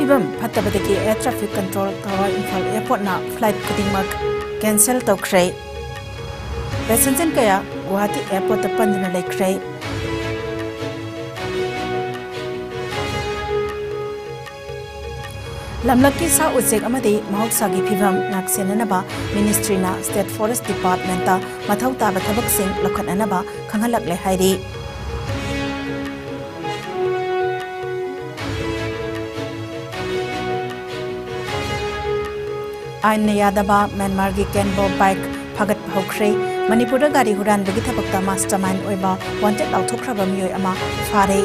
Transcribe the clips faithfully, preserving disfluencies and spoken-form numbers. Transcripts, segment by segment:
ꯐꯤꯕꯝ ꯐꯠꯇꯕꯗꯒꯤ Air Traffic Control Tower Imphal airportꯅ flight ꯈꯨꯗꯤꯡꯃꯛ cancel ꯇꯧꯈ꯭ꯔꯦ꯫ Passenger ꯀꯌꯥ ꯒꯨꯋꯥꯍꯥꯇꯤ airportꯇ ꯄꯟꯗꯨꯅ ꯂꯩꯈ꯭ꯔꯦ꯫ ꯂꯝꯂꯛꯀꯤ ꯁꯥ ꯎꯆꯦꯛ ꯑꯃꯗꯤ ꯃꯍꯧꯁꯥꯒꯤ ꯐꯤꯕꯝ ꯉꯥꯛꯁꯦꯟꯅꯅꯕ ministryꯅ State Forest Departmentꯇ ꯃꯊꯧ ꯇꯥꯕ ꯊꯕꯛꯁꯤꯡ ꯂꯧꯈꯠꯅꯅꯕ ꯈꯪꯍꯜꯂꯛꯂꯦ ꯍꯥꯏꯔꯤ꯫ ꯑꯥꯏꯟꯅ ꯌꯥꯗꯕ ꯃ꯭ꯌꯥꯟꯃꯥꯔꯒꯤ ꯀꯦꯟꯕꯣ bike ꯐꯥꯒꯠꯄ ꯍꯧꯈ꯭ꯔꯦ꯫ ꯃꯅꯤꯄꯨꯔꯗ ꯒꯥꯔꯤ ꯍꯨꯔꯥꯟꯕꯒꯤ ꯊꯕꯛꯇ mastermind ꯑꯣꯏꯕ wanted ꯂꯥꯎꯊꯣꯛꯈ꯭ꯔꯕ ꯃꯤꯑꯣꯏ ꯑꯃ ꯐꯥꯔꯦ꯫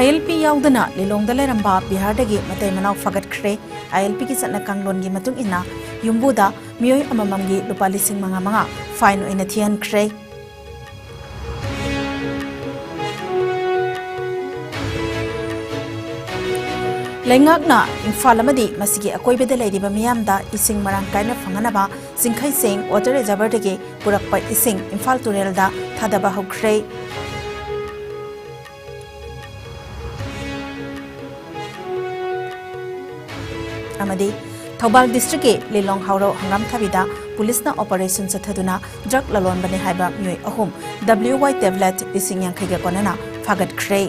ILP ꯌꯥꯎꯗꯅ ꯂꯤꯂꯣꯡꯗ ꯂꯩꯔꯝꯕ ꯕꯤꯍꯥꯔꯗꯒꯤ ꯃꯇꯩ ꯃꯅꯥꯎ ꯐꯥꯒꯠꯈ꯭ꯔꯦ꯫ ILPꯒꯤ ꯆꯠꯅ ꯀꯥꯡꯂꯣꯟꯒꯤ ꯃꯇꯨꯡ ꯏꯟꯅ ꯌꯨꯝꯕꯨꯗ ꯃꯤꯑꯣꯏ ꯑꯃꯃꯝꯒꯤ ꯂꯨꯄꯥ ꯂꯤꯁꯤꯡ ꯃꯉꯥ ꯃꯉꯥ fine ꯑꯣꯏꯅ ꯊꯤꯍꯟꯈ꯭ꯔꯦ꯫ ꯂꯩꯉꯥꯛꯅ ꯏꯝꯐꯥꯜ ꯑꯃꯗꯤ ꯃꯁꯤꯒꯤ ꯑꯀꯣꯏꯕꯗ ꯂꯩꯔꯤꯕ ꯃꯤꯌꯥꯝꯗ ꯏꯁꯤꯡ ꯃꯔꯥꯡ ꯀꯥꯏꯅ ꯐꯪꯍꯟꯅꯕ ꯆꯤꯡꯈꯩꯁꯤꯡ water reservoirꯗꯒꯤ ꯄꯨꯔꯛꯄ ꯏꯁꯤꯡ ꯏꯝꯐꯥꯜ ꯇꯨꯔꯦꯜꯗ ꯊꯥꯗꯕ ꯍꯧꯈ꯭ꯔꯦ꯫ ꯑꯃꯗꯤ ꯊꯧꯕꯥꯜ districtꯀꯤ ꯂꯤꯂꯣꯡ ꯍꯥꯎꯔꯧ ꯍꯪꯒꯥꯝꯊꯥꯕꯤꯗ policeꯅ operation ꯆꯠꯊꯗꯨꯅ drug ꯂꯂꯣꯟꯕꯅꯤ ꯍꯥꯏꯕ ꯃꯤꯑꯣꯏ ꯑꯍꯨꯝ WY tablet ꯂꯤꯁꯤꯡ ꯌꯥꯡꯈꯩꯒ ꯀꯣꯟꯅꯅ ꯐꯥꯒꯠꯈ꯭ꯔꯦ꯫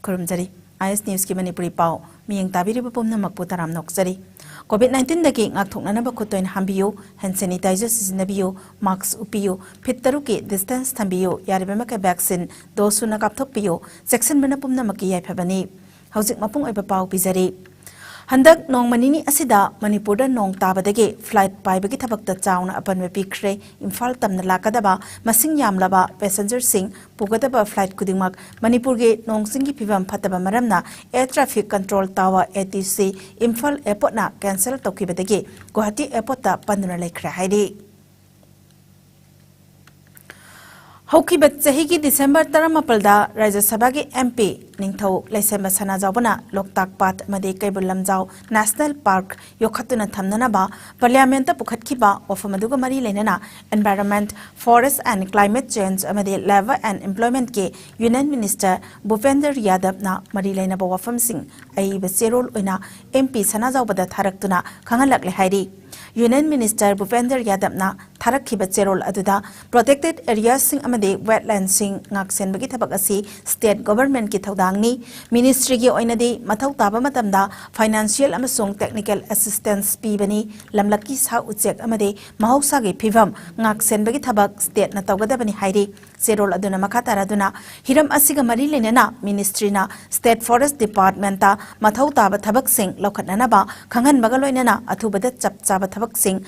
ꯈꯨꯔꯨꯝꯖꯔꯤ꯫ IS Newsꯀꯤ ꯃꯅꯤꯄꯨꯔꯤ ꯄꯥꯎ ꯃꯤꯠꯌꯦꯡ ꯇꯥꯕꯤꯔꯤꯕ ꯄꯨꯝꯅꯃꯛꯄꯨ ꯇꯔꯥꯝꯅ ꯑꯣꯛꯆꯔꯤ꯫ COVID nineteenꯗꯒꯤ ꯉꯥꯛꯊꯣꯛꯅꯅꯕ ꯈꯨꯠ ꯇꯣꯏꯅ ꯍꯥꯝꯕꯤꯌꯨ, hand sanitizer ꯁꯤꯖꯤꯟꯅꯕꯤꯌꯨ, mask ꯎꯞꯄꯤꯌꯨ, feet ꯇꯔꯨꯛꯀꯤ distance ꯊꯝꯕꯤꯌꯨ, ꯌꯥꯔꯤꯕ ꯃꯈꯩ vaccine dose ꯁꯨꯅ ꯀꯥꯞꯊꯣꯛꯄꯤꯌꯨ, ꯆꯦꯛꯁꯤꯟꯕꯅ ꯄꯨꯝꯅꯃꯛꯀꯤ ꯌꯥꯏꯐꯕꯅꯤ꯫ ꯍꯧꯖꯤꯛ ꯃꯄꯨꯡ ꯑꯣꯏꯕ ꯄꯥꯎ ꯄꯤꯖꯔꯤ꯫ ꯍꯟꯗꯛ ꯅꯣꯡꯃ ꯅꯤꯅꯤ ꯑꯁꯤꯗ ꯃꯅꯤꯄꯨꯔꯗ ꯅꯣꯡ ꯇꯥꯕꯗꯒꯤ flight ꯄꯥꯏꯕꯒꯤ ꯊꯕꯛꯇ ꯆꯥꯎꯅ ꯑꯄꯟꯕ ꯄꯤꯈ꯭ꯔꯦ꯫ ꯏꯝꯐꯥꯜ ꯇꯝꯅ ꯂꯥꯛꯀꯗꯕ ꯃꯁꯤꯡ ꯌꯥꯝꯂꯕ passengerꯁꯤꯡ ꯄꯨꯒꯗꯕ flight ꯈꯨꯗꯤꯡꯃꯛ ꯃꯅꯤꯄꯨꯔꯒꯤ ꯅꯣꯡ ꯆꯤꯡꯒꯤ ꯐꯤꯕꯝ ꯐꯠꯇꯕ ꯃꯔꯝꯅ Air Traffic Control Tower, ATC, Imphal airportꯅ cancel ꯇꯧꯈꯤꯕꯗꯒꯤ Guwahati airportꯇ ꯄꯟꯗꯨꯅ ꯂꯩꯈ꯭ꯔꯦ ꯍꯥꯏꯔꯤ꯫ ꯍꯧꯈꯤꯕ ꯆꯍꯤꯒꯤ ꯗꯤꯁꯦꯝꯕꯔ ꯇꯔꯥꯃꯥꯄꯜꯗ ꯔꯥꯖ꯭ꯌ ꯁꯚꯥꯒꯤ MP ꯅꯤꯡꯊꯧ ꯂꯩꯁꯦꯝꯕ ꯁꯅꯥꯖꯥꯎꯕꯅ ꯂꯣꯛꯇꯥꯛ ꯄꯥꯠ ꯑꯃꯗꯤ ꯀꯩꯕꯨꯜ ꯂꯝꯖꯥꯎ ꯅꯦꯁꯅꯦꯜ ꯄꯥꯔꯛ ꯌꯣꯛꯈꯠꯇꯨꯅ ꯊꯝꯅꯅꯕ ꯄꯥꯔꯂꯤꯌꯥꯃꯦꯟꯠꯇ ꯄꯨꯈꯠꯈꯤꯕ ꯋꯥꯐꯝ ꯑꯗꯨꯒ ꯃꯔꯤ ꯂꯩꯅꯅ Environment, Forest and Climate Change ꯑꯃꯗꯤ Labour and Employmentꯀꯤ Union Minister ꯚꯨꯄꯦꯟꯗ꯭ꯔ ꯌꯥꯗꯕꯅ ꯃꯔꯤ ꯂꯩꯅꯕ ꯋꯥꯐꯝꯁꯤꯡ ꯑꯏꯕ ꯆꯦꯔꯣꯜ ꯑꯣꯏꯅ MP ꯁꯅꯥꯖꯥꯎꯕꯗ ꯊꯥꯔꯛꯇꯨꯅ ꯈꯪꯍꯜꯂꯛꯂꯦ ꯍꯥꯏꯔꯤ꯫ Union Minister ꯚꯨꯄꯦꯟꯗ꯭ꯔ ꯌꯥꯗꯕꯅ ꯊꯥꯔꯛꯈꯤꯕ ꯆꯦꯔꯣꯜ ꯑꯗꯨꯗ protected areaꯁꯤꯡ ꯑꯃꯗꯤ wetlandꯁꯤꯡ ꯉꯥꯛꯁꯦꯟꯕꯒꯤ ꯊꯕꯛ ꯑꯁꯤ state governmentꯀꯤ ꯊꯧꯗꯥꯡꯅꯤ꯫ Ministryꯒꯤ ꯑꯣꯏꯅꯗꯤ ꯃꯊꯧ ꯇꯥꯕ ꯃꯇꯝꯗ financial ꯑꯃꯁꯨꯡ technical assistance ꯄꯤꯕꯅꯤ꯫ ꯂꯝꯂꯛꯀꯤ ꯁꯥ ꯎꯆꯦꯛ ꯑꯃꯗꯤ ꯃꯍꯧꯁꯥꯒꯤ ꯐꯤꯕꯝ ꯉꯥꯛꯁꯦꯟꯕꯒꯤ ꯊꯕꯛ stateꯅ ꯇꯧꯒꯗꯕꯅꯤ ꯍꯥꯏꯔꯤ꯫ ꯆꯦꯔꯣꯜ ꯑꯗꯨꯅ ꯃꯈꯥ ꯇꯥꯔꯗꯨꯅ ꯍꯤꯔꯝ ꯑꯁꯤꯒ ꯃꯔꯤ ꯂꯩꯅꯅ ministryꯅ State Forest Departmentꯇ ꯃꯊꯧ ꯇꯥꯕ ꯊꯕꯛꯁꯤꯡ ꯂꯧꯈꯠꯅꯅꯕ ꯈꯪꯍꯟꯕꯒ ꯂꯣꯏꯅꯅ ꯑꯊꯨꯕꯗ ꯆꯞ ꯆꯥꯕ ꯊꯕꯛꯁꯤꯡ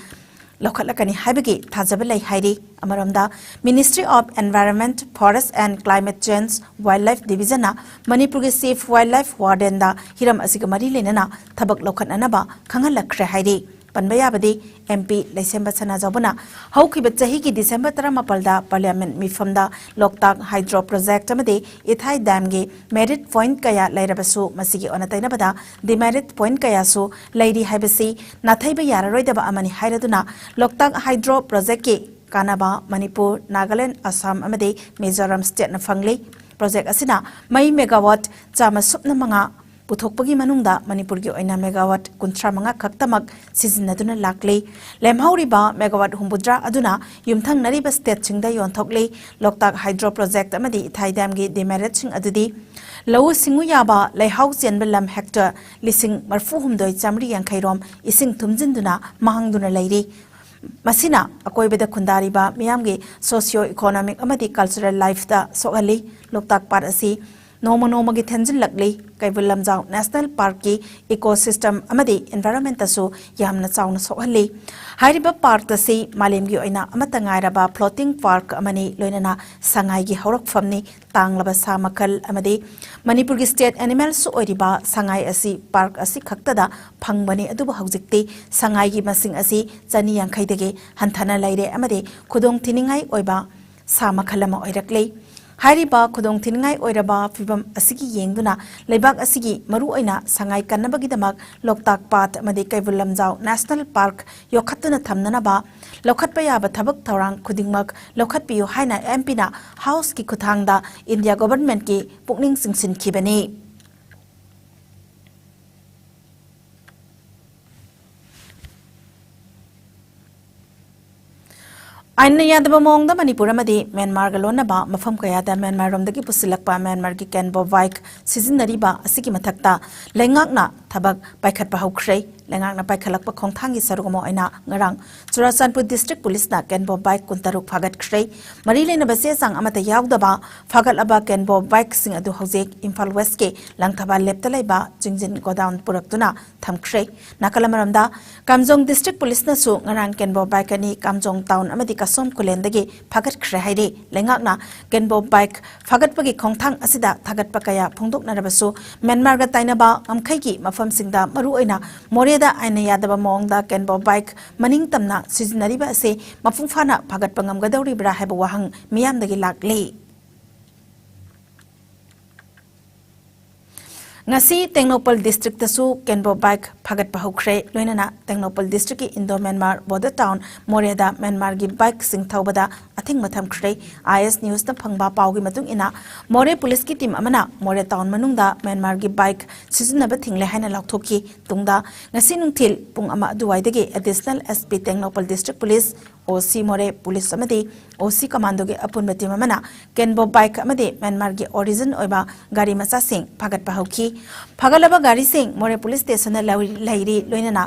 ꯂꯧꯈꯠꯂꯛꯀꯅꯤ ꯍꯥꯏꯕꯒꯤ ꯊꯥꯖꯕ ꯂꯩ ꯍꯥꯏꯔꯤ꯫ ꯑꯃꯔꯣꯝꯗ, Ministry of Environment, Forest and Climate Change, Wildlife Divisionꯅ ꯃꯅꯤꯄꯨꯔꯒꯤ Chief Wildlife Wardenꯗ ꯍꯤꯔꯝ ꯑꯁꯤꯒ ꯃꯔꯤ ꯂꯩꯅꯅ ꯊꯕꯛ ꯂꯧꯈꯠꯅꯅꯕ ꯈꯪꯍꯜꯂꯛꯈ꯭ꯔꯦ ꯍꯥꯏꯔꯤ꯫ ꯄꯟꯕ ꯌꯥꯕꯗꯤ, MP ꯂꯩꯁꯦꯝꯕ ꯁꯅꯥꯖꯥꯎꯕꯅ ꯍꯧꯈꯤꯕ ꯆꯍꯤꯒꯤ ꯗꯤꯁꯦꯝꯕꯔ ꯇꯔꯥꯃꯥꯄꯜꯗ ꯄꯥꯔꯂꯤꯌꯥꯃꯦꯟꯠ ꯃꯤꯐꯝꯗ ꯂꯣꯛꯇꯥꯛ ꯍꯥꯏꯗ꯭ꯔꯣ ꯄ꯭ꯔꯣꯖꯦꯛꯠ ꯑꯃꯗꯤ ꯏꯊꯥꯏ ꯗꯥꯝꯒꯤ merit point ꯀꯌꯥ ꯂꯩꯔꯕꯁꯨ ꯃꯁꯤꯒꯤ ꯑꯣꯟꯅ ꯇꯩꯅꯕꯗ demerit point ꯀꯌꯥꯁꯨ ꯂꯩꯔꯤ ꯍꯥꯏꯕꯁꯤ ꯅꯥꯊꯩꯕ ꯌꯥꯔꯔꯣꯏꯗꯕ ꯑꯃꯅꯤ ꯍꯥꯏꯔꯗꯨꯅ ꯂꯣꯛꯇꯥꯛ ꯍꯥꯏꯗ꯭ꯔꯣ ꯄ꯭ꯔꯣꯖꯦꯛꯠꯀꯤ ꯀꯥꯟꯅꯕ ꯃꯅꯤꯄꯨꯔ, ꯅꯥꯒꯥꯂꯦꯟꯗ, ꯑꯁꯥꯝ ꯑꯃꯗꯤ ꯃꯤꯖꯣꯔꯥꯝ stateꯅ ꯐꯪꯂꯤ꯫ ꯄ꯭ꯔꯣꯖꯦꯛꯠ ꯑꯁꯤꯅ ꯃꯩ megawatt ꯆꯥꯝꯃ ꯁꯨꯞꯅ ꯃꯉꯥ ꯄꯨꯊꯣꯛꯄꯒꯤ ꯃꯅꯨꯡꯗ ꯃꯅꯤꯄꯨꯔꯒꯤ ꯑꯣꯏꯅ megawatt ꯀꯨꯟꯊ꯭ꯔꯥ ꯃꯉꯥ ꯈꯛꯇꯃꯛ ꯁꯤꯖꯤꯟꯅꯗꯨꯅ ꯂꯥꯛꯂꯤ꯫ ꯂꯦꯝꯍꯧꯔꯤꯕ megawatt ꯍꯨꯝꯐꯨꯇꯔꯥ ꯑꯗꯨꯅ ꯌꯨꯝꯊꯪꯅꯔꯤꯕ stateꯁꯤꯡꯗ ꯌꯣꯟꯊꯣꯛꯂꯤ꯫ ꯂꯣꯛꯇꯥꯛ ꯍꯥꯏꯗ꯭ꯔꯣ ꯄ꯭ꯔꯣꯖꯦꯛꯠ ꯑꯃꯗꯤ ꯏꯊꯥꯏ ꯗꯥꯝꯒꯤ demeritꯁꯤꯡ ꯑꯗꯨꯗꯤ ꯂꯧꯎ ꯁꯤꯡꯎ ꯌꯥꯕ ꯂꯩꯍꯥꯎ ꯆꯦꯟꯕ ꯂꯝ hectare ꯂꯤꯁꯤꯡ ꯃꯔꯤꯐꯨ ꯍꯨꯝꯗꯣꯏ ꯆꯥꯃꯔꯤ ꯌꯥꯡꯈꯩ ꯔꯣꯝ ꯏꯁꯤꯡ ꯊꯨꯝꯖꯤꯟꯗꯨꯅ ꯃꯥꯡꯗꯨꯅ ꯂꯩꯔꯤ꯫ ꯃꯁꯤꯅ ꯑꯀꯣꯏꯕꯗ ꯈꯨꯟꯗꯥꯔꯤꯕ ꯃꯤꯌꯥꯝꯒꯤ socio economic ꯑꯃꯗꯤ cultural lifeꯇ ꯁꯣꯛꯍꯜꯂꯤ꯫ ꯂꯣꯛꯇꯥꯛ ꯄꯥꯠ ꯑꯁꯤ ꯅꯣꯡꯃ ꯅꯣꯡꯃꯒꯤ ꯊꯦꯟꯖꯤꯜꯂꯛꯂꯤ꯫ ꯀꯩꯕꯨꯜ ꯂꯝꯖꯥꯎ ꯅꯦꯁꯅꯦꯜ ꯄꯥꯔꯛꯀꯤ ecosystem ꯑꯃꯗꯤ environmentꯇꯁꯨ ꯌꯥꯝꯅ ꯆꯥꯎꯅ ꯁꯣꯛꯍꯜꯂꯤ꯫ ꯍꯥꯏꯔꯤꯕ ꯄꯥꯔꯛ ꯑꯁꯤ ꯃꯥꯂꯦꯝꯒꯤ ꯑꯣꯏꯅ ꯑꯃꯠꯇ ꯉꯥꯏꯔꯕ floating park ꯑꯃꯅꯤ, ꯂꯣꯏꯅꯅ ꯁꯉꯥꯏꯒꯤ ꯍꯧꯔꯛꯐꯝꯅꯤ꯫ ꯇꯥꯡꯂꯕ ꯁꯥ ꯃꯈꯜ ꯑꯃꯗꯤ ꯃꯅꯤꯄꯨꯔꯒꯤ state animalꯁꯨ ꯑꯣꯏꯔꯤꯕ ꯁꯉꯥꯏ ꯑꯁꯤ ꯄꯥꯔꯛ ꯑꯁꯤ ꯈꯛꯇꯗ ꯐꯪꯕꯅꯤ꯫ ꯑꯗꯨꯕꯨ ꯍꯧꯖꯤꯛꯇꯤ ꯁꯉꯥꯏꯒꯤ ꯃꯁꯤꯡ ꯑꯁꯤ ꯆꯅꯤ ꯌꯥꯡꯈꯩꯗꯒꯤ ꯍꯟꯊꯅ ꯂꯩꯔꯦ ꯑꯃꯗꯤ ꯈꯨꯗꯣꯡ ꯊꯤꯅꯤꯡꯉꯥꯏ ꯑꯣꯏꯕ ꯁꯥ ꯃꯈꯜ ꯑꯃ ꯑꯣꯏꯔꯛꯂꯦ꯫ ꯍꯥꯏꯔꯤꯕ ꯈꯨꯗꯣꯡꯊꯤꯅꯤꯡꯉꯥꯏ ꯑꯣꯏꯔꯕ ꯐꯤꯚꯝ ꯑꯁꯤꯒꯤ ꯌꯦꯡꯗꯨꯅ ꯂꯩꯕꯥꯛ ꯑꯁꯤꯒꯤ ꯃꯔꯨꯑꯣꯏꯅ ꯁꯉꯥꯏ ꯀꯟꯅꯕꯒꯤꯗꯃꯛ ꯂꯣꯛꯇꯥꯛ ꯄꯥꯠ ꯑꯃꯗꯤ ꯀꯩꯕꯨꯜ ꯂꯝꯖꯥꯎ ꯅꯦꯁꯅꯦꯜ ꯄꯥꯔꯛ ꯌꯣꯛꯈꯠꯇꯨꯅ ꯊꯝꯅꯅꯕ ꯂꯧꯈꯠꯄ ꯌꯥꯕ ꯊꯕꯛ ꯊꯧꯔꯥꯡ ꯈꯨꯗꯤꯡꯃꯛ ꯂꯧꯈꯠꯄꯤꯌꯨ ꯍꯥꯏꯅ ꯑꯦꯝ ꯄꯤꯅ ꯍꯥꯎꯁꯀꯤ ꯈꯨꯠꯊꯥꯡꯗ ꯏꯟꯗꯤꯌꯥ ꯒꯣꯚꯔꯟꯃꯦꯟꯠꯀꯤ ꯄꯨꯛꯅꯤꯡ ꯆꯤꯡꯁꯤꯟꯈꯤꯕꯅꯤ꯫ ꯑꯥꯏꯟꯅ ꯌꯥꯗꯕ ꯃꯑꯣꯡꯗ ꯃꯅꯤꯄꯨꯔ ꯑꯃꯗꯤ ꯃ꯭ꯌꯥꯟꯃꯥꯔꯒ ꯂꯣꯟꯅꯕ ꯃꯐꯝ ꯀꯌꯥꯗ ꯃ꯭ꯌꯥꯟꯃꯥꯔꯔꯣꯝꯗꯒꯤ ꯄꯨꯁꯤꯜꯂꯛꯄ ꯃ꯭ꯌꯥꯟꯃꯥꯔꯒꯤ ꯀꯦꯟꯕꯣ ꯕꯥꯏꯛ ꯁꯤꯖꯤꯟꯅꯔꯤꯕ ꯑꯁꯤꯒꯤ ꯃꯊꯛꯇ ꯂꯩꯉꯥꯛꯅ ꯊꯕꯛ ꯄꯥꯏꯈꯠꯄ ꯍꯧꯈ꯭ꯔꯦ꯫ ꯂꯩꯉꯥꯛꯅ ꯄꯥꯏꯈꯠꯂꯛꯄ ꯈꯣꯡꯊꯥꯡꯒꯤ ꯁꯔꯨꯛ ꯑꯃ ꯑꯣꯏꯅ ꯉꯔꯥꯡ ꯆꯨꯔꯥꯆꯥꯟꯄꯨꯔ ꯗꯤꯁꯇ꯭ꯔꯤꯛ ꯄꯨꯂꯤꯁꯅ ꯀꯦꯟꯕꯣ ꯕꯥꯏꯛ ꯀꯨꯟꯇꯔꯨꯛ ꯐꯥꯒꯠꯈ꯭ꯔꯦ꯫ ꯃꯔꯤ ꯂꯩꯅꯕ ꯆꯦ ꯆꯥꯡ ꯑꯃꯠꯇ ꯌꯥꯎꯗꯕ ꯐꯥꯒꯠꯂꯕ ꯀꯦꯟꯕꯣ ꯕꯥꯏꯛꯁꯤꯡ ꯑꯗꯨ ꯍꯧꯖꯤꯛ ꯏꯝꯐꯥꯜ ꯋꯦꯁꯀꯤ ꯂꯪꯊꯕꯥꯜ ꯂꯦꯞꯇ ꯂꯩꯕ ꯆꯤꯡꯖꯤꯟ ꯒꯣꯗꯥꯎꯟ ꯄꯨꯔꯛꯇꯨꯅ ꯊꯝꯈ꯭ꯔꯦ꯫ ꯅꯥꯀꯜ ꯑꯃꯔꯣꯝꯗ, ꯀꯥꯝꯖꯣꯡ ꯗꯤꯁꯇ꯭ꯔꯤꯛ ꯄꯨꯂꯤꯁꯅꯁꯨ ꯉꯔꯥꯡ ꯀꯦꯟꯕꯣ ꯕꯥꯏꯛ ꯑꯅꯤ ꯀꯥꯝꯖꯣꯡ ꯇꯥꯎꯟ ꯑꯃꯗꯤ ꯀꯁꯣꯝ ꯈꯨꯂꯦꯟꯗꯒꯤ ꯐꯥꯒꯠꯈ꯭ꯔꯦ ꯍꯥꯏꯔꯤ꯫ ꯂꯩꯉꯥꯛꯅ ꯀꯦꯟꯕꯣ ꯕꯥꯏꯛ ꯐꯥꯒꯠꯄꯒꯤ ꯈꯣꯡꯊꯥꯡ ꯑꯁꯤꯗ ꯊꯥꯒꯠꯄ ꯀꯌꯥ ꯐꯣꯡꯗꯣꯛꯅꯔꯕꯁꯨ, ꯃ꯭ꯌꯥꯟꯃꯥꯔꯒ ꯇꯥꯏꯅꯕ ꯉꯝꯈꯩꯒꯤ ꯃꯐꯝꯁꯤꯡꯗ, ꯃꯔꯨꯑꯣꯏꯅ ꯃꯣꯔꯦꯗ ꯑꯥꯏꯟꯅ ꯌꯥꯗꯕ ꯃꯑꯣꯡꯗ ꯀꯦꯟꯕꯣ ꯕꯥꯏꯛ ꯃꯅꯤꯡ ꯇꯝꯅ ꯁꯤꯖꯤꯟꯅꯔꯤꯕ ꯑꯁꯤ ꯃꯄꯨꯡ ꯐꯥꯅ ꯐꯥꯒꯠꯄ ꯉꯝꯒꯗꯧꯔꯤꯕ꯭ꯔꯥ ꯍꯥꯏꯕ ꯋꯥꯍꯪ ꯃꯤꯌꯥꯝꯗꯒꯤ ꯂꯥꯛꯂꯤ꯫ ꯉꯁꯤ ꯇꯦꯡꯅꯧꯄꯜ ꯗꯤꯁꯇ꯭ꯔꯤꯛꯇꯁꯨ ꯀꯦꯟꯕꯣ ꯕꯥꯏꯛ ꯐꯥꯒꯠꯄ ꯍꯧꯈ꯭ꯔꯦ꯫ ꯂꯣꯏꯅꯅ ꯇꯦꯡꯅꯧꯄꯜ ꯗꯤꯁꯇ꯭ꯔꯤꯛꯀꯤ ꯏꯟꯗꯣ ꯃ꯭ꯌꯥꯟꯃꯥꯔ ꯕꯣꯔꯗꯔ ꯇꯥꯎꯟ ꯃꯣꯔꯦꯗ ꯃ꯭ꯌꯥꯟꯃꯥꯔꯒꯤ ꯕꯥꯏꯛꯁꯤꯡ ꯊꯧꯕꯗ ꯑꯊꯤꯡꯕ ꯊꯝꯈ꯭ꯔꯦ꯫ ꯑꯥꯏ ꯑꯦꯁ ꯅ꯭ꯌꯨꯁꯅ ꯐꯪꯕ ꯄꯥꯎꯒꯤ ꯃꯇꯨꯡ ꯏꯟꯅ, ꯃꯣꯔꯦ ꯄꯨꯂꯤꯁꯀꯤ ꯇꯤꯝ ꯑꯃꯅ ꯃꯣꯔꯦ ꯇꯥꯎꯟ ꯃꯅꯨꯡꯗ ꯃ꯭ꯌꯥꯟꯃꯥꯔꯒꯤ ꯕꯥꯏꯛ ꯁꯤꯖꯤꯟꯅꯕ ꯊꯤꯡꯂꯦ ꯍꯥꯏꯅ ꯂꯥꯎꯊꯣꯛꯈꯤ꯫ ꯇꯨꯡꯗ ꯉꯁꯤ ꯅꯨꯡꯊꯤꯜ ꯄꯨꯡ ꯑꯃ ꯑꯗꯨꯋꯥꯏꯗꯒꯤ additional S P Tengnoupal district police, ꯑꯣ ꯁꯤ ꯃꯣꯔꯦ ꯄꯨꯂꯤꯁ ꯑꯃꯗꯤ ꯑꯣ ꯁꯤ ꯀꯃꯥꯟꯗꯣꯒꯤ ꯑꯄꯨꯟꯕ ꯇꯤꯝ ꯑꯃꯅ ꯀꯦꯟꯕꯣ ꯕꯥꯏꯛ ꯑꯃꯗꯤ ꯃ꯭ꯌꯥꯟꯃꯥꯔꯒꯤ ꯑꯣꯔꯤꯖꯤꯟ ꯑꯣꯏꯕ ꯒꯥꯔꯤ ꯃꯆꯥꯁꯤꯡ ꯐꯥꯒꯠꯄ ꯍꯧꯈꯤ꯫ ꯐꯥꯒꯠꯂꯕ ꯒꯥꯔꯤꯁꯤꯡ ꯃꯣꯔꯦ ꯄꯨꯂꯤꯁ ꯁ꯭ꯇꯦꯁꯟꯗ ꯂꯧ-, ꯂꯩꯔꯤ, ꯂꯣꯏꯅꯅ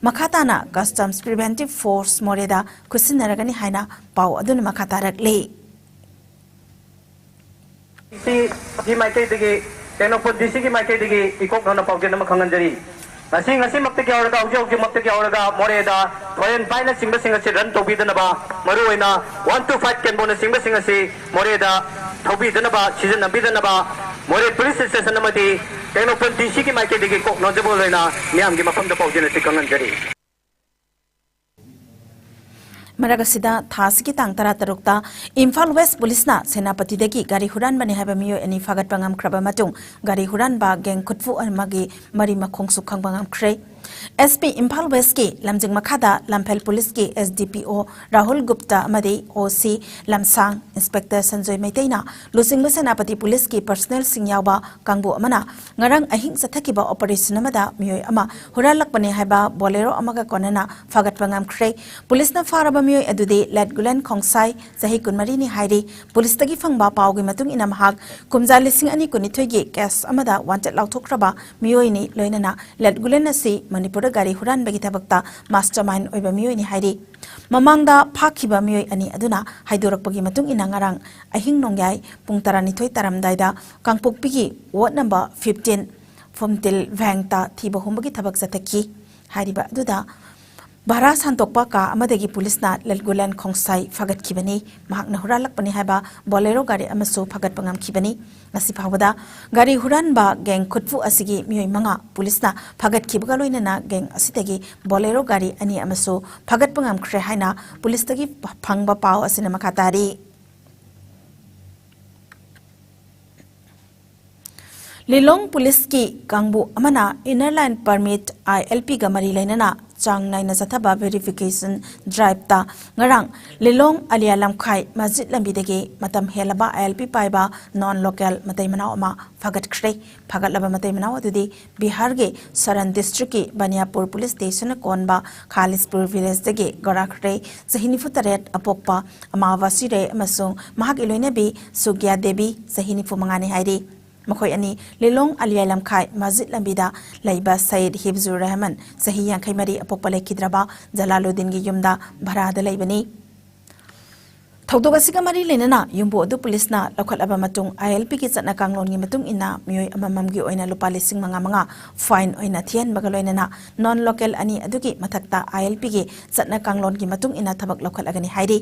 ꯃꯈꯥ ꯇꯥꯅ ꯀꯁꯇꯝꯁ ꯄ꯭ꯔꯤꯚꯦꯟꯇꯤꯚ ꯐꯣꯔꯁ ꯃꯣꯔꯦꯗ ꯈꯨꯠꯁꯤꯟꯅꯔꯒꯅꯤ ꯍꯥꯏꯅ ꯄꯥꯎ ꯑꯗꯨꯅ ꯃꯈꯥ ꯇꯥꯔꯛꯂꯤ꯫ ꯁꯤ ꯒꯤ ꯃꯥꯏꯀꯩꯗꯒꯤ, ꯇꯦꯡꯅꯧꯄꯜ ꯗꯤ ꯁꯤꯒꯤ ꯃꯥꯏꯀꯩꯗꯒꯤ ꯏꯀꯣꯛ ꯅꯧꯅ ꯄꯥꯎꯖꯦꯜ ꯑꯃ ꯈꯪꯍꯟꯖꯔꯤ꯫ ꯉꯁꯤ, ꯉꯁꯤꯃꯛꯇꯒꯤ ꯍꯧꯔꯒ, ꯍꯧꯖꯤꯛ ꯍꯧꯖꯤꯛꯃꯛꯇꯒꯤ ꯍꯧꯔꯒ ꯃꯣꯔꯦꯗ ꯊꯣꯔꯦꯟ ꯕꯥꯏꯛꯅꯆꯤꯡꯕꯁꯤꯡ ꯑꯁꯤ ꯔꯟ ꯇꯧꯕꯤꯗꯅꯕ, ꯃꯔꯨꯑꯣꯏꯅ ꯋꯥꯟ ꯇꯨ ꯐꯥꯏꯚ ꯀꯦꯟꯕꯣꯅꯆꯤꯡꯕꯁꯤꯡ ꯑꯁꯤ ꯃꯣꯔꯦꯗ ꯊꯧꯕꯤꯗꯅꯕ, ꯁꯤꯖꯤꯟꯅꯕꯤꯗꯅꯕ ꯃꯣꯔꯦ ꯄꯨꯂꯤꯁ ꯁ꯭ꯇꯦꯁꯟ ꯑꯃꯗꯤ ꯇꯦꯡꯅꯧꯄꯜ ꯗꯤ ꯁꯤꯒꯤ ꯃꯥꯏꯀꯩꯗꯒꯤ ꯀꯣꯛ ꯅꯧꯖꯕ ꯑꯣꯏꯅ ꯃꯤꯌꯥꯝꯒꯤ ꯃꯐꯝꯗ ꯄꯥꯎꯖꯦꯜ ꯑꯁꯤ ꯈꯪꯍꯟꯖꯔꯤ꯫ ꯃꯔꯛ ꯑꯁꯤꯗ, ꯊꯥ ꯑꯁꯤꯒꯤ ꯇꯥꯡ ꯇꯔꯥꯇꯔꯨꯛꯇ ꯏꯝꯐꯥꯜ ꯋꯦꯁ ꯄꯨꯂꯤꯁꯅ ꯁꯦꯅꯥꯄꯇꯤꯗꯒꯤ ꯒꯥꯔꯤ ꯍꯨꯔꯥꯟꯕꯅꯤ ꯍꯥꯏꯕ ꯃꯤꯑꯣꯏ ꯑꯅꯤ ꯐꯥꯒꯠꯄ ꯉꯝꯈ꯭ꯔꯕ ꯃꯇꯨꯡ, ꯒꯥꯔꯤ ꯍꯨꯔꯥꯟꯕ ꯒꯦꯡ ꯈꯨꯠꯄꯨ ꯑꯃꯒꯤ ꯃꯔꯤ ꯃꯈꯣꯡꯁꯨ ꯈꯪꯕ ꯉꯝꯈ꯭ꯔꯦ꯫ ꯑꯦꯁ ꯄꯤ ꯏꯝꯐꯥꯜ ꯋꯦꯁꯀꯤ ꯂꯝꯖꯤꯡ ꯃꯈꯥꯗ ꯂꯝꯐꯦꯜ ꯄꯨꯂꯤꯁꯀꯤ ꯑꯦꯁ ꯗꯤ ꯄꯤ ꯑꯣ ꯔꯥꯍꯨꯜ ꯒꯨꯞꯇ ꯑꯃꯗꯤ ꯑꯣ ꯁꯤ ꯂꯝꯁꯥꯡ ꯏꯟꯁꯄꯦꯛꯇꯔ ꯁꯟꯖꯣꯏ ꯃꯩꯇꯩꯅ ꯂꯨꯆꯤꯡꯕ ꯁꯦꯅꯥꯄꯇꯤ ꯄꯨꯂꯤꯁꯀꯤ ꯄꯔꯁꯅꯦꯜꯁꯤꯡ ꯌꯥꯎꯕ ꯀꯥꯡꯕꯨ ꯑꯃꯅ ꯉꯔꯥꯡ ꯑꯍꯤꯡ ꯆꯠꯊꯈꯤꯕ ꯑꯣꯄꯔꯦꯁꯟ ꯑꯃꯗ ꯃꯤꯑꯣꯏ ꯑꯃ ꯍꯨꯔꯥꯜꯂꯛꯄꯅꯦ ꯍꯥꯏꯕ ꯕꯣꯂꯦꯔꯣ ꯑꯃꯒ ꯀꯣꯟꯅꯅ ꯐꯥꯒꯠꯄ ꯉꯝꯈ꯭ꯔꯦ꯫ ꯄꯨꯂꯤꯁꯅ ꯐꯥꯔꯕ ꯃꯤꯑꯣꯏ ꯑꯗꯨꯗꯤ ꯂꯦꯠꯒꯨꯂꯦꯟ ꯈꯣꯡꯁꯥꯏ, ꯆꯍꯤ ꯀꯨꯟꯃꯔꯤꯅꯤ ꯍꯥꯏꯔꯤ꯫ ꯄꯨꯂꯤꯁꯇꯒꯤ ꯐꯪꯕ ꯄꯥꯎꯒꯤ ꯃꯇꯨꯡ ꯏꯟꯅ, ꯃꯍꯥꯛ ꯀꯨꯝꯖꯥ ꯂꯤꯁꯤꯡ ꯑꯅꯤ ꯀꯨꯟꯅꯤꯊꯣꯏꯒꯤ ꯀꯦꯁ ꯑꯃꯗ ꯋꯥꯟꯇꯦꯗ ꯂꯥꯎꯊꯣꯛꯈ꯭ꯔꯕ ꯃꯤꯑꯣꯏꯅꯤ, ꯂꯣꯏꯅꯅ ꯂꯦꯠꯒꯨꯂꯦꯟ ꯑꯁꯤ ꯃꯅꯤꯄꯨꯔꯗ ꯒꯥꯔꯤ ꯍꯨꯔꯥꯟꯕꯒꯤ ꯊꯕꯛꯇ ꯃꯥꯁꯇꯔ ꯃꯥꯏꯟ ꯑꯣꯏꯕ ꯃꯤꯑꯣꯏꯅꯤ ꯍꯥꯏꯔꯤ꯫ ꯃꯃꯥꯡꯗ ꯐꯥꯈꯤꯕ ꯃꯤꯑꯣꯏ ꯑꯅꯤ ꯑꯗꯨꯅ ꯍꯥꯏꯗꯣꯔꯛꯄꯒꯤ ꯃꯇꯨꯡ ꯏꯟꯅ, ꯉꯔꯥꯡ ꯑꯍꯤꯡ ꯅꯣꯡꯌꯥꯏ ꯄꯨꯡ ꯇꯔꯥꯅꯤꯊꯣꯏ ꯇꯥꯔꯝꯗꯥꯏꯗ ꯀꯥꯡꯄꯣꯛꯄꯤꯒꯤ ꯋꯥꯔꯗ ꯅꯝꯕꯔ ꯐꯤꯐꯇꯤꯟ ꯐꯨꯝꯇꯤꯜ ꯚꯦꯡꯇ ꯊꯤꯕ ꯍꯨꯝꯕꯒꯤ ꯊꯕꯛ ꯆꯠꯊꯈꯤ꯫ ꯍꯥꯏꯔꯤꯕ ꯑꯗꯨꯗ ꯚꯔꯥ ꯁꯥꯟꯗꯣꯛꯄ ꯀꯥ ꯑꯃꯗꯒꯤ ꯄꯨꯂꯤꯁꯅ ꯂꯦꯠꯒꯨꯂꯦꯟ ꯈꯣꯡꯁꯥꯏ ꯐꯥꯒꯠꯈꯤꯕꯅꯤ꯫ ꯃꯍꯥꯛꯅ ꯍꯨꯔꯥꯜꯂꯛꯄꯅꯤ ꯍꯥꯏꯕ ꯕꯣꯂꯦꯔꯣ ꯒꯥꯔꯤ ꯑꯃꯁꯨ ꯐꯥꯒꯠꯄ ꯉꯝꯈꯤꯕꯅꯤ꯫ ꯉꯁꯤ ꯐꯥꯎꯕꯗ ꯒꯥꯔꯤ ꯍꯨꯔꯥꯟꯕ ꯒꯦꯡ ꯈꯨꯠꯄꯨ ꯑꯁꯤꯒꯤ ꯃꯤꯑꯣꯏ ꯃꯉꯥ ꯄꯨꯂꯤꯁꯅ ꯐꯥꯒꯠꯈꯤꯕꯒ ꯂꯣꯏꯅꯅ ꯒꯦꯡ ꯑꯁꯤꯗꯒꯤ ꯕꯣꯂꯦꯔꯣ ꯒꯥꯔꯤ ꯑꯅꯤ ꯑꯃꯁꯨ ꯐꯥꯒꯠꯄ ꯉꯝꯈ꯭ꯔꯦ ꯍꯥꯏꯅ ꯄꯨꯂꯤꯁꯇꯒꯤ ꯐꯪꯕ ꯄꯥꯎ ꯑꯁꯤꯅ ꯃꯈꯥ ꯇꯥꯔꯤ꯫ ꯂꯤꯂꯣꯡ ꯄꯨꯂꯤꯁꯀꯤ ꯀꯥꯡꯕꯨ ꯑꯃꯅ ꯏꯟꯅꯔ ꯂꯥꯏꯟ ꯄꯔꯃꯤꯠ, ꯑꯥꯏ ꯑꯦꯜ ꯄꯤꯒ ꯃꯔꯤ ꯂꯩꯅꯅ ꯆꯥꯡ ꯅꯥꯏꯅ ꯆꯠꯊꯕ ꯚꯦꯔꯤꯐꯤꯀꯦꯁꯟ ꯗ꯭ꯔꯥꯏꯚꯇ ꯉꯔꯥꯡ ꯂꯤꯂꯣꯡ ꯑꯂꯤꯌꯥ ꯂꯝꯈꯥꯏ ꯃꯁꯖꯤꯗ ꯂꯝꯕꯤꯗꯒꯤ ꯃꯇꯝ ꯍꯦꯜꯂꯕ ꯑꯥꯏ ꯑꯦꯜ ꯄꯤ ꯄꯥꯏꯕ ꯅꯣꯟ ꯂꯣꯀꯦꯜ ꯃꯇꯩ ꯃꯅꯥꯎ ꯑꯃ ꯐꯥꯒꯠꯈ꯭ꯔꯦ꯫ ꯐꯥꯒꯠꯂꯕ ꯃꯇꯩ ꯃꯅꯥꯎ ꯑꯗꯨꯗꯤ ꯕꯤꯍꯥꯔꯒꯤ ꯁꯔꯟ ꯗꯤꯁꯇ꯭ꯔꯤꯛꯀꯤ ꯕꯅꯤꯌꯥꯄꯨꯔ ꯄꯨꯂꯤꯁ ꯁ꯭ꯇꯦꯁꯟꯅ ꯀꯣꯟꯕ ꯈꯥꯂꯤꯁꯄꯨꯔ ꯚꯤꯂꯦꯖꯇꯒꯤ ꯒꯣꯔꯥꯈꯔꯦ, ꯆꯍꯤ ꯅꯤꯐꯨ ꯇꯔꯦꯠ ꯑꯄꯣꯛꯄ ꯑꯃꯥꯕꯥꯁꯤ ꯔꯦ ꯑꯃꯁꯨꯡ ꯃꯍꯥꯛꯀꯤ ꯂꯣꯏꯅꯕꯤ ꯁꯨꯒ꯭ꯌꯥ ꯗꯦꯕꯤ, ꯆꯍꯤ ꯅꯤꯐꯨ ꯃꯉꯥꯅꯤ ꯍꯥꯏꯔꯤ꯫ ꯃꯈꯣꯏ ꯑꯅꯤ ꯂꯤꯂꯣꯡ ꯑꯂꯤꯌꯥ ꯂꯝꯈꯥꯏ ꯃꯁꯖꯤꯗ ꯂꯝꯕꯤꯗ ꯂꯩꯕ ꯁꯌꯤꯗ ꯍꯤꯐꯖꯨꯔ ꯔꯍꯃꯟ, ꯆꯍꯤ ꯌꯥꯡꯈꯩ ꯃꯔꯤ ꯑꯄꯣꯛꯄ, ꯂꯩꯈꯤꯗ꯭ꯔꯕ ꯖꯂꯥꯂꯨꯗꯤꯟꯒꯤ ꯌꯨꯝꯗ ꯚꯔꯥꯗ ꯂꯩꯕꯅꯤ꯫ ꯊꯧꯗꯣꯛ ꯑꯁꯤꯒ ꯃꯔꯤ ꯂꯩꯅꯅ ꯌꯨꯝꯕꯨ ꯑꯗꯨ ꯄꯨꯂꯤꯁꯅ ꯂꯧꯈꯠꯂꯕ ꯃꯇꯨꯡ, ꯑꯥꯏ ꯑꯦꯜ ꯄꯤꯒꯤ ꯆꯠꯅ ꯀꯥꯡꯂꯣꯟꯒꯤ ꯃꯇꯨꯡ ꯏꯟꯅ ꯃꯤꯑꯣꯏ ꯑꯃꯃꯝꯒꯤ ꯑꯣꯏꯅ ꯂꯨꯄꯥ ꯂꯤꯁꯤꯡ ꯃꯉꯥ ꯃꯉꯥ ꯐꯥꯏꯟ ꯑꯣꯏꯅ ꯊꯤꯍꯟꯕꯒ ꯂꯣꯏꯅꯅ ꯅꯣꯟ ꯂꯣꯀꯦꯜ ꯑꯅꯤ ꯑꯗꯨꯒꯤ ꯃꯊꯛꯇ ꯑꯥꯏ ꯑꯦꯜ ꯄꯤꯒꯤ ꯆꯠꯅ ꯀꯥꯡꯂꯣꯟꯒꯤ ꯃꯇꯨꯡ ꯏꯟꯅ ꯊꯕꯛ ꯂꯧꯈꯠꯂꯒꯅꯤ ꯍꯥꯏꯔꯤ꯫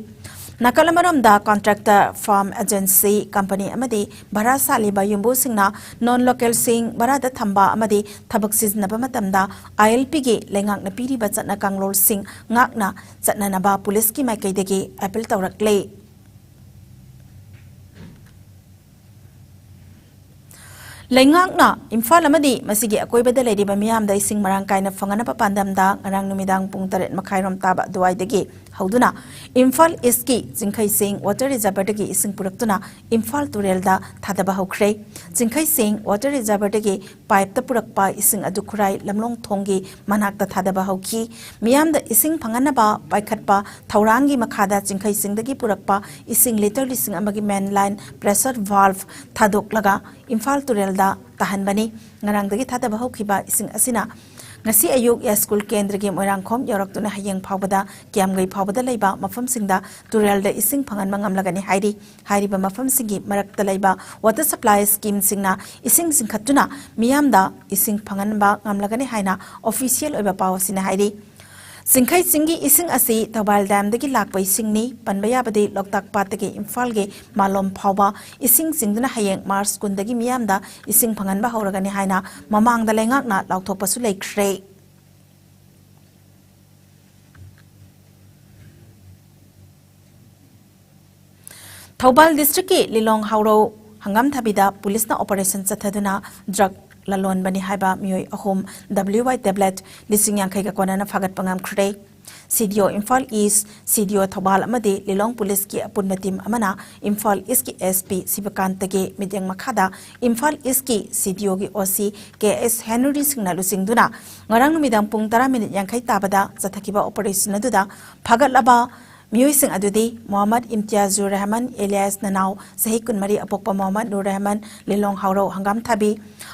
ꯅꯥꯀꯜ ꯑꯃꯔꯣꯝꯗ, contractor, firm, agency, company ꯑꯃꯗꯤ ꯚꯔꯥ ꯁꯥꯜꯂꯤꯕ ꯌꯨꯝꯕꯨꯁꯤꯡꯅ non-localꯁꯤꯡ ꯚꯔꯥꯗ ꯊꯝꯕ ꯑꯃꯗꯤ ꯊꯕꯛ ꯁꯤꯖꯤꯟꯅꯕ ꯃꯇꯝꯗ ILPꯒꯤ ꯂꯩꯉꯥꯛꯅ ꯄꯤꯔꯤꯕ ꯆꯠꯅ ꯀꯥꯡꯂꯣꯟꯁꯤꯡ ꯉꯥꯛꯅ ꯆꯠꯅꯅꯕ ꯄꯨꯂꯤꯁꯀꯤ ꯃꯥꯏꯀꯩꯗꯒꯤ appeal ꯇꯧꯔꯛꯂꯤ꯫ ꯂꯩꯉꯥꯛꯅ ꯏꯝꯐꯥꯜ ꯑꯃꯗꯤ ꯃꯁꯤꯒꯤ ꯑꯀꯣꯏꯕꯗ ꯂꯩꯔꯤꯕ ꯃꯤꯌꯥꯝꯗ ꯏꯁꯤꯡ ꯃꯔꯥꯡ ꯀꯥꯏꯅ ꯐꯪꯍꯟꯅꯕ ꯄꯥꯟꯗꯝꯗ ꯉꯔꯥꯡ ꯅꯨꯃꯤꯗꯥꯡ ꯄꯨꯡ ꯇꯔꯦꯠ ꯃꯈꯥꯏꯔꯣꯝ ꯇꯥꯕ ꯑꯗꯨꯋꯥꯏꯗꯒꯤ ꯍꯧꯗꯨꯅ ꯏꯝꯐꯥꯜ ꯏꯁꯀꯤ ꯆꯤꯡꯈꯩꯁꯤꯡ water reservoirꯗꯒꯤ ꯏꯁꯤꯡ ꯄꯨꯔꯛꯇꯨꯅ ꯏꯝꯐꯥꯜ ꯇꯨꯔꯦꯜꯗ ꯊꯥꯗꯕ ꯍꯧꯈ꯭ꯔꯦ꯫ ꯆꯤꯡꯈꯩꯁꯤꯡ water reservoirꯗꯒꯤ pipeꯇ ꯄꯨꯔꯛꯄ ꯏꯁꯤꯡ ꯑꯗꯨ ꯈꯨꯔꯥꯏ ꯂꯝꯂꯣꯡ ꯊꯣꯡꯒꯤ ꯃꯅꯥꯛꯇ ꯊꯥꯗꯕ ꯍꯧꯈꯤ꯫ ꯃꯤꯌꯥꯝꯗ ꯏꯁꯤꯡ ꯐꯪꯍꯟꯅꯕ ꯄꯥꯏꯈꯠꯄ ꯊꯧꯔꯥꯡꯒꯤ ꯃꯈꯥꯗ ꯆꯤꯡꯈꯩꯁꯤꯡꯗꯒꯤ ꯄꯨꯔꯛꯄ ꯏꯁꯤꯡ litre ꯂꯤꯁꯤꯡ ꯑꯃꯒꯤ main line pressure valve ꯊꯥꯗꯣꯛꯂꯒ Imphal ꯇꯨꯔꯦꯜꯗ ꯇꯥꯍꯟꯕꯅꯤ꯫ ꯉꯔꯥꯡꯗꯒꯤ ꯊꯥꯗꯕ ꯍꯧꯈꯤꯕ ꯏꯁꯤꯡ ꯑꯁꯤꯅ ꯉꯁꯤ ꯑꯌꯨꯛ ꯌꯥꯏꯁ꯭ꯀꯨꯜ ꯀꯦꯟꯗ꯭ꯔꯒꯤ ꯃꯣꯏꯔꯥꯡꯈꯣꯝ ꯌꯧꯔꯛꯇꯨꯅ ꯍꯌꯦꯡ ꯐꯥꯎꯕꯗ ꯀꯤꯌꯥꯝꯒꯩ ꯐꯥꯎꯕꯗ ꯂꯩꯕ ꯃꯐꯝꯁꯤꯡꯗ ꯇꯨꯔꯦꯜꯗ ꯏꯁꯤꯡ ꯐꯪꯍꯟꯕ ꯉꯝꯂꯒꯅꯤ ꯍꯥꯏꯔꯤ꯫ ꯍꯥꯏꯔꯤꯕ ꯃꯐꯝꯁꯤꯡꯒꯤ ꯃꯔꯛꯇ ꯂꯩꯕ water supply schemeꯁꯤꯡꯅ ꯏꯁꯤꯡ ꯆꯤꯡꯈꯠꯇꯨꯅ ꯃꯤꯌꯥꯝꯗ ꯏꯁꯤꯡ ꯐꯪꯍꯟꯕ ꯉꯝꯂꯒꯅꯤ ꯍꯥꯏꯅ official ꯑꯣꯏꯕ ꯄꯥꯎ ꯑꯁꯤꯅ ꯍꯥꯏꯔꯤ꯫ ꯆꯤꯡꯈꯩ ꯆꯤꯡꯒꯤ ꯏꯁꯤꯡ ꯑꯁꯤ ꯊꯧꯕꯥꯜ dam ꯗꯒꯤ ꯂꯥꯛꯄ ꯏꯁꯤꯡꯅꯤ꯫ ꯄꯟꯕ ꯌꯥꯕꯗꯤ ꯂꯣꯛꯇꯥꯛ ꯄꯥꯠꯇꯒꯤ ꯏꯝꯐꯥꯜꯒꯤ ꯃꯥꯂꯣꯝ ꯐꯥꯎꯕ ꯏꯁꯤꯡ ꯆꯤꯡꯗꯨꯅ ꯍꯌꯦꯡ March ꯀꯨꯟꯗꯒꯤ ꯃꯤꯌꯥꯝꯗ ꯏꯁꯤꯡ ꯐꯪꯍꯟꯕ ꯍꯧꯔꯒꯅꯤ ꯍꯥꯏꯅ ꯃꯃꯥꯡꯗ ꯂꯩꯉꯥꯛꯅ ꯂꯥꯎꯊꯣꯛꯄꯁꯨ ꯂꯩꯈ꯭ꯔꯦ꯫ ꯊꯧꯕꯥꯜ districtꯀꯤ ꯂꯤꯂꯣꯡ ꯍꯥꯎꯔꯧ ꯍꯪꯒꯥꯝꯊꯥꯕꯤꯗ ꯄꯨꯂꯤꯁꯅ operation ꯆꯠꯊꯗꯨꯅ drug ꯂꯂꯣꯟꯕꯅꯤ ꯍꯥꯏꯕ ꯃꯤꯑꯣꯏ ꯑꯍꯨꯝ WY tablet ꯂꯤꯁꯤꯡ ꯌꯥꯡꯈꯩꯒ ꯀꯣꯟꯅꯅ ꯐꯥꯒꯠꯄ ꯉꯝꯈ꯭ꯔꯦ꯫ CDO Imphal East, CDO Thoubal ꯑꯃꯗꯤ ꯂꯤꯂꯣꯡ ꯄꯨꯂꯤꯁꯀꯤ ꯑꯄꯨꯟꯕ team ꯑꯃꯅ ꯏꯝꯐꯥꯜ Eastꯀꯤ SP ꯁꯤꯕꯀꯥꯟꯇꯒꯤ ꯃꯤꯠꯌꯦꯡ ꯃꯈꯥꯗ ꯏꯝꯐꯥꯜ Eastꯀꯤ CDOꯒꯤ OC ꯀꯦ ꯑꯦꯁ ꯍꯦꯅꯔꯤ ꯁꯤꯡꯅ ꯂꯨꯆꯤꯡꯗꯨꯅ ꯉꯔꯥꯡ ꯅꯨꯃꯤꯗꯥꯡ ꯄꯨꯡ ꯇꯔꯥ minute ꯌꯥꯡꯈꯩ ꯇꯥꯕꯗ ꯆꯠꯊꯈꯤꯕ operation ꯑꯗꯨꯗ ꯐꯥꯒꯠꯂꯕ ꯃꯤꯑꯣꯏꯁꯤꯡ ꯑꯗꯨꯗꯤ ꯃꯣꯍꯝꯃꯗ ꯏꯝꯇꯤꯌꯥꯖꯨꯔ ꯔꯍꯃꯟ alias ꯅꯅꯥꯎ, ꯆꯍꯤ ꯀꯨꯟꯃꯔꯤ, ꯑꯄꯣꯛꯄ ꯃꯣꯍꯝꯃꯗ ꯅꯨꯔ ꯔꯍꯃꯟ, ꯂꯤꯂꯣꯡ ꯍꯥꯎꯔꯧ ꯍꯪꯒꯥꯝꯊꯥꯕꯤ,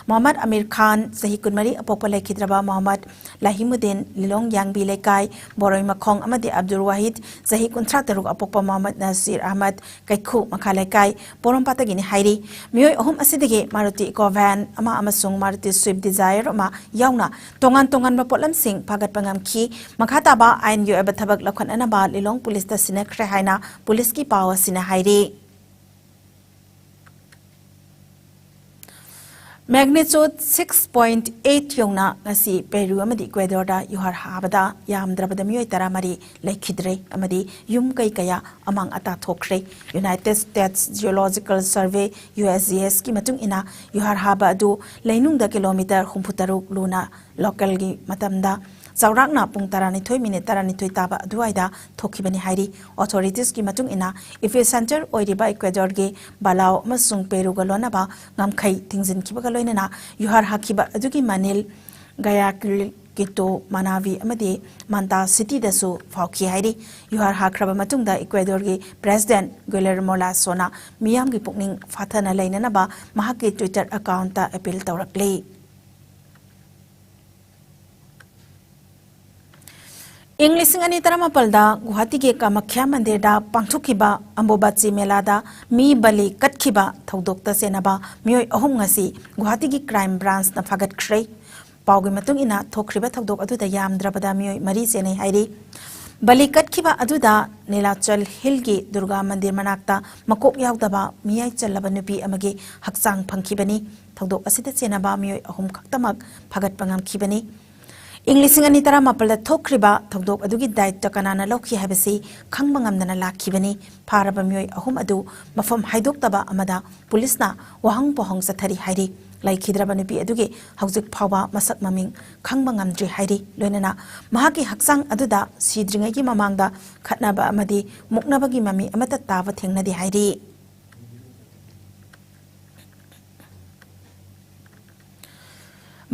ꯃꯣꯍꯝꯃꯗ ꯑꯃꯤꯔ ꯈꯥꯟ, ꯆꯍꯤ ꯀꯨꯟꯃꯔꯤ, ꯑꯄꯣꯛꯄ ꯂꯩꯈꯤꯗ꯭ꯔꯕ ꯃꯣꯍꯝꯃꯗ ꯂꯥꯍꯤꯃꯨꯗꯤꯟ, ꯂꯤꯂꯣꯡ ꯌꯥꯡꯕꯤ ꯂꯩꯀꯥꯏ, ꯕꯣꯔꯣꯏꯃꯈꯣꯡ, ꯑꯃꯗꯤ ꯑꯕꯗꯨꯜ ꯋꯥꯍꯤꯗ, ꯆꯍꯤ ꯀꯨꯟꯊ꯭ꯔꯥ ꯇꯔꯨꯛ, ꯑꯄꯣꯛꯄ ꯃꯣꯍꯝꯃꯗ ꯅꯁꯤꯔ ꯑꯍꯃꯗ, ꯀꯩꯈꯨ ꯃꯈꯥ ꯂꯩꯀꯥꯏ, ꯄꯣꯔꯣꯝꯄꯥꯠꯇꯒꯤꯅꯤ ꯍꯥꯏꯔꯤ꯫ ꯃꯤꯑꯣꯏ ꯑꯍꯨꯝ ꯑꯁꯤꯗꯒꯤ ꯃꯥꯔꯨꯇꯤ ꯏꯀꯣ ꯚꯦꯟ ꯑꯃ ꯑꯃꯁꯨꯡ ꯃꯥꯔꯨꯇꯤ ꯁ꯭ꯋꯤꯐ ꯗꯤꯖꯥꯌꯔ ꯑꯃ ꯌꯥꯎꯅ ꯇꯣꯉꯥꯟ ꯇꯣꯉꯥꯟꯕ ꯄꯣꯠꯂꯝꯁꯤꯡ ꯐꯥꯒꯠꯄ ꯉꯝꯈꯤ꯫ ꯃꯈꯥ ꯇꯥꯕ ꯑꯥꯏꯟꯒꯤ ꯑꯣꯏꯕ ꯊꯕꯛ ꯂꯧꯈꯠꯅꯅꯕ ꯂꯤꯂꯣꯡ ꯄꯨꯂꯤꯁ ꯇ ꯁꯤꯟꯅꯈ꯭ꯔꯦ ꯍꯥꯏꯅ ꯄꯨꯂꯤꯁꯀꯤ ꯄꯥꯎ ꯑꯁꯤꯅ ꯍꯥꯏꯔꯤ꯫ Magnitude six point eight ꯌꯧꯅ ꯉꯁꯤ ꯄꯦꯔꯨ ꯑꯃꯗꯤ ꯏꯀ꯭ꯋꯦꯗꯣꯔꯗ ꯌꯨꯍꯥꯔ ꯍꯥꯕꯗ ꯌꯥꯝꯗ꯭ꯔꯕꯗ ꯃꯤꯑꯣꯏ ꯇꯔꯥꯃꯔꯤ ꯂꯩꯈꯤꯗ꯭ꯔꯦ ꯑꯃꯗꯤ ꯌꯨꯝ ꯀꯩ ꯀꯌꯥ ꯑꯃꯥꯡ ꯑꯇꯥ ꯊꯣꯛꯈ꯭ꯔꯦ꯫ United States Geological Survey, U S G S ꯀꯤ ꯃꯇꯨꯡ ꯏꯟꯅ, ꯌꯨꯍꯥꯔ ꯍꯥꯕ ꯑꯗꯨ ꯂꯩꯅꯨꯡꯗ ꯀꯤꯂꯣꯃꯤꯇꯔ ꯍꯨꯝꯐꯨꯇꯔꯨꯛ ꯂꯨꯅ ꯂꯣꯀꯦꯜꯒꯤ ꯃꯇꯝꯗ ꯆꯥꯎꯔꯥꯛꯅ ꯄꯨꯡ ꯇꯔꯥꯅꯤꯊꯣꯏ ꯃꯤꯅꯤꯠ ꯇꯔꯥꯅꯤꯊꯣꯏ ꯇꯥꯕ ꯑꯗꯨꯋꯥꯏꯗ ꯊꯣꯛꯈꯤꯕꯅꯤ ꯍꯥꯏꯔꯤ꯫ ꯑꯣꯊꯣꯔꯤꯇꯤꯁꯀꯤ ꯃꯇꯨꯡ ꯏꯟꯅ, ꯏꯄꯤꯁꯦꯟꯇꯔ ꯑꯣꯏꯔꯤꯕ ꯏꯀ꯭ꯋꯦꯗꯣꯔꯒꯤ ꯕꯥꯂꯥꯎ ꯑꯃꯁꯨꯡ ꯄꯦꯔꯨꯒ ꯂꯣꯟꯅꯕ ꯉꯝꯈꯩ ꯊꯤꯡꯖꯤꯟꯈꯤꯕꯒ ꯂꯣꯏꯅꯅ ꯌꯨꯍꯥꯔ ꯍꯥꯈꯤꯕ ꯑꯗꯨꯒꯤ ꯃꯅꯤꯜ ꯒꯌꯥꯀꯤꯜ ꯀꯤꯇꯣ, ꯃꯅꯥꯕꯤ ꯑꯃꯗꯤ ꯃꯥꯟꯇꯥ ꯁꯤꯇꯤꯗꯁꯨ ꯐꯥꯎꯈꯤ ꯍꯥꯏꯔꯤ꯫ ꯌꯨꯍꯥꯔ ꯍꯥꯈ꯭ꯔꯕ ꯃꯇꯨꯡꯗ ꯏꯀ꯭ꯋꯦꯗꯣꯔꯒꯤ ꯄ꯭ꯔꯦꯁꯤꯗꯦꯟꯠ ꯒꯨꯏꯂꯔꯃꯣ ꯂꯥꯁꯣꯅ ꯃꯤꯌꯥꯝꯒꯤ ꯄꯨꯛꯅꯤꯡ ꯐꯥꯊꯅ ꯂꯩꯅꯅꯕ ꯃꯍꯥꯛꯀꯤ ꯇ꯭ꯋꯤꯇꯔ ꯑꯦꯀꯥꯎꯟꯠꯇ ꯑꯄꯤꯜ ꯇꯧꯔꯛꯂꯤ꯫ ꯏꯪ ꯂꯤꯁꯤꯡ ꯑꯅꯤ ꯇꯔꯥꯃꯥꯄꯜꯗ ꯒꯨꯋꯥꯍꯥꯇꯤꯒꯤ ꯀꯥꯃꯥꯈ꯭ꯌꯥ ꯃꯟꯗꯤꯔꯗ ꯄꯥꯡꯊꯣꯛꯈꯤꯕ ꯑꯝꯕꯨꯕꯥꯆꯤ ꯃꯦꯂꯥꯗ ꯃꯤ ꯕꯂꯤ ꯀꯠꯈꯤꯕ ꯊꯧꯗꯣꯛꯇ ꯆꯦꯟꯅꯕ ꯃꯤꯑꯣꯏ ꯑꯍꯨꯝ ꯉꯁꯤ ꯒꯨꯋꯥꯍꯥꯇꯤꯒꯤ ꯀ꯭ꯔꯥꯏꯝ ꯕ꯭ꯔꯥꯟꯁꯅ ꯐꯥꯒꯠꯈ꯭ꯔꯦ꯫ ꯄꯥꯎꯒꯤ ꯃꯇꯨꯡ ꯏꯟꯅ, ꯊꯣꯛꯈ꯭ꯔꯤꯕ ꯊꯧꯗꯣꯛ ꯑꯗꯨꯗ ꯌꯥꯝꯗ꯭ꯔꯕꯗ ꯃꯤꯑꯣꯏ ꯃꯔꯤ ꯆꯦꯟꯅꯩ ꯍꯥꯏꯔꯤ꯫ ꯕꯂꯤ ꯀꯠꯈꯤꯕ ꯑꯗꯨꯗ ꯅꯤꯂꯥꯆꯜ ꯍꯤꯜꯒꯤ ꯗꯨꯔꯒꯥ ꯃꯟꯗꯤꯔ ꯃꯅꯥꯛꯇ ꯃꯀꯣꯛ ꯌꯥꯎꯗꯕ ꯃꯤꯌꯥꯏ ꯆꯜꯂꯕ ꯅꯨꯄꯤ ꯑꯃꯒꯤ ꯍꯛꯆꯥꯡ ꯐꯪꯈꯤꯕꯅꯤ꯫ ꯊꯧꯗꯣꯛ ꯑꯁꯤꯗ ꯆꯦꯟꯅꯕ ꯃꯤꯑꯣꯏ ꯑꯍꯨꯝ ꯈꯛꯇꯃꯛ ꯐꯥꯒꯠꯄ ꯉꯝꯈꯤꯕꯅꯤ꯫ ꯏꯪ ꯂꯤꯁꯤꯡ ꯑꯅꯤ ꯇꯔꯥꯃꯥꯄꯜꯗ ꯊꯣꯛꯈ꯭ꯔꯤꯕ ꯊꯧꯗꯣꯛ ꯑꯗꯨꯒꯤ ꯗꯥꯏꯇ ꯀꯅꯥꯅ ꯂꯧꯈꯤ ꯍꯥꯏꯕꯁꯤ ꯈꯪꯕ ꯉꯝꯗꯅ ꯂꯥꯛꯈꯤꯕꯅꯤ꯫ ꯐꯥꯔꯕ ꯃꯤꯑꯣꯏ ꯑꯍꯨꯝ ꯑꯗꯨ ꯃꯐꯝ ꯍꯥꯏꯗꯣꯛꯇꯕ ꯑꯃꯗ ꯄꯨꯂꯤꯁꯅ ꯋꯥꯍꯪ ꯄꯥꯎꯍꯪ ꯆꯠꯊꯔꯤ ꯍꯥꯏꯔꯤ꯫ ꯂꯩꯈꯤꯗ꯭ꯔꯕ ꯅꯨꯄꯤ ꯑꯗꯨꯒꯤ ꯍꯧꯖꯤꯛ ꯐꯥꯎꯕ ꯃꯁꯛ ꯃꯃꯤꯡ ꯈꯪꯕ ꯉꯝꯗ꯭ꯔꯤ ꯍꯥꯏꯔꯤ꯫ ꯂꯣꯏꯅꯅ ꯃꯍꯥꯛꯀꯤ ꯍꯛꯆꯥꯡ ꯑꯗꯨꯗ ꯁꯤꯗ꯭ꯔꯤꯉꯩꯒꯤ ꯃꯃꯥꯡꯗ ꯈꯠꯅꯕ ꯑꯃꯗꯤ ꯃꯨꯛꯅꯕꯒꯤ ꯃꯃꯤ ꯑꯃꯠꯇ ꯇꯥꯕ ꯊꯦꯡꯅꯗꯦ ꯍꯥꯏꯔꯤ꯫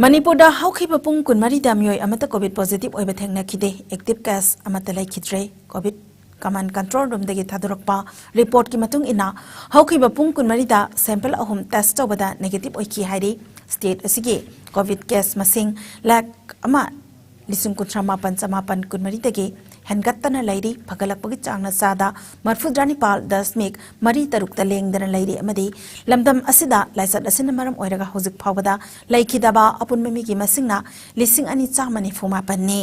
ꯃꯅꯤꯄꯨꯔꯗ ꯍꯧꯈꯤꯕ ꯄꯨꯡ ꯀꯨꯟꯃꯔꯤꯗ ꯃꯤꯑꯣꯏ ꯑꯃꯠꯇ ꯀꯣꯚꯤꯗ ꯄꯣꯖꯤꯇꯤꯚ ꯑꯣꯏꯕ ꯊꯦꯡꯅꯈꯤꯗꯦ꯫ ꯑꯦꯛꯇꯤꯚ ꯀꯦꯁ ꯑꯃꯠꯇ ꯂꯩꯈꯤꯗ꯭ꯔꯦ꯫ ꯀꯣꯚꯤꯗ ꯀꯃꯥꯟ ꯀꯟꯇ꯭ꯔꯣꯜ ꯔꯨꯝꯗꯒꯤ ꯊꯥꯗꯣꯔꯛꯄ ꯔꯤꯄꯣꯔꯠꯀꯤ ꯃꯇꯨꯡ ꯏꯟꯅ, ꯍꯧꯈꯤꯕ ꯄꯨꯡ ꯀꯨꯟꯃꯔꯤꯗ ꯁꯦꯝꯄꯜ ꯑꯍꯨꯝ ꯇꯦꯁ ꯇꯧꯕꯗ ꯅꯦꯒꯦꯇꯤꯚ ꯑꯣꯏꯈꯤ ꯍꯥꯏꯔꯤ꯫ ꯁ꯭ꯇꯦꯠ ꯑꯁꯤꯒꯤ ꯀꯣꯚꯤꯗ ꯀꯦꯁ ꯃꯁꯤꯡ ꯂꯥꯈ ꯑꯃ ꯂꯤꯁꯤꯡ ꯀꯨꯟꯊ꯭ꯔꯥ ꯃꯥꯄꯟ ꯆꯃꯥꯄꯟ ꯀꯨꯟꯃꯔꯤꯗꯒꯤ ꯍꯦꯟꯒꯠꯇꯅ ꯂꯩꯔꯤ꯫ ꯐꯒꯠꯂꯛꯄꯒꯤ ꯆꯥꯡꯅ ꯆꯥꯗ ꯃꯔꯤꯐꯨꯇꯔꯥꯅꯤꯄꯥꯜ ꯗꯁꯃꯤꯛ ꯃꯔꯤ ꯇꯔꯨꯛꯇ ꯂꯦꯡꯗꯅ ꯂꯩꯔꯤ ꯑꯃꯗꯤ ꯂꯝꯗꯝ ꯑꯁꯤꯗ ꯂꯥꯏꯆꯠ ꯑꯁꯤꯅ ꯃꯔꯝ ꯑꯣꯏꯔꯒ ꯍꯧꯖꯤꯛ ꯐꯥꯎꯕꯗ ꯂꯩꯈꯤꯗꯕ ꯑꯄꯨꯟꯕ ꯃꯤꯒꯤ ꯃꯁꯤꯡꯅ ꯂꯤꯁꯤꯡ ꯑꯅꯤ ꯆꯥꯝꯃ ꯅꯤꯐꯨ ꯃꯥꯄꯟꯅꯤ꯫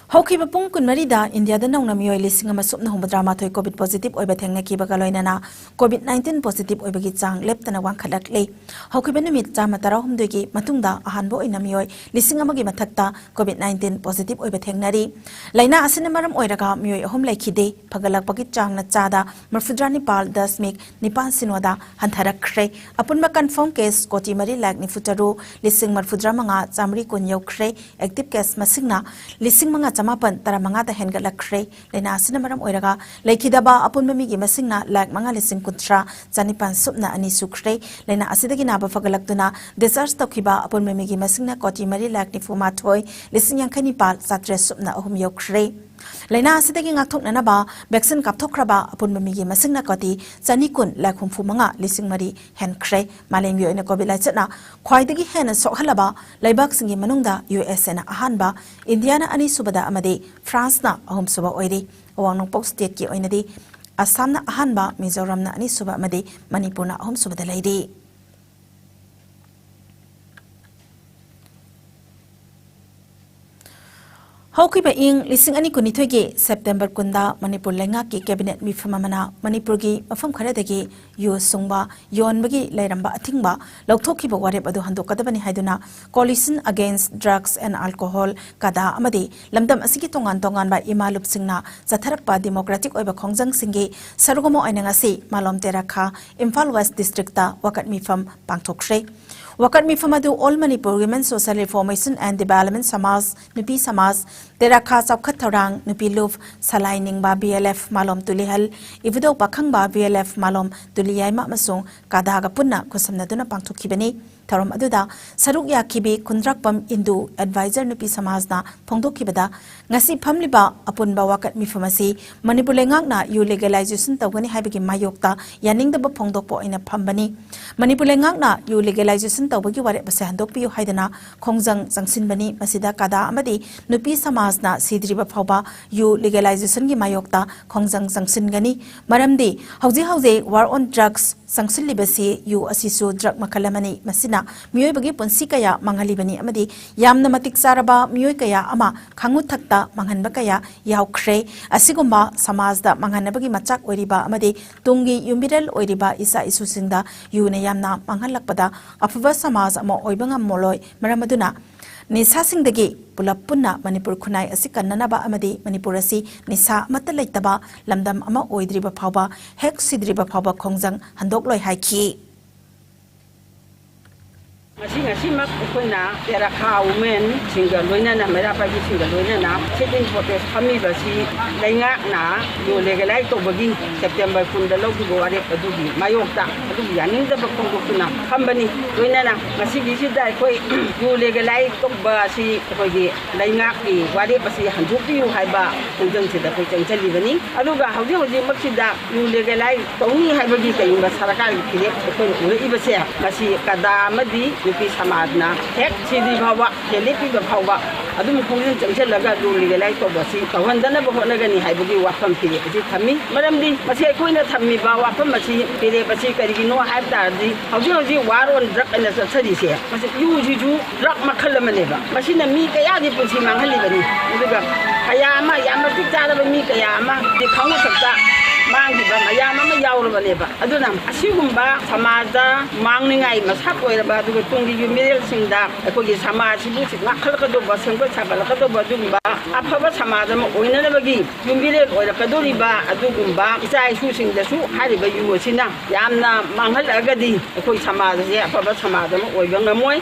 ꯍꯧꯈꯤꯕ ꯄꯨꯡ ꯀꯨꯟꯃꯔꯤꯗ ꯏꯟꯗꯤꯌꯥꯗ ꯅꯧꯅ ꯃꯤꯑꯣꯏ ꯂꯤꯁꯤꯡ ꯑꯃ ꯁꯨꯞꯅ ꯍꯨꯝꯐꯨꯇꯔꯥ ꯃꯥꯊꯣꯏ ꯀꯣꯚꯤꯗ ꯄꯣꯖꯤꯇꯤꯚ ꯑꯣꯏꯕ ꯊꯦꯡꯅꯈꯤꯕꯒ ꯂꯣꯏꯅꯅ ꯀꯣꯚꯤꯗ ꯅꯥꯏꯟꯇꯤꯟ ꯄꯣꯖꯤꯇꯤꯚ ꯑꯣꯏꯕꯒꯤ ꯆꯥꯡ ꯂꯦꯞꯇꯅ ꯋꯥꯡꯈꯠꯂꯛꯂꯤ꯫ ꯍꯧꯈꯤꯕ ꯅꯨꯃꯤꯠ ꯆꯥꯝꯃ ꯇꯔꯥꯍꯨꯝꯗꯣꯏꯒꯤ ꯃꯇꯨꯡꯗ ꯑꯍꯥꯟꯕ ꯑꯣꯏꯅ ꯃꯤꯑꯣꯏ ꯂꯤꯁꯤꯡ ꯑꯃꯒꯤ ꯃꯊꯛꯇ ꯀꯣꯚꯤꯗ ꯅꯥꯏꯟꯇꯤꯟ ꯄꯣꯖꯤꯇꯤꯚ ꯑꯣꯏꯕ ꯊꯦꯡꯅꯔꯤ꯫ ꯂꯥꯏꯅꯥ ꯑꯁꯤꯅ ꯃꯔꯝ ꯑꯣꯏꯔꯒ ꯃꯤꯑꯣꯏ ꯑꯍꯨꯝ ꯂꯩꯈꯤꯗꯦ꯫ ꯐꯒꯠꯂꯛꯄꯒꯤ ꯆꯥꯡꯅ ꯆꯥꯗ ꯃꯔꯤꯐꯨꯇꯔꯥ ꯅꯤꯄꯥꯜ ꯗꯁꯃꯤꯛ ꯅꯤꯄꯥꯜ ꯁꯤꯅꯣꯗ ꯍꯟꯊꯔꯛꯈ꯭ꯔꯦ꯫ ꯑꯄꯨꯟꯕ ꯀꯟꯐꯥꯔꯝ ꯀꯦꯁ ꯀꯣꯇꯤ ꯃꯔꯤ ꯂꯥꯈ ꯅꯤꯐꯨ ꯇꯔꯨꯛ ꯂꯤꯁꯤꯡ ꯃꯔꯤꯐꯨꯇꯔꯥ ꯃꯉꯥ ꯆꯥꯃꯔꯤ ꯀꯨꯟ ꯌꯧꯈ꯭ꯔꯦ꯫ ꯑꯦꯛꯇꯤꯚ ꯀꯦꯁ ꯃꯁꯤꯡꯅ ꯂꯤꯁꯤꯡ ꯃꯉꯥ ꯆꯃꯥꯄꯟ ꯇꯔꯥꯃꯉꯥꯗ ꯍꯦꯟꯒꯠꯂꯛꯈ꯭ꯔꯦ꯫ ꯂꯥꯏꯅꯥ ꯑꯁꯤꯅ ꯃꯔꯝ ꯑꯣꯏꯔꯒ ꯂꯩꯈꯤꯗꯕ ꯑꯄꯨꯟꯕ ꯃꯤꯒꯤ ꯃꯁꯤꯡꯅ ꯂꯥꯈ ꯃꯉꯥ ꯂꯤꯁꯤꯡ ꯀꯨꯟꯊ꯭ꯔꯥ ꯆꯅꯤꯄꯥꯟ ꯁꯨꯞꯅ ꯑꯅꯤ ꯁꯨꯈ꯭ꯔꯦ꯫ ꯂꯥꯏꯅꯥ ꯑꯁꯤꯗꯒꯤ ꯅꯥꯕ ꯐꯒꯠꯂꯛꯇꯨꯅ ꯗꯤꯁꯆꯥꯔꯖ ꯇꯧꯈꯤꯕ ꯑꯄꯨꯟꯕ ꯃꯤꯒꯤ ꯃꯁꯤꯡꯅ ꯀꯣꯇꯤ ꯃꯔꯤ ꯂꯥꯈ ꯅꯤꯐꯨ ꯃꯥꯊꯣꯏ ꯂꯤꯁꯤꯡ ꯌꯥꯡꯈꯩ ꯅꯤꯄꯥꯜ ꯆꯥꯇ꯭ꯔꯦꯠ ꯁꯨꯞꯅ ꯑꯍꯨꯝ ꯌꯧꯈ꯭ꯔꯦ꯫ ꯂꯥꯏꯅꯥ ꯑꯁꯤꯗꯒꯤ ꯉꯥꯛꯊꯣꯛꯅꯅꯕ ꯚꯦꯛꯁꯤꯟ ꯀꯥꯞꯊꯣꯛꯈ꯭ꯔꯕ ꯑꯄꯨꯟꯕ ꯃꯤꯒꯤ ꯃꯁꯤꯡꯅ ꯀꯣꯇꯤ ꯆꯅꯤ ꯀꯨꯟ ꯂꯥꯈ ꯍꯨꯝꯐꯨ ꯃꯉꯥ ꯂꯤꯁꯤꯡ ꯃꯔꯤ ꯍꯦꯟꯈ꯭ꯔꯦ꯫ ꯃꯥꯂꯦꯝꯒꯤ ꯑꯣꯏꯅ ꯀꯣꯚꯤꯗ ꯂꯥꯏꯆꯠꯅ ꯈ꯭ꯋꯥꯏꯗꯒꯤ ꯍꯦꯟꯅ ꯁꯣꯛꯍꯜꯂꯕ ꯂꯩꯕꯥꯛꯁꯤꯡꯒꯤ ꯃꯅꯨꯡꯗ ꯌꯨ ꯑꯦꯁ ꯑꯦꯅ ꯑꯍꯥꯟꯕ, ꯏꯟꯗꯤꯌꯥꯅ ꯑꯅꯤꯁꯨꯕꯗ ꯑꯃꯗꯤ ꯐ꯭ꯔꯥꯟꯁꯅ ꯑꯍꯨꯝꯁꯨꯕ ꯑꯣꯏꯔꯤ꯫ ꯑꯋꯥꯡ ꯅꯣꯡꯄꯣꯛ ꯁ꯭ꯇꯦꯠꯀꯤ ꯑꯣꯏꯅꯗꯤ ꯑꯁꯥꯝꯅ ꯑꯍꯥꯟꯕ, ꯃꯤꯖꯣꯔꯥꯝꯅ ꯑꯅꯤꯁꯨꯕ ꯑꯃꯗꯤ ꯃꯅꯤꯄꯨꯔꯅ ꯑꯍꯨꯝꯁꯨꯕꯗ ꯂꯩꯔꯤ꯫ ꯍꯧꯈꯤꯕ ꯏꯪ ꯂꯤꯁꯤꯡ ꯑꯅꯤ ꯀꯨꯟꯅꯤꯊꯣꯏꯒꯤ ꯁꯦꯞꯇꯦꯝꯕꯔ ꯀꯨꯟꯗ ꯃꯅꯤꯄꯨꯔ ꯂꯩꯉꯥꯛꯀꯤ ꯀꯦꯕꯤꯅꯦꯠ ꯃꯤꯐꯝ ꯑꯃꯅ ꯃꯅꯤꯄꯨꯔꯒꯤ ꯃꯐꯝ ꯈꯔꯗꯒꯤ ꯌꯨ ꯁꯨꯡꯕ, ꯌꯣꯟꯕꯒꯤ ꯂꯩꯔꯝꯕ ꯑꯊꯤꯡꯕ ꯂꯧꯊꯣꯛꯈꯤꯕ ꯋꯥꯔꯦꯞ ꯑꯗꯨ ꯍꯟꯗꯣꯛꯀꯗꯕꯅꯤ ꯍꯥꯏꯗꯨꯅ Coalition Against Drugs and Alcohol, ꯀꯗꯥ, ꯑꯃꯗꯤ ꯂꯝꯗꯝ ꯑꯁꯤꯒꯤ ꯇꯣꯉꯥꯟ ꯇꯣꯉꯥꯟꯕ ꯏꯃꯥ ꯂꯨꯞꯁꯤꯡꯅ ꯆꯠꯊꯔꯛꯄ ꯗꯤꯃꯣꯀ꯭ꯔꯦꯇꯤꯛ ꯑꯣꯏꯕ ꯈꯣꯡꯖꯪꯁꯤꯡꯒꯤ ꯁꯔꯨꯛ ꯑꯃ ꯑꯣꯏꯅ ꯉꯁꯤ ꯃꯥꯂꯣꯝ ꯇꯦꯔꯥꯈꯥ, ꯏꯝꯐꯥꯜ ꯋꯦꯁ ꯗꯤꯁꯇ꯭ꯔꯤꯛꯇ ꯋꯥꯀꯠ ꯃꯤꯐꯝ ꯄꯥꯡꯊꯣꯛꯈ꯭ꯔꯦ꯫ ꯋꯥꯀꯠ ꯃꯤꯐꯝ ꯑꯗꯨ All Manipur Women Social Reformation and Development ꯁꯃꯥꯖ, ꯅꯨꯄꯤ ꯁꯃꯥꯖ, ꯇꯦꯔꯥꯈꯥ ꯆꯥꯎꯈꯠ ꯊꯧꯔꯥꯡ, ꯅꯨꯄꯤ ꯂꯨꯞ, ꯁꯂꯥꯏ ꯅꯤꯡꯕ ꯕꯤ ꯑꯦꯜ ꯑꯦꯐ ꯃꯥꯂꯣꯝ ꯇꯨꯂꯤꯍꯜ, ꯏꯕꯨꯙꯧ ꯄꯥꯈꯪꯕ ꯕꯤ ꯑꯦꯜ ꯑꯦꯐ ꯃꯥꯂꯣꯝ ꯇꯨꯂꯤꯌꯥꯏꯃ ꯑꯃꯁꯨꯡ ꯀꯗꯥꯒ ꯄꯨꯟꯅ ꯈꯨꯠꯁꯝꯅꯗꯨꯅ ꯄꯥꯡꯊꯣꯛꯈꯤꯕꯅꯤ꯫ ꯊꯧꯔꯝ ꯑꯗꯨꯗ ꯁꯔꯨꯛ ꯌꯥꯈꯤꯕꯤ ꯈꯨꯟꯗ꯭ꯔꯥꯛꯄꯝ ꯏꯟꯗꯨ ꯑꯦꯗꯚꯥꯏꯖꯔ ꯅꯨꯄꯤ ꯁꯃꯥꯖꯅ ꯐꯣꯡꯗꯣꯛꯈꯤꯕꯗ, ꯉꯁꯤ ꯐꯝꯂꯤꯕ ꯑꯄꯨꯟꯕ ꯋꯥꯀꯠ ꯃꯤꯐꯝ ꯑꯁꯤ ꯃꯅꯤꯄꯨꯔ ꯂꯩꯉꯥꯛꯅ ꯌꯨ ꯂꯤꯒꯦꯂꯥꯏꯖꯦꯁꯟ ꯇꯧꯒꯅꯤ ꯍꯥꯏꯕꯒꯤ ꯃꯥꯌꯣꯛꯇ ꯌꯥꯅꯤꯡꯗꯕ ꯐꯣꯡꯗꯣꯛꯄ ꯑꯣꯏꯅ ꯐꯝꯕꯅꯤ꯫ ꯃꯅꯤꯄꯨꯔ ꯂꯩꯉꯥꯛꯅ ꯌꯨ ꯂꯤꯒꯦꯂꯥꯏꯖꯦꯁꯟ ꯇꯧꯕꯒꯤ ꯋꯥꯔꯦꯞ ꯑꯁꯤ ꯍꯟꯗꯣꯛꯄꯤꯌꯨ ꯍꯥꯏꯗꯨꯅ ꯈꯣꯡꯖꯪ ꯆꯪꯁꯤꯟꯕꯅꯤ꯫ ꯃꯁꯤꯗ ꯀꯗꯥ ꯑꯃꯗꯤ ꯅꯨꯄꯤ ꯁꯃꯥꯖꯅ ꯁꯤꯗ꯭ꯔꯤꯕ ꯐꯥꯎꯕ ꯌꯨ ꯂꯤꯒꯦꯂꯥꯏꯖꯦꯁꯟꯒꯤ ꯃꯥꯌꯣꯛꯇ ꯈꯣꯡꯖꯪ ꯆꯪꯁꯤꯟꯒꯅꯤ꯫ ꯃꯔꯝꯗꯤ ꯍꯧꯖꯤꯛ ꯍꯧꯖꯤꯛ War on Drugs ꯆꯪꯁꯤꯜꯂꯤꯕꯁꯤ ꯌꯨ ꯑꯁꯤꯁꯨ ꯗ꯭ꯔꯒ ꯃꯈꯜ ꯑꯃꯅꯤ꯫ ꯃꯁꯤꯅ ꯃꯤꯑꯣꯏꯕꯒꯤ ꯄꯨꯟꯁꯤ ꯀꯌꯥ ꯃꯥꯡꯍꯜꯂꯤꯕꯅꯤ ꯑꯃꯗꯤ ꯌꯥꯝꯅ ꯃꯇꯤꯛ ꯆꯥꯔꯕ ꯃꯤꯑꯣꯏ ꯀꯌꯥ ꯑꯃ ꯈꯥꯉꯨ ꯊꯛꯇ ꯃꯥꯡꯍꯟꯕ ꯀꯌꯥ ꯌꯥꯎꯈ꯭ꯔꯦ꯫ ꯑꯁꯤꯒꯨꯝꯕ ꯁꯃꯥꯖꯗ ꯃꯥꯡꯍꯟꯅꯕꯒꯤ ꯃꯆꯥꯛ ꯑꯣꯏꯔꯤꯕ ꯑꯃꯗꯤ ꯇꯨꯡꯒꯤ ꯌꯨꯝꯕꯤꯔꯦꯜ ꯑꯣꯏꯔꯤꯕ ꯏꯆꯥ ꯏꯁꯨꯁꯤꯡꯗ ꯌꯨꯅ ꯌꯥꯝꯅ ꯃꯥꯡꯍꯜꯂꯛꯄꯗ ꯑꯐꯕ ꯁꯃꯥꯖ ꯑꯃ ꯑꯣꯏꯕ ꯉꯝꯃꯔꯣꯏ꯫ ꯃꯔꯝ ꯑꯗꯨꯅ ꯅꯤꯁꯥꯁꯤꯡꯗꯒꯤ ꯄꯨꯂꯞ ꯄꯨꯟꯅ ꯃꯅꯤꯄꯨꯔ ꯈꯨꯟꯅꯥꯏ ꯑꯁꯤ ꯀꯟꯅꯅꯕ ꯑꯃꯗꯤ ꯃꯅꯤꯄꯨꯔ ꯑꯁꯤ ꯅꯤꯁꯥ ꯑꯃꯠꯇ ꯂꯩꯇꯕ ꯂꯝꯗꯝ ꯑꯃ ꯑꯣꯏꯗ꯭ꯔꯤꯕ ꯐꯥꯎꯕ, ꯍꯦꯛ ꯁꯤꯗ꯭ꯔꯤꯕ ꯐꯥꯎꯕ ꯈꯣꯡꯖꯪ ꯍꯟꯗꯣꯛꯂꯣꯏ ꯍꯥꯏꯈꯤ꯫ ꯉꯁꯤ ꯉꯁꯤꯃꯛ ꯑꯩꯈꯣꯏꯅ ꯇꯦꯔꯥꯈꯥ ꯋꯨꯃꯦꯟꯁꯤꯡꯒ ꯂꯣꯏꯅꯅ, ꯃꯩꯔꯥ ꯄꯥꯏꯕꯤꯁꯤꯡꯒ ꯂꯣꯏꯅꯅ ꯁꯤꯠ ꯏꯟ ꯄ꯭ꯔꯣꯇꯦꯁ ꯐꯝꯃꯤꯕꯁꯤ ꯂꯩꯉꯥꯛꯅ ꯌꯨ ꯂꯦꯒꯦꯂꯥꯏꯖ ꯇꯧꯕꯒꯤ ꯁꯦꯞꯇꯦꯝꯕꯔ ꯀꯨꯟꯗ ꯂꯧꯈꯤꯕ ꯋꯥꯔꯦꯞ ꯑꯗꯨꯒꯤ ꯃꯥꯌꯣꯛꯇ ꯑꯗꯨꯒꯤ ꯌꯥꯅꯤꯡꯗꯕ ꯐꯣꯡꯗꯣꯛꯇꯨꯅ ꯐꯝꯕꯅꯤ꯫ ꯂꯣꯏꯅꯅ ꯉꯁꯤꯒꯤꯁꯤꯗ ꯑꯩꯈꯣꯏ ꯌꯨ ꯂꯦꯒꯦꯂꯥꯏꯖ ꯇꯧꯕ ꯑꯁꯤ ꯑꯩꯈꯣꯏꯒꯤ ꯂꯩꯉꯥꯛꯀꯤ ꯋꯥꯔꯦꯞ ꯑꯁꯤ ꯍꯟꯗꯣꯛꯄꯤꯌꯨ ꯍꯥꯏꯕ ꯈꯣꯡꯖꯪꯁꯤꯗ ꯑꯩꯈꯣꯏ ꯆꯪꯁꯤꯜꯂꯤꯕꯅꯤ꯫ ꯑꯗꯨꯒ ꯍꯧꯖꯤꯛ ꯍꯧꯖꯤꯛꯃꯛꯁꯤꯗ ꯌꯨ ꯂꯦꯒꯦꯂꯥꯏꯖ ꯇꯧꯅꯤ ꯍꯥꯏꯕꯒꯤ ꯀꯔꯤꯒꯨꯝꯕ ꯁꯔꯀꯥꯔꯒꯤ ꯐꯤꯔꯦꯞ ꯑꯩꯈꯣꯏꯅ ꯎꯔꯛꯏꯕꯁꯦ, ꯃꯁꯤ ꯀꯗꯥ ꯑꯃꯗꯤ ꯅꯨꯄꯤ ꯁꯃꯥꯖꯅ ꯍꯦꯛ ꯁꯤꯗ꯭ꯔꯤ ꯐꯥꯎꯕ, ꯍꯦꯟꯗꯦꯠ ꯄꯤꯕ ꯐꯥꯎꯕ ꯑꯗꯨꯝ ꯈꯣꯡꯖꯪ ꯆꯪꯁꯤꯜꯂꯒ ꯌꯨ ꯂꯦꯒꯦꯂꯥꯏꯖ ꯇꯧꯕ ꯑꯁꯤ ꯇꯧꯍꯟꯗꯅꯕ ꯍꯣꯠꯅꯒꯅꯤ ꯍꯥꯏꯕꯒꯤ ꯋꯥꯐꯝ ꯐꯤꯔꯦꯞ ꯑꯁꯤ ꯊꯝꯃꯤ꯫ ꯃꯔꯝꯗꯤ ꯃꯁꯤ ꯑꯩꯈꯣꯏꯅ ꯊꯝꯃꯤꯕ ꯋꯥꯐꯝ ꯑꯁꯤ, ꯐꯤꯔꯦꯞ ꯑꯁꯤ ꯀꯔꯤꯒꯤꯅꯣ ꯍꯥꯏꯕ ꯇꯥꯔꯗꯤ, ꯍꯧꯖꯤꯛ ꯍꯧꯖꯤꯛ ꯋꯥꯔ ꯑꯣꯟ ꯗ꯭ꯔꯒ ꯑꯅ ꯆꯠꯊꯔꯤꯁꯦ, ꯃꯁꯤ ꯌꯨꯁꯤꯁꯨ ꯗ꯭ꯔꯒ ꯃꯈꯜ ꯑꯃꯅꯦꯕ꯫ ꯃꯁꯤꯅ ꯃꯤ ꯀꯌꯥꯒꯤ ꯄꯨꯟꯁꯤ ꯃꯥꯡꯍꯜꯂꯤꯕꯅꯤ꯫ ꯑꯗꯨꯒ ꯀꯌꯥ ꯑꯃ, ꯌꯥꯝ ꯃꯇꯤꯛ ꯆꯥꯔꯕ ꯃꯤ ꯀꯌꯥ ꯑꯃ ꯈꯥꯡꯕ ꯁꯛꯇ ꯃꯥꯡꯈꯤꯕ ꯃꯌꯥꯝ ꯑꯃ ꯌꯥꯎꯔꯕꯅꯦꯕ꯫ ꯑꯗꯨꯅ ꯑꯁꯤꯒꯨꯝꯕ ꯁꯃꯥꯖꯗ ꯃꯥꯡꯅꯤꯡꯉꯥꯏ ꯃꯁꯛ ꯑꯣꯏꯔꯕ, ꯑꯗꯨꯒ ꯇꯨꯡꯒꯤ ꯌꯨꯝꯕꯤꯔꯦꯜꯁꯤꯡꯗ ꯑꯩꯈꯣꯏꯒꯤ ꯁꯃꯥꯖꯁꯤꯕꯨ ꯉꯥꯛꯈꯠꯂꯛꯀꯗꯧꯕ, ꯁꯦꯝꯒꯠ ꯁꯥꯒꯠꯂꯛꯀꯗꯧꯕ ꯑꯗꯨꯒꯨꯝꯕ ꯑꯐꯕ ꯁꯃꯥꯖ ꯑꯃ ꯑꯣꯏꯅꯅꯕꯒꯤ ꯌꯨꯝꯕꯤꯔꯦꯜ ꯑꯣꯏꯔꯛꯀꯗꯧꯔꯤꯕ ꯑꯗꯨꯒꯨꯝꯕ ꯏꯆꯥ ꯏꯁꯨꯁꯤꯡꯗꯁꯨ ꯍꯥꯏꯔꯤꯕ ꯌꯨ ꯑꯁꯤꯅ ꯌꯥꯝꯅ ꯃꯥꯡꯍꯜꯂꯛꯑꯒꯗꯤ ꯑꯩꯈꯣꯏ ꯁꯃꯥꯖ ꯑꯁꯦ ꯑꯐꯕ ꯁꯃꯥꯖ ꯑꯃ ꯑꯣꯏꯕ ꯉꯝꯃꯣꯏ꯫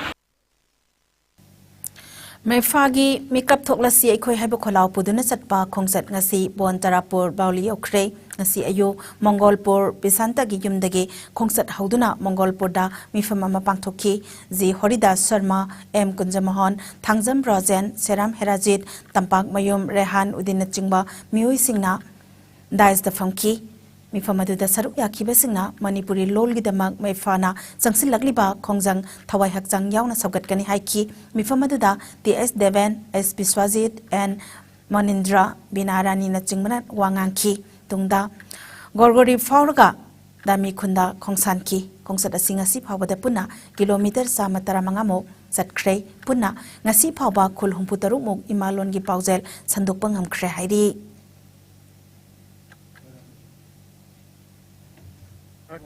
ꯃꯦꯐꯥꯒꯤ ꯃꯤꯀꯞ ꯊꯣꯛꯂꯁꯤ ꯑꯩꯈꯣꯏ ꯍꯥꯏꯕ ꯈꯣꯜꯂꯥꯎ ꯄꯨꯗꯨꯅ ꯆꯠꯄ ꯈꯣꯡꯆꯠ ꯉꯁꯤ ꯕꯣꯟ ꯇꯔꯥꯄꯨꯔ ꯕꯥꯎꯂꯤ ꯌꯧꯈ꯭ꯔꯦ꯫ ꯉꯁꯤ ꯑꯌꯨꯛ ꯃꯪꯒꯣꯜꯄꯨꯔ ꯕꯤꯁꯥꯟꯇꯒꯤ ꯌꯨꯝꯗꯒꯤ ꯈꯣꯡꯆꯠ ꯍꯧꯗꯨꯅ ꯃꯪꯒꯣꯜꯄꯨꯔꯗ ꯃꯤꯐꯝ ꯑꯃ ꯄꯥꯡꯊꯣꯛꯈꯤ꯫ ꯖꯤ ꯍꯣꯔꯤꯗꯥꯁ ꯁꯔꯃ, ꯑꯦꯝ ꯀꯨꯟꯖꯃꯣꯍꯟ, ꯊꯥꯡꯖꯝ ꯔꯣꯖꯦꯟ, ꯁꯦꯔꯥꯝ ꯍꯦꯔꯥꯖꯤꯠ, ꯇꯝꯄꯥꯛꯃꯌꯨꯝ ꯔꯦꯍꯥꯟ ꯎꯗꯤꯟꯅꯆꯤꯡꯕ ꯃꯤꯑꯣꯏꯁꯤꯡꯅ ꯗꯥꯏꯁꯇ ꯐꯝꯈꯤ꯫ ꯃꯤꯐꯝ ꯑꯗꯨꯗ ꯁꯔꯨꯛ ꯌꯥꯈꯤꯕꯁꯤꯡꯅ ꯃꯅꯤꯄꯨꯔꯤ ꯂꯣꯜꯒꯤꯗꯃꯛ ꯃꯦꯐꯥꯅ ꯆꯪꯁꯤꯜꯂꯛꯂꯤꯕ ꯈꯣꯡꯖꯪ ꯊꯋꯥꯏ ꯍꯛꯆꯥꯡ ꯌꯥꯎꯅ ꯁꯧꯒꯠꯀꯅꯤ ꯍꯥꯏꯈꯤ꯫ ꯃꯤꯐꯝ ꯑꯗꯨꯗ T S Deben, S ꯕꯤꯁ꯭ꯋꯥꯖꯤꯠ, and ꯃꯅꯤꯟꯗ꯭ꯔ, ꯕꯤꯅꯥ ꯔꯥꯅꯤꯅꯆꯤꯡꯕꯅ ꯋꯥ ꯉꯥꯡꯈꯤ꯫ ꯇꯨꯡꯗ ꯒꯣꯔꯒꯣꯔꯤ ꯐꯥꯎꯔꯒ ꯗꯥꯃꯤ ꯈꯨꯟꯗ ꯈꯣꯡꯁꯥꯟꯈꯤ꯫ ꯈꯣꯡꯆꯠ ꯑꯁꯤ ꯉꯁꯤ ꯐꯥꯎꯕꯗ ꯄꯨꯟꯅ ꯀꯤꯂꯣꯃꯤꯇꯔ ꯆꯥꯝꯃ ꯇꯔꯥꯃꯉꯥꯃꯨꯛ ꯆꯠꯈ꯭ꯔꯦ꯫ ꯄꯨꯟꯅ ꯉꯁꯤ ꯐꯥꯎꯕ ꯈꯨꯜ ꯍꯨꯝꯐꯨ ꯇꯔꯨꯛꯃꯨꯛ ꯏꯃꯥ ꯂꯣꯟꯒꯤ ꯄꯥꯎꯖꯦꯜ ꯁꯟꯗꯣꯛꯄ ꯉꯝꯈ꯭ꯔꯦ ꯍꯥꯏꯔꯤ꯫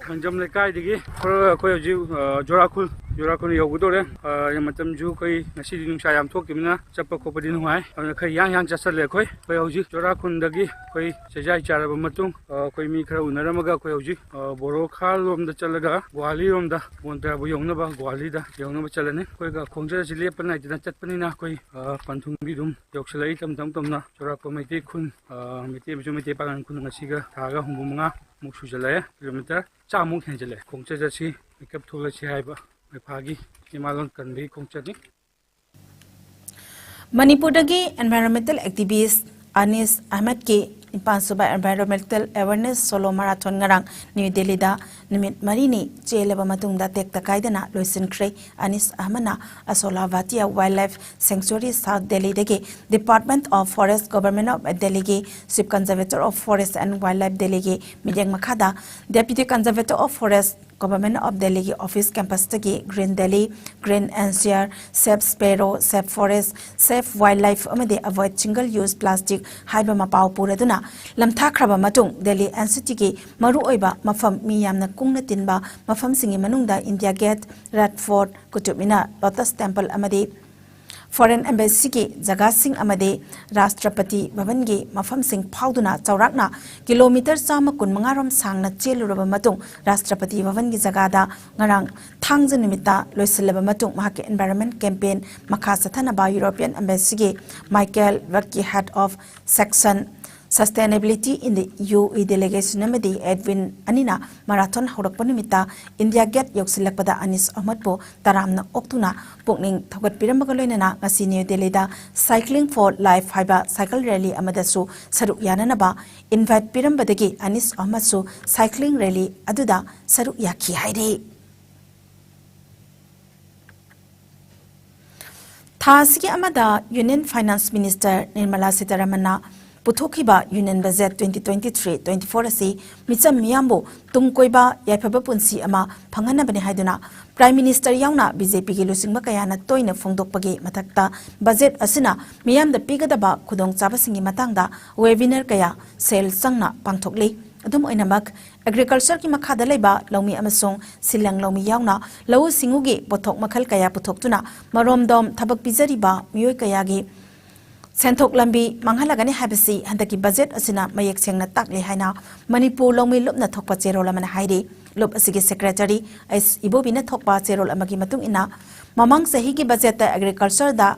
ꯊꯥꯡꯖꯝ ꯂꯩꯀꯥꯏꯗꯒꯤ ꯊꯣꯔꯛꯑꯒ ꯑꯩꯈꯣꯏ ꯍꯧꯖꯤꯛ, ꯑ, ꯖꯣꯔꯥꯈꯨꯜ, ꯖꯣꯔꯥꯈꯨꯜ ꯌꯧꯒꯗꯧꯔꯦ꯫ ꯑ, ꯃꯇꯝꯁꯨ ꯑꯩꯈꯣꯏ ꯉꯁꯤꯗꯤ ꯅꯨꯡꯁꯥ ꯌꯥꯝ ꯊꯣꯛꯈꯤꯕꯅꯤꯅ ꯆꯠꯄ ꯈꯣꯠꯄꯗꯤ ꯅꯨꯡꯉꯥꯏ꯫ ꯑꯗꯨꯅ ꯈꯔ ꯌꯥꯡ ꯌꯥꯡ ꯆꯠꯁꯜꯂꯦ ꯑꯩꯈꯣꯏ꯫ ꯑꯩꯈꯣꯏ ꯍꯧꯖꯤꯛ ꯖꯣꯔꯥꯈꯨꯜꯗꯒꯤ ꯑꯩꯈꯣꯏ ꯆꯩꯖꯥꯏ ꯆꯥꯔꯕ ꯃꯇꯨꯡ, ꯑ, ꯑꯩꯈꯣꯏ ꯃꯤ ꯈꯔ ꯎꯅꯔꯝꯃꯒ ꯑꯩꯈꯣꯏ ꯍꯧꯖꯤꯛ, ꯑ, ꯕꯣꯔꯣꯈꯥ ꯂꯣꯝꯗ ꯆꯠꯂꯒ ꯒꯨꯍꯥꯂꯤ ꯔꯣꯝꯗ ꯕꯣꯟꯇ꯭ꯔꯥꯕꯨ ꯌꯧꯅꯕ, ꯒꯨꯍꯥꯂꯤꯗ ꯌꯧꯅꯕ ꯆꯠꯂꯅꯤ꯫ ꯑꯩꯈꯣꯏꯒ ꯈꯣꯡꯆꯠ ꯑꯁꯤ ꯂꯦꯞꯄ ꯅꯥꯏꯗꯅ ꯆꯠꯄꯅꯤꯅ ꯑꯩꯈꯣꯏ, ꯑ, ꯄꯟꯊꯨꯡꯗꯤ ꯑꯗꯨꯝ ꯌꯧꯁꯤꯜꯂꯛꯏ ꯇꯞ ꯇꯞ ꯇꯞꯅ꯫ ꯆꯨꯔꯥꯛꯄ ꯃꯩꯇꯩ ꯈꯨꯟ, ꯑ, ꯃꯩꯇꯩ ꯑꯃꯁꯨꯡ ꯃꯩꯇꯩ ꯄꯥꯉꯜ ꯈꯨꯟ ꯉꯁꯤꯒ ꯊꯥꯒ ꯍꯨꯝꯐꯨ ꯃꯉꯥꯃꯨꯛ ꯁꯨꯖꯜꯂꯛꯑꯦ꯫ ꯀꯤꯂꯣꯃꯤꯇꯔ ꯆꯥꯝꯃꯨꯛ ꯍꯦꯟꯖꯜꯂꯛꯑꯦ꯫ ꯈꯣꯡꯆꯠ ꯆꯠꯁꯤ, ꯃꯤꯀꯞ ꯊꯣꯛꯂꯁꯤ ꯍꯥꯏꯕ ꯃꯩꯐꯥꯒꯤ ꯏꯃꯥ ꯂꯣꯟ ꯀꯟꯕꯒꯤ ꯈꯣꯡꯆꯠꯅꯤ꯫ ꯃꯅꯤꯄꯨꯔꯗꯒꯤ environmental activist ꯑꯅꯤꯁ ꯑꯍꯃꯗꯀꯤ ꯅꯤꯄꯥꯟꯁꯨꯕ Environmental Awareness Solo Marathon ꯉꯔꯥꯡ ꯅ꯭ꯌꯨ ꯗꯦꯜꯂꯤꯗ ꯅꯨꯃꯤꯠ ꯃꯔꯤꯅꯤ ꯆꯦꯜꯂꯕ ꯃꯇꯨꯡꯗ ꯇꯦꯛꯇ ꯀꯥꯏꯗꯅ ꯂꯣꯏꯁꯤꯟꯈ꯭ꯔꯦ꯫ ꯑꯅꯤꯁ ꯑꯍꯃꯗꯅ ꯑꯁꯣꯂꯥ ꯚꯥꯇꯤꯌꯥ Wildlife Sanctuary, South Delhi ꯗꯒꯤ Department of Forest, Government of Delhi ꯒꯤ Chief Conservator of Forest and Wildlife, Delhi ꯒꯤ ꯃꯤꯠꯌꯦꯡ ꯃꯈꯥꯗ Deputy Conservator of Forest, Government of Delhi ꯒꯤ office campus ꯇꯒꯤ Green Delhi, Green N C R, Save Sparrow, Save Forest, Save Wildlife ꯑꯃꯗꯤ Avoid Single Use Plastic ꯍꯥꯏꯕ ꯃꯄꯥꯎ ꯄꯨꯔꯗꯨꯅ ꯂꯝꯊꯥꯈ꯭ꯔꯕ ꯃꯇꯨꯡ, Delhi N C T ꯒꯤ ꯃꯔꯨꯑꯣꯏꯕ ꯃꯐꯝ, ꯃꯤ ꯌꯥꯝꯅ ꯀꯨꯡꯅ ꯇꯤꯟꯕ ꯃꯐꯝꯁꯤꯡꯒꯤ ꯃꯅꯨꯡꯗ India Gate, Red Fort, Qutub Minar, Lotus Temple ꯑꯃꯗꯤ Foreign Embassy ꯒꯤ ꯖꯒꯥꯁꯤꯡ ꯑꯃꯗꯤ ꯔꯥꯁꯇ꯭ꯔꯄꯇꯤ ꯚꯕꯟꯒꯤ ꯃꯐꯝꯁꯤꯡ ꯐꯥꯎꯗꯨꯅ ꯆꯥꯎꯔꯥꯛꯅ ꯀꯤꯂꯣꯃꯤꯇꯔ ꯆꯥꯝꯃ ꯀꯨꯟꯃꯉꯥ ꯔꯣꯝ ꯁꯥꯡꯅ ꯆꯦꯜꯂꯨꯔꯕ ꯃꯇꯨꯡ, ꯔꯥꯁꯇ꯭ꯔꯄꯇꯤ ꯚꯕꯟꯒꯤ ꯖꯒꯥꯗ ꯉꯔꯥꯡ ꯊꯥꯡꯖ ꯅꯨꯃꯤꯠꯇ ꯂꯣꯏꯁꯤꯜꯂꯕ ꯃꯇꯨꯡ, ꯃꯍꯥꯛꯀꯤ environment campaign ꯃꯈꯥ ꯆꯠꯊꯅꯕ European Embassy ꯒꯤ Michael Wack, Head of Section Sustainability in the U E Delegation ꯑꯃꯗꯤ Edwin ꯑꯅꯤꯅ marathon ꯍꯧꯔꯛꯄ ꯅꯨꯃꯤꯠꯇ India Gate ꯌꯧꯁꯤꯜꯂꯛꯄꯗ ꯑꯅꯤꯁ ꯑꯍꯃꯗꯄꯨ ꯇꯔꯥꯝꯅ ꯑꯣꯛꯇꯨꯅ ꯄꯨꯛꯅꯤꯡ ꯊꯧꯒꯠꯄꯤꯔꯝꯕꯒ ꯂꯣꯏꯅꯅ ꯉꯁꯤ ꯅ꯭ꯌꯨ ꯗꯦꯜꯂꯤꯗ Cycling for Life ꯍꯥꯏꯕ cycle rally ꯑꯃꯗꯁꯨ ꯁꯔꯨꯛ ꯌꯥꯅꯅꯕ invite ꯄꯤꯔꯝꯕꯗꯒꯤ ꯑꯅꯤꯁ ꯑꯍꯃꯗꯁꯨ cycling rally ꯑꯗꯨꯗ ꯁꯔꯨꯛ ꯌꯥꯈꯤ ꯍꯥꯏꯔꯤ꯫ ꯊꯥ ꯑꯁꯤꯒꯤ ꯑꯃꯗ Union Finance Minister ꯅꯤꯔꯃꯂꯥ ꯁꯤꯇꯥꯔꯥꯃꯟꯅ ꯄꯨꯊꯣꯛꯈꯤꯕ union budget twenty twenty three twenty four ꯑꯁꯤ ꯃꯤꯆꯝ ꯃꯤꯌꯥꯝꯕꯨ ꯇꯨꯡ ꯀꯣꯏꯕ ꯌꯥꯏꯐꯕ ꯄꯨꯟꯁꯤ ꯑꯃ ꯐꯪꯍꯟꯅꯕꯅꯤ ꯍꯥꯏꯗꯨꯅ ꯄ꯭ꯔꯥꯏꯝ ꯃꯤꯅꯤꯁꯇꯔ ꯌꯥꯎꯅ ꯕꯤ ꯖꯦ ꯄꯤꯒꯤ ꯂꯨꯆꯤꯡꯕ ꯀꯌꯥꯅ ꯇꯣꯏꯅ ꯐꯣꯡꯗꯣꯛꯄꯒꯤ ꯃꯊꯛꯇ ꯕꯖꯦꯠ ꯑꯁꯤꯅ ꯃꯤꯌꯥꯝꯗ ꯄꯤꯒꯗꯕ ꯈꯨꯗꯣꯡꯆꯥꯕꯁꯤꯡꯒꯤ ꯃꯇꯥꯡꯗ ꯋꯦꯕꯤꯅꯔ ꯀꯌꯥ ꯁꯦꯜ ꯆꯪꯅ ꯄꯥꯡꯊꯣꯛꯂꯤ꯫ ꯑꯗꯨꯝ ꯑꯣꯏꯅꯃꯛ, ꯑꯦꯒ꯭ꯔꯤꯀꯜꯆꯔꯒꯤ ꯃꯈꯥꯗ ꯂꯩꯕ ꯂꯧꯃꯤ ꯑꯃꯁꯨꯡ ꯁꯤꯜꯂꯪ ꯂꯧꯃꯤ ꯌꯥꯎꯅ ꯂꯧꯎ ꯁꯤꯡꯎꯒꯤ ꯄꯣꯠꯊꯣꯛ ꯃꯈꯜ ꯀꯌꯥ ꯄꯨꯊꯣꯛꯇꯨꯅ ꯃꯔꯣꯝꯗꯣꯝ ꯊꯕꯛ ꯄꯤꯖꯔꯤꯕ ꯃꯤꯑꯣꯏ ꯀꯌꯥꯒꯤ ꯁꯦꯟꯊꯣꯛ ꯂꯝꯕꯤ ꯃꯥꯡꯍꯜꯂꯒꯅꯤ ꯍꯥꯏꯕꯁꯤ ꯍꯟꯗꯛꯀꯤ ꯕꯖꯦꯠ ꯑꯁꯤꯅ ꯃꯌꯦꯛ ꯁꯦꯡꯅ ꯇꯥꯛꯂꯦ ꯍꯥꯏꯅ ꯃꯅꯤꯄꯨꯔ ꯂꯧꯃꯤ ꯂꯨꯞꯅ ꯊꯣꯛꯄ ꯆꯦꯔꯣꯜ ꯑꯃꯅ ꯍꯥꯏꯔꯤ꯫ ꯂꯨꯞ ꯑꯁꯤꯒꯤ ꯁꯦꯀ꯭ꯔꯦꯇꯔꯤ ꯑꯩꯆ ꯏꯕꯣꯕꯤꯅ ꯊꯣꯛꯄ ꯆꯦꯔꯣꯜ ꯑꯃꯒꯤ ꯃꯇꯨꯡ ꯏꯟꯅ, ꯃꯃꯥꯡ ꯆꯍꯤꯒꯤ ꯕꯖꯦꯠꯇ ꯑꯦꯒ꯭ꯔꯤꯀꯜꯆꯔꯗ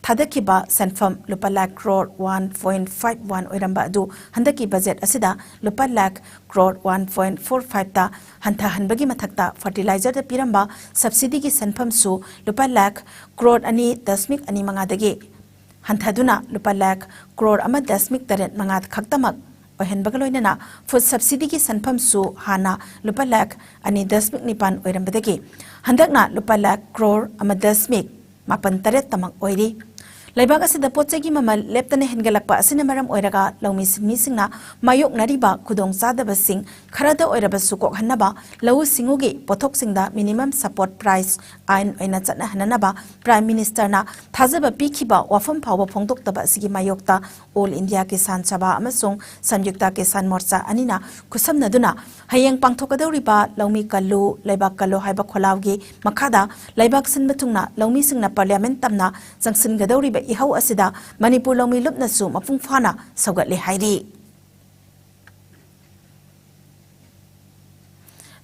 ꯊꯥꯗꯈꯤꯕ ꯁꯦꯟꯐꯝ ꯂꯨꯄꯥ lakh crore one point five one ꯑꯣꯏꯔꯝꯕ ꯑꯗꯨ ꯍꯟꯗꯛꯀꯤ ꯕꯖꯦꯠ ꯑꯁꯤꯗ ꯂꯨꯄꯥ lakh crore one point four ꯐꯥꯏꯚꯇ ꯍꯟꯊꯍꯟꯕꯒꯤ ꯃꯊꯛꯇ ꯐꯔꯇꯤꯂꯥꯏꯖꯔꯗ ꯄꯤꯔꯝꯕ ꯁꯕꯁꯤꯗꯤꯒꯤ ꯁꯦꯟꯐꯝꯁꯨ ꯂꯨꯄꯥ ꯂꯥꯈ ꯀ꯭ꯔꯣꯔ ꯑꯅꯤ ꯗꯁꯃꯤꯛ ꯑꯅꯤ ꯃꯉꯥꯗꯒꯤ ꯍꯟꯊꯗꯨꯅ ꯂꯨꯄꯥ ꯂꯥꯈ ꯀ꯭ꯔꯣꯔ ꯑꯃ ꯗꯁꯃꯤꯛ ꯇꯔꯦꯠ ꯃꯉꯥ ꯈꯛꯇꯃꯛ ꯑꯣꯏꯍꯟꯕꯒ ꯂꯣꯏꯅꯅ ꯐꯨꯗ ꯁꯕꯁꯤꯗꯤꯒꯤ ꯁꯦꯟꯐꯝꯁꯨ ꯍꯥꯟꯅ ꯂꯨꯄꯥ ꯂꯥꯈ ꯑꯅꯤ ꯗꯁꯃꯤꯛ ꯅꯤꯄꯥꯟ ꯑꯣꯏꯔꯝꯕꯗꯒꯤ ꯍꯟꯗꯛꯅ ꯂꯨꯄꯥ ꯂꯥꯈ ꯀ꯭ꯔꯣꯔ ꯑꯃ ꯗꯁꯃꯤꯛ ꯃꯥꯄꯟ ꯇꯔꯦꯠꯇꯃꯛ ꯑꯣꯏꯔꯤ꯫ ꯂꯩꯕꯥꯛ ꯑꯁꯤꯗ ꯄꯣꯠ ꯆꯩꯒꯤ ꯃꯃꯜ ꯂꯦꯞꯇꯅ ꯍꯦꯟꯒꯠꯂꯛꯄ ꯑꯁꯤꯅ ꯃꯔꯝ ꯑꯣꯏꯔꯒ ꯂꯧꯃꯤ ꯁꯤꯟꯃꯤꯁꯤꯡꯅ ꯃꯥꯌꯣꯛꯅꯔꯤꯕ ꯈꯨꯗꯣꯡꯆꯥꯗꯕꯁꯤꯡ ꯈꯔꯗ ꯑꯣꯏꯔꯕꯁꯨ ꯀꯣꯛꯍꯟꯅꯕ ꯂꯧꯎ ꯁꯤꯡꯎꯒꯤ ꯄꯣꯠꯊꯣꯛꯁꯤꯡꯗ ꯃꯤꯅꯤꯃꯝ ꯁꯄꯣꯔꯠ ꯄ꯭ꯔꯥꯏꯁ ꯑꯥꯏꯟ ꯑꯣꯏꯅ ꯆꯠꯅꯍꯟꯅꯅꯕ ꯄ꯭ꯔꯥꯏꯝ ꯃꯤꯅꯤꯁꯇꯔꯅ ꯊꯥꯖꯕ ꯄꯤꯈꯤꯕ ꯋꯥꯐꯝ ꯐꯥꯎꯕ ꯐꯣꯡꯗꯣꯛꯇꯕ ꯑꯁꯤꯒꯤ ꯃꯥꯌꯣꯛꯇ ꯑꯣꯜ ꯏꯟꯗꯤꯌꯥ ꯀꯤꯁꯥꯟ ꯁꯚꯥ ꯑꯃꯁꯨꯡ ꯁꯟꯌꯨꯛꯇ ꯀꯤꯁꯥꯟ ꯃꯣꯔꯆꯥ ꯑꯅꯤꯅ ꯈꯨꯠꯁꯝꯅꯗꯨꯅ ꯍꯌꯦꯡ ꯄꯥꯡꯊꯣꯛꯀꯗꯧꯔꯤꯕ ꯂꯧꯃꯤ ꯀꯜꯂꯨ, ꯂꯩꯕꯥꯛ ꯀꯜꯂꯨ ꯍꯥꯏꯕ ꯈꯣꯜꯂꯥꯎꯒꯤ ꯃꯈꯥꯗ ꯂꯩꯕꯥꯛ ꯁꯤꯟꯕ ꯊꯨꯡꯅ ꯂꯧꯃꯤꯁꯤꯡꯅ ꯄꯥꯔꯂꯤꯌꯥꯃꯦꯟ ꯇꯝꯅ ꯆꯪꯁꯤꯟꯒꯗꯧꯔꯤꯕ ꯏꯍꯧ ꯑꯁꯤꯗ ꯃꯅꯤꯄꯨꯔ ꯂꯧꯃꯤ ꯂꯨꯞꯅꯁꯨ ꯃꯄꯨꯡ ꯐꯥꯅ ꯁꯧꯒꯠꯂꯦ ꯍꯥꯏꯔꯤ꯫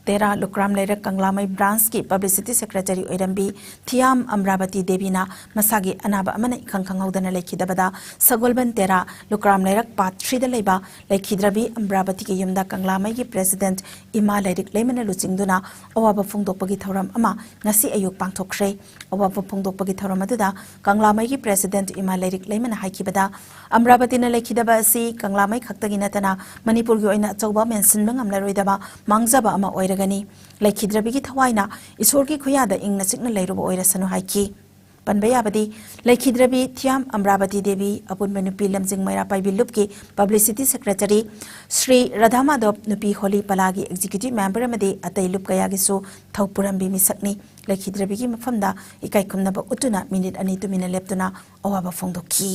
ꯇꯦꯔꯥ ꯂꯨꯀ꯭ꯔꯥꯝ ꯂꯩꯔꯛ ꯀꯪꯂꯥꯃꯩ ꯕ꯭ꯔꯥꯟꯁꯀꯤ ꯄꯕ꯭ꯂꯤꯁꯤꯇꯤ ꯁꯦꯀ꯭ꯔꯦꯇꯔꯤ ꯑꯣꯏꯔꯝꯕꯤ ꯊꯤꯌꯥꯝ ꯑꯝꯔꯥꯕꯇꯤ ꯗꯦꯕꯤꯅ ꯃꯁꯥꯒꯤ ꯑꯅꯥꯕ ꯑꯃꯅ ꯏꯈꯪ ꯈꯪꯍꯧꯗꯅ ꯂꯩꯈꯤꯗꯕꯗ ꯁꯒꯣꯜꯕꯟ ꯇꯦꯔꯥ ꯂꯨꯀ꯭ꯔꯥꯝ ꯂꯩꯔꯛ ꯄꯥꯠ ꯊ꯭ꯔꯤꯗ ꯂꯩꯕ ꯂꯩꯈꯤꯗ꯭ꯔꯕꯤ ꯑꯝꯔꯥꯕꯇꯤꯒꯤ ꯌꯨꯝꯗ ꯀꯪꯂꯥꯃꯩꯒꯤ ꯄ꯭ꯔꯦꯁꯤꯗꯦꯟꯠ ꯏꯃꯥ ꯂꯥꯏꯔꯤꯛ ꯂꯩꯃꯅ ꯂꯨꯆꯤꯡꯗꯨꯅ ꯑꯋꯥꯕ ꯐꯣꯡꯗꯣꯛꯄꯒꯤ ꯊꯧꯔꯝ ꯑꯃ ꯉꯁꯤ ꯑꯌꯨꯛ ꯄꯥꯡꯊꯣꯛꯈ꯭ꯔꯦ꯫ ꯑꯋꯥꯕ ꯐꯣꯡꯗꯣꯛꯄꯒꯤ ꯊꯧꯔꯝ ꯑꯗꯨꯗ ꯀꯪꯂꯥꯃꯩꯒꯤ ꯄ꯭ꯔꯦꯁꯤꯗꯦꯟꯠ ꯏꯃꯥ ꯂꯥꯏꯔꯤꯛ ꯂꯩꯃꯅ ꯍꯥꯏꯈꯤꯕꯗ, ꯑꯝꯔꯥꯕꯇꯤꯅ ꯂꯩꯈꯤꯗꯕ ꯑꯁꯤ ꯀꯪꯂꯥꯃꯩ ꯈꯛꯇꯒꯤ ꯅꯠꯇꯅ ꯃꯅꯤꯄꯨꯔꯒꯤ ꯑꯣꯏꯅ ꯑꯆꯧꯕ ꯃꯦꯟꯁꯤꯟꯕ ꯉꯝꯂꯔꯣꯏꯗꯕ ꯃꯥꯡꯖꯕ ꯑꯃ ꯑꯣꯏꯔꯒꯅꯤ꯫ ꯂꯩꯈꯤꯗ꯭ꯔꯕꯤꯒꯤ ꯊꯋꯥꯏꯅ ꯏꯁꯣꯔꯒꯤ ꯈꯨꯌꯥꯗ ꯏꯪꯅ ꯆꯤꯛꯅ ꯂꯩꯔꯨꯕ ꯑꯣꯏꯔꯁꯅꯨ ꯍꯥꯏꯈꯤ꯫ ꯄꯟꯕ ꯌꯥꯕꯗꯤ ꯂꯩꯈꯤꯗ꯭ꯔꯕꯤ ꯊꯤꯌꯥꯝ ꯑꯃꯔꯥꯕꯇꯤ ꯗꯦꯕꯤ, ꯑꯄꯨꯟꯕ ꯅꯨꯄꯤ ꯂꯝꯖꯤꯡ ꯃꯩꯔꯥ ꯄꯥꯏꯕꯤ ꯂꯨꯞꯀꯤ publicity secretary ꯁ꯭ꯔꯤ ꯔꯥꯙꯥ ꯃꯥꯙꯕ, ꯅꯨꯄꯤ ꯍꯣꯂꯤ ꯄꯂꯥꯒꯤ executive member ꯑꯃꯗꯤ ꯑꯇꯩ ꯂꯨꯞ ꯀꯌꯥꯒꯤꯁꯨ ꯊꯧ ꯄꯨꯔꯝꯕꯤ ꯃꯤꯁꯛꯅꯤ꯫ ꯂꯩꯈꯤꯗ꯭ꯔꯕꯤꯒꯤ ꯃꯐꯝꯗ ꯏꯀꯥꯏ ꯈꯨꯝꯅꯕ ꯎꯠꯇꯨꯅ ꯃꯤꯅꯤꯠ ꯑꯅꯤ ꯇꯨꯃꯤꯟꯅ ꯂꯦꯞꯇꯨꯅ ꯑꯋꯥꯕ ꯐꯣꯡꯗꯣꯛꯈꯤ꯫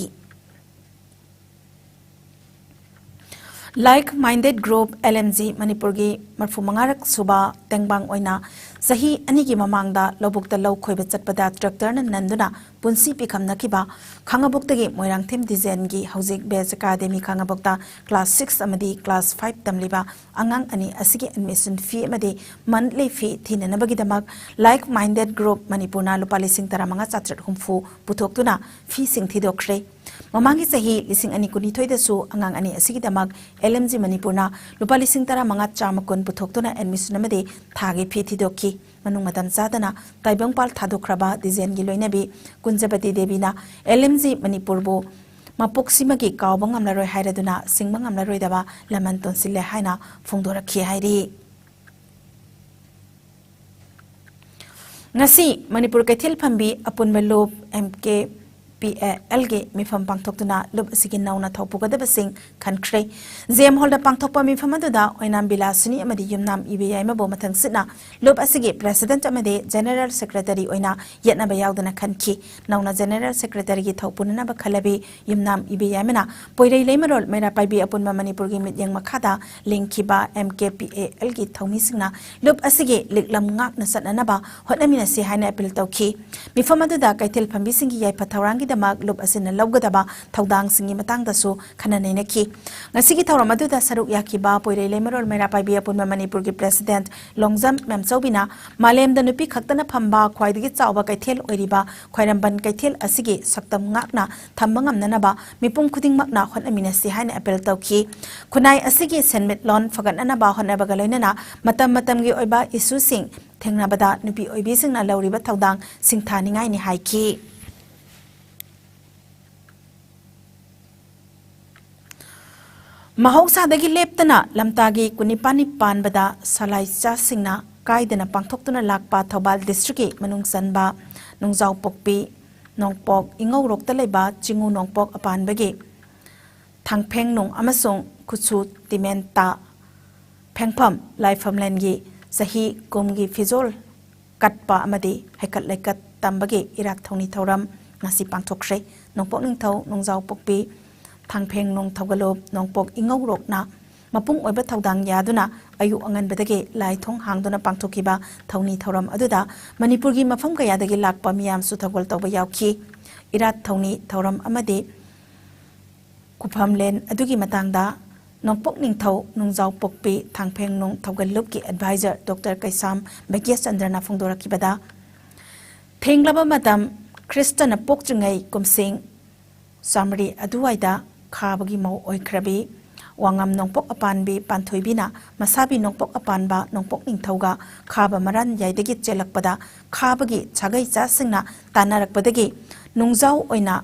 Like Minded Group, L M G, ꯃꯅꯤꯄꯨꯔꯒꯤ ꯃꯔꯤꯐꯨ ꯃꯉꯥꯔꯛ ꯁꯨꯕ ꯇꯦꯡꯕꯥꯡ ꯑꯣꯏꯅ ꯆꯍꯤ ꯑꯅꯤꯒꯤ ꯃꯃꯥꯡꯗ ꯂꯧꯕꯨꯛꯇ ꯂꯧ ꯈꯣꯏꯕ ꯆꯠꯄꯗ tractorꯅ ꯅꯟꯗꯨꯅ ꯄꯨꯟꯁꯤ ꯄꯤꯈꯝꯅꯈꯤꯕ ꯈꯥꯉꯕꯣꯛꯇꯒꯤ ꯃꯣꯏꯔꯥꯡꯊꯦꯝ ꯗꯤꯖꯦꯟꯒꯤ ꯍꯧꯖꯤꯛ Base Academy ꯈꯥꯉꯕꯣꯛꯇ class six ꯑꯃꯗꯤ class five ꯇꯝꯂꯤꯕ ꯑꯉꯥꯡ ꯑꯅꯤ ꯑꯁꯤꯒꯤ admission fee ꯑꯃꯗꯤ monthly fee ꯊꯤꯅꯅꯕꯒꯤꯗꯃꯛ Like Minded Group ꯃꯅꯤꯄꯨꯔꯅ ꯂꯨꯄꯥ ꯂꯤꯁꯤꯡ ꯇꯔꯥꯃꯉꯥ ꯆꯥꯇ꯭ꯔꯦꯠ ꯍꯨꯝꯐꯨ ꯄꯨꯊꯣꯛꯇꯨꯅ feeꯁꯤꯡ ꯊꯤꯗꯣꯛꯈ꯭ꯔꯦ꯫ ꯃꯃꯥꯡꯒꯤ ꯆꯍꯤ ꯂꯤꯁꯤꯡ ꯑꯅꯤ ꯀꯨꯟꯅꯤꯊꯣꯏꯗꯁꯨ ꯑꯉꯥꯡ ꯑꯅꯤ ꯑꯁꯤꯒꯤꯗꯃꯛ L M G ꯃꯅꯤꯄꯨꯔꯅ ꯂꯨꯄꯥ ꯂꯤꯁꯤꯡ ꯇꯔꯥꯃꯉꯥ ꯆꯥꯝꯃ ꯀꯨꯟ ꯄꯨꯊꯣꯛꯇꯨꯅ admission ꯑꯃꯗꯤ ꯊꯥꯒꯤ fee ꯊꯤꯗꯣꯛꯈꯤ꯫ ꯃꯅꯨꯡ ꯃꯇꯝ ꯆꯥꯗꯅ ꯇꯥꯏꯕꯪꯄꯥꯜ ꯊꯥꯗꯣꯛꯈ꯭ꯔꯕ ꯗꯤꯖꯦꯟꯒꯤ ꯂꯣꯏꯅꯕꯤ ꯀꯨꯟꯖꯕꯇꯤ ꯗꯦꯕꯤꯅ L M G ꯃꯅꯤꯄꯨꯔꯕꯨ ꯃꯄꯣꯛꯁꯤꯃꯒꯤ ꯀꯥꯎꯕ ꯉꯝꯂꯔꯣꯏ ꯍꯥꯏꯔꯗꯨꯅ ꯁꯤꯡꯕ ꯉꯝꯂꯔꯣꯏꯗꯕ ꯂꯃꯟ ꯇꯣꯟꯁꯤꯜꯂꯦ ꯍꯥꯏꯅ ꯐꯣꯡꯗꯣꯔꯛꯈꯤ ꯍꯥꯏꯔꯤ꯫ ꯉꯁꯤ ꯃꯅꯤꯄꯨꯔ ꯀꯩꯊꯦꯜ ꯐꯝꯕꯤ ꯑꯄꯨꯟꯕ ꯂꯨꯞ M K P A Lꯒꯤ ꯃꯤꯐꯝ ꯄꯥꯡꯊꯣꯛꯇꯨꯅ ꯂꯨꯞ ꯑꯁꯤꯒꯤ ꯅꯧꯅ ꯊꯧꯄꯨꯒꯗꯕꯁꯤꯡ ꯈꯟꯈ꯭ꯔꯦ꯫ J M Hallꯗ ꯄꯥꯡꯊꯣꯛꯄ ꯃꯤꯐꯝ ꯑꯗꯨꯗ ꯑꯣꯏꯅꯥꯝ ꯕꯤꯂꯥꯁꯤꯅꯤ ꯑꯃꯗꯤ ꯌꯨꯝꯅꯥꯝ ꯏꯕꯦꯌꯥꯏꯃꯕꯨ ꯃꯊꯪꯁꯤꯠꯅ ꯂꯨꯞ ꯑꯁꯤꯒꯤ President ꯑꯃꯗꯤ General Secretary ꯑꯣꯏꯅ ꯌꯦꯠꯅꯕ ꯌꯥꯎꯗꯅ ꯈꯟꯈꯤ꯫ ꯅꯧꯅ General Secretaryꯒꯤ ꯊꯧ ꯄꯨꯅꯅꯕ ꯈꯜꯂꯕꯤ ꯌꯨꯝꯅꯥꯝ ꯏꯕꯦꯌꯥꯏꯃꯅ ꯄꯣꯏꯔꯩ ꯂꯩꯃꯔꯣꯜ ꯃꯩꯔꯥ ꯄꯥꯏꯕꯤ ꯑꯄꯨꯟꯕ ꯃꯅꯤꯄꯨꯔꯒꯤ ꯃꯤꯠꯌꯦꯡ ꯃꯈꯥꯗ ꯂꯤꯡꯈꯤꯕ M K P A Lꯒꯤ ꯊꯧꯃꯤꯁꯤꯡꯅ ꯂꯨꯞ ꯑꯁꯤꯒꯤ ꯂꯤꯛꯂꯝ ꯉꯥꯛꯅ ꯆꯠꯅꯅꯕ ꯍꯣꯠꯅꯃꯤꯟꯅꯁꯤ ꯍꯥꯏꯅ appeal ꯇꯧꯈꯤ꯫ ꯃꯤꯐꯝ ꯑꯗꯨꯗ ꯀꯩꯊꯦꯜ ꯐꯝꯕꯤꯁꯤꯡꯒꯤ ꯌꯥꯏꯐ ꯊꯧꯔꯥꯡꯒꯤꯗꯃꯛ ꯂꯨꯞ ꯑꯁꯤꯅ ꯂꯧꯒꯗꯕ ꯊꯧꯗꯥꯡꯁꯤꯡꯒꯤ ꯃꯇꯥꯡꯗꯁꯨ ꯈꯟꯅ ꯅꯩꯅꯈꯤ꯫ ꯉꯁꯤꯒꯤ ꯊꯧꯔꯝ ꯑꯗꯨꯗ ꯁꯔꯨꯛ ꯌꯥꯈꯤꯕ ꯄꯣꯏꯔꯩ ꯂꯩꯃꯔꯣꯜ ꯃꯩꯔꯥ ꯄꯥꯏꯕꯤ ꯑꯄꯨꯟꯕ ꯃꯅꯤꯄꯨꯔꯒꯤ President ꯂꯣꯡꯖꯝ ꯃꯦꯝꯆꯧꯕꯤꯅ ꯃꯥꯂꯦꯝꯗ ꯅꯨꯄꯤ ꯈꯛꯇꯅ ꯐꯝꯕ ꯈ꯭ꯋꯥꯏꯗꯒꯤ ꯆꯥꯎꯕ ꯀꯩꯊꯦꯜ ꯑꯣꯏꯔꯤꯕ ꯈ꯭ꯋꯥꯏꯔꯝꯕꯟ ꯀꯩꯊꯦꯜ ꯑꯁꯤꯒꯤ ꯁꯛꯇꯝ ꯉꯥꯛꯅ ꯊꯝꯕ ꯉꯝꯅꯅꯕ ꯃꯤꯄꯨꯝ ꯈꯨꯗꯤꯡꯃꯛꯅ ꯍꯣꯠꯅꯃꯤꯟꯅꯁꯤ ꯍꯥꯏꯅ appeal ꯇꯧꯈꯤ꯫ ꯈꯨꯟꯅꯥꯏ ꯑꯁꯤꯒꯤ ꯁꯦꯟꯃꯤꯠꯂꯣꯟ ꯐꯒꯠꯅꯅꯕ ꯍꯣꯠꯅꯕꯒ ꯂꯣꯏꯅꯅ ꯃꯇꯝ ꯃꯇꯝꯒꯤ ꯑꯣꯏꯕ issueꯁꯤꯡ ꯊꯦꯡꯅꯕꯗ ꯅꯨꯄꯤ ꯑꯣꯏꯕꯤꯁꯤꯡꯅ ꯂꯧꯔꯤꯕ ꯊꯧꯗꯥꯡ ꯁꯤꯡꯊꯥꯅꯤꯡꯉꯥꯏꯅꯤ ꯍꯥꯏꯈꯤ꯫ ꯃꯍꯧꯁꯥꯗꯒꯤ ꯂꯦꯞꯇꯅ ꯂꯝꯇꯥꯒꯤ ꯀꯨꯟꯅꯤꯄꯥꯟꯅꯤ ꯄꯥꯟꯕꯗ ꯁꯂꯥꯏꯆꯥꯁꯤꯡꯅ ꯀꯥꯏꯗꯅ ꯄꯥꯡꯊꯣꯛꯇꯨꯅ ꯂꯥꯛꯄ ꯊꯧꯕꯥꯜ districtꯀꯤ ꯃꯅꯨꯡ ꯆꯟꯕ ꯅꯣꯡꯖꯥꯎꯄꯣꯛꯄꯤ ꯅꯣꯡꯄꯣꯛ ꯏꯉꯧꯔꯣꯛꯇ ꯂꯩꯕ ꯆꯤꯡꯉꯨ ꯅꯣꯡꯄꯣꯛ ꯑꯄꯥꯟꯕꯒꯤ ꯊꯥꯡꯐꯦꯡꯅꯨꯡ ꯑꯃꯁꯨꯡ ꯈꯨꯠꯁꯨ ꯇꯤꯃꯦꯟꯇꯥ ꯐꯦꯡꯐꯝ ꯂꯥꯏꯐꯝꯂꯦꯟꯒꯤ ꯆꯍꯤ ꯀꯨꯝꯒꯤ ꯐꯤꯖꯣꯜ ꯀꯠꯄ ꯑꯃꯗꯤ ꯍꯩꯀꯠ ꯂꯩꯀꯠ ꯇꯝꯕꯒꯤ ꯏꯔꯥꯠ ꯊꯧꯅꯤ ꯊꯧꯔꯝ ꯉꯁꯤ ꯄꯥꯡꯊꯣꯛꯈ꯭ꯔꯦ꯫ ꯅꯣꯡꯄꯣꯛ ꯅꯤꯡꯊꯧ ꯅꯣꯡꯖꯥꯎ ꯄꯣꯛꯄꯤ ꯊꯥꯡꯐꯦꯡꯅꯨꯡ ꯊꯧꯒꯜꯂꯨꯞ ꯅꯣꯡꯄꯣꯛ ꯏꯉꯧꯔꯣꯛꯅ ꯃꯄꯨꯡ ꯑꯣꯏꯕ ꯊꯧꯗꯥꯡ ꯌꯥꯗꯨꯅ ꯑꯌꯨꯛ ꯑꯉꯟꯕꯗꯒꯤ ꯂꯥꯏ ꯊꯣꯡ ꯍꯥꯡꯗꯨꯅ ꯄꯥꯡꯊꯣꯛꯈꯤꯕ ꯊꯧꯅꯤ ꯊꯧꯔꯝ ꯑꯗꯨꯗ ꯃꯅꯤꯄꯨꯔꯒꯤ ꯃꯐꯝ ꯀꯌꯥꯗꯒꯤ ꯂꯥꯛꯄ ꯃꯤꯌꯥꯝꯁꯨ ꯊꯧꯒꯜ ꯇꯧꯕ ꯌꯥꯎꯈꯤ꯫ ꯏꯔꯥꯠ ꯊꯧꯅꯤ ꯊꯧꯔꯝ ꯑꯃꯗꯤ ꯈꯨꯐꯝꯂꯦꯟ ꯑꯗꯨꯒꯤ ꯃꯇꯥꯡꯗ ꯅꯣꯡꯄꯣꯛ ꯅꯤꯡꯊꯧ ꯅꯣꯡꯖꯥꯎ ꯄꯣꯛꯄꯤ ꯊꯥꯡꯐꯦꯡꯅꯨꯡ ꯊꯧꯒꯜꯂꯨꯞꯀꯤ ꯑꯦꯗꯚꯥꯏꯖꯔ ꯗꯣꯛꯇꯔ ꯀꯩꯁꯥꯝ ꯚꯥꯒ꯭ꯌꯆꯟꯗ꯭ꯔꯅ ꯐꯣꯡꯗꯣꯔꯛꯈꯤꯕꯗ, ꯊꯦꯡꯂꯕ ꯃꯇꯝ ꯈ꯭ꯔꯤꯁꯇꯅ ꯄꯣꯛꯇ꯭ꯔꯤꯉꯩ ꯀꯨꯝꯁꯤꯡ ꯆꯥꯃꯔꯤ ꯑꯗꯨꯋꯥꯏꯗ ꯈꯥꯕꯒꯤ ꯃꯧ ꯑꯣꯏꯈ꯭ꯔꯕꯤ ꯋꯥꯉꯝ ꯅꯣꯡꯄꯣꯛ ꯑꯄꯥꯟꯕꯤ ꯄꯥꯟꯊꯣꯏꯕꯤꯅ ꯃꯁꯥꯕꯤ ꯅꯣꯡꯄꯣꯛ ꯑꯄꯥꯟꯕ ꯅꯣꯡꯄꯣꯛ ꯅꯤꯡꯊꯧꯒ ꯈꯥꯕ ꯃꯔꯥꯟ ꯌꯥꯏꯗꯒꯤ ꯆꯦꯜꯂꯛꯄꯗ ꯈꯥꯕꯒꯤ ꯁꯥꯒꯩ ꯆꯥꯁꯤꯡꯅ ꯇꯥꯟꯅꯔꯛꯄꯗꯒꯤ ꯅꯨꯡꯖꯥꯎ ꯑꯣꯏꯅ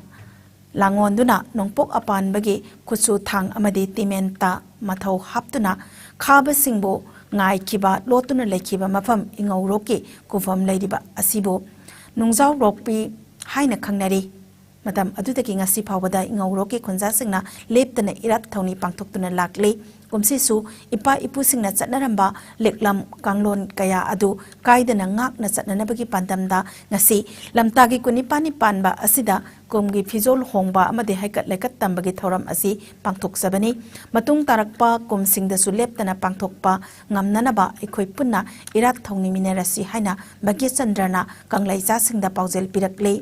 ꯂꯥꯡꯉꯣꯟꯗꯨꯅ ꯅꯣꯡꯄꯣꯛ ꯑꯄꯥꯟꯕꯒꯤ ꯈꯨꯠꯁꯨ ꯊꯥꯡ ꯑꯃꯗꯤ ꯇꯤꯃꯦꯟꯇ ꯃꯊꯧ ꯍꯥꯞꯇꯨꯅ ꯈꯥꯕꯁꯤꯡꯕꯨ ꯉꯥꯏꯈꯤꯕ ꯂꯣꯠꯇꯨꯅ ꯂꯩꯈꯤꯕ ꯃꯐꯝ ꯏꯉꯧꯔꯣꯛꯀꯤ ꯈꯨꯐꯝ ꯂꯩꯔꯤꯕ ꯑꯁꯤꯕꯨ ꯅꯨꯡꯖꯥꯎꯔꯣꯛꯄꯤ ꯍꯥꯏꯅ ꯈꯪꯅꯔꯤ꯫ ꯃꯇꯝ ꯑꯗꯨꯗꯒꯤ ꯉꯁꯤ ꯐꯥꯎꯕꯗ ꯏꯉꯧꯔꯣꯛꯀꯤ ꯈꯨꯟꯖꯥꯁꯤꯡꯅ ꯂꯦꯞꯇꯅ ꯏꯔꯥꯠ ꯊꯧꯅꯤ ꯄꯥꯡꯊꯣꯛꯇꯨꯅ ꯂꯥꯛꯂꯤ꯫ ꯀꯨꯝꯁꯤꯁꯨ ꯏꯄꯥ ꯏꯄꯨꯁꯤꯡꯅ ꯆꯠꯅꯔꯝꯕ ꯂꯤꯛꯂꯝ ꯀꯥꯡꯂꯣꯟ ꯀꯌꯥ ꯑꯗꯨ ꯀꯥꯏꯗꯅ ꯉꯥꯛꯅ ꯆꯠꯅꯅꯕꯒꯤ ꯄꯥꯟꯗꯝꯗ ꯉꯁꯤ ꯂꯝꯇꯥꯒꯤ ꯀꯨꯟꯅꯤꯄꯥꯟꯅꯤ ꯄꯥꯟꯕ ꯑꯁꯤꯗ ꯀꯨꯝꯒꯤ ꯐꯤꯖꯣꯜ ꯍꯣꯡꯕ ꯑꯃꯗꯤ ꯍꯩꯀꯠ ꯂꯩꯀꯠ ꯇꯝꯕꯒꯤ ꯊꯧꯔꯝ ꯑꯁꯤ ꯄꯥꯡꯊꯣꯛꯆꯕꯅꯤ꯫ ꯃꯇꯨꯡ ꯇꯥꯔꯛꯄ ꯀꯨꯝꯁꯤꯡꯗꯁꯨ ꯂꯦꯞꯇꯅ ꯄꯥꯡꯊꯣꯛꯄ ꯉꯝꯅꯅꯕ ꯑꯩꯈꯣꯏ ꯄꯨꯟꯅ ꯏꯔꯥꯠ ꯊꯧꯅꯤꯃꯤꯟꯅꯔꯁꯤ ꯍꯥꯏꯅ ꯚꯥꯒ꯭ꯌꯆꯟꯗ꯭ꯔꯅ ꯀꯪꯂꯩꯆꯥꯁꯤꯡꯗ ꯄꯥꯎꯖꯦꯜ ꯄꯤꯔꯛꯂꯤ꯫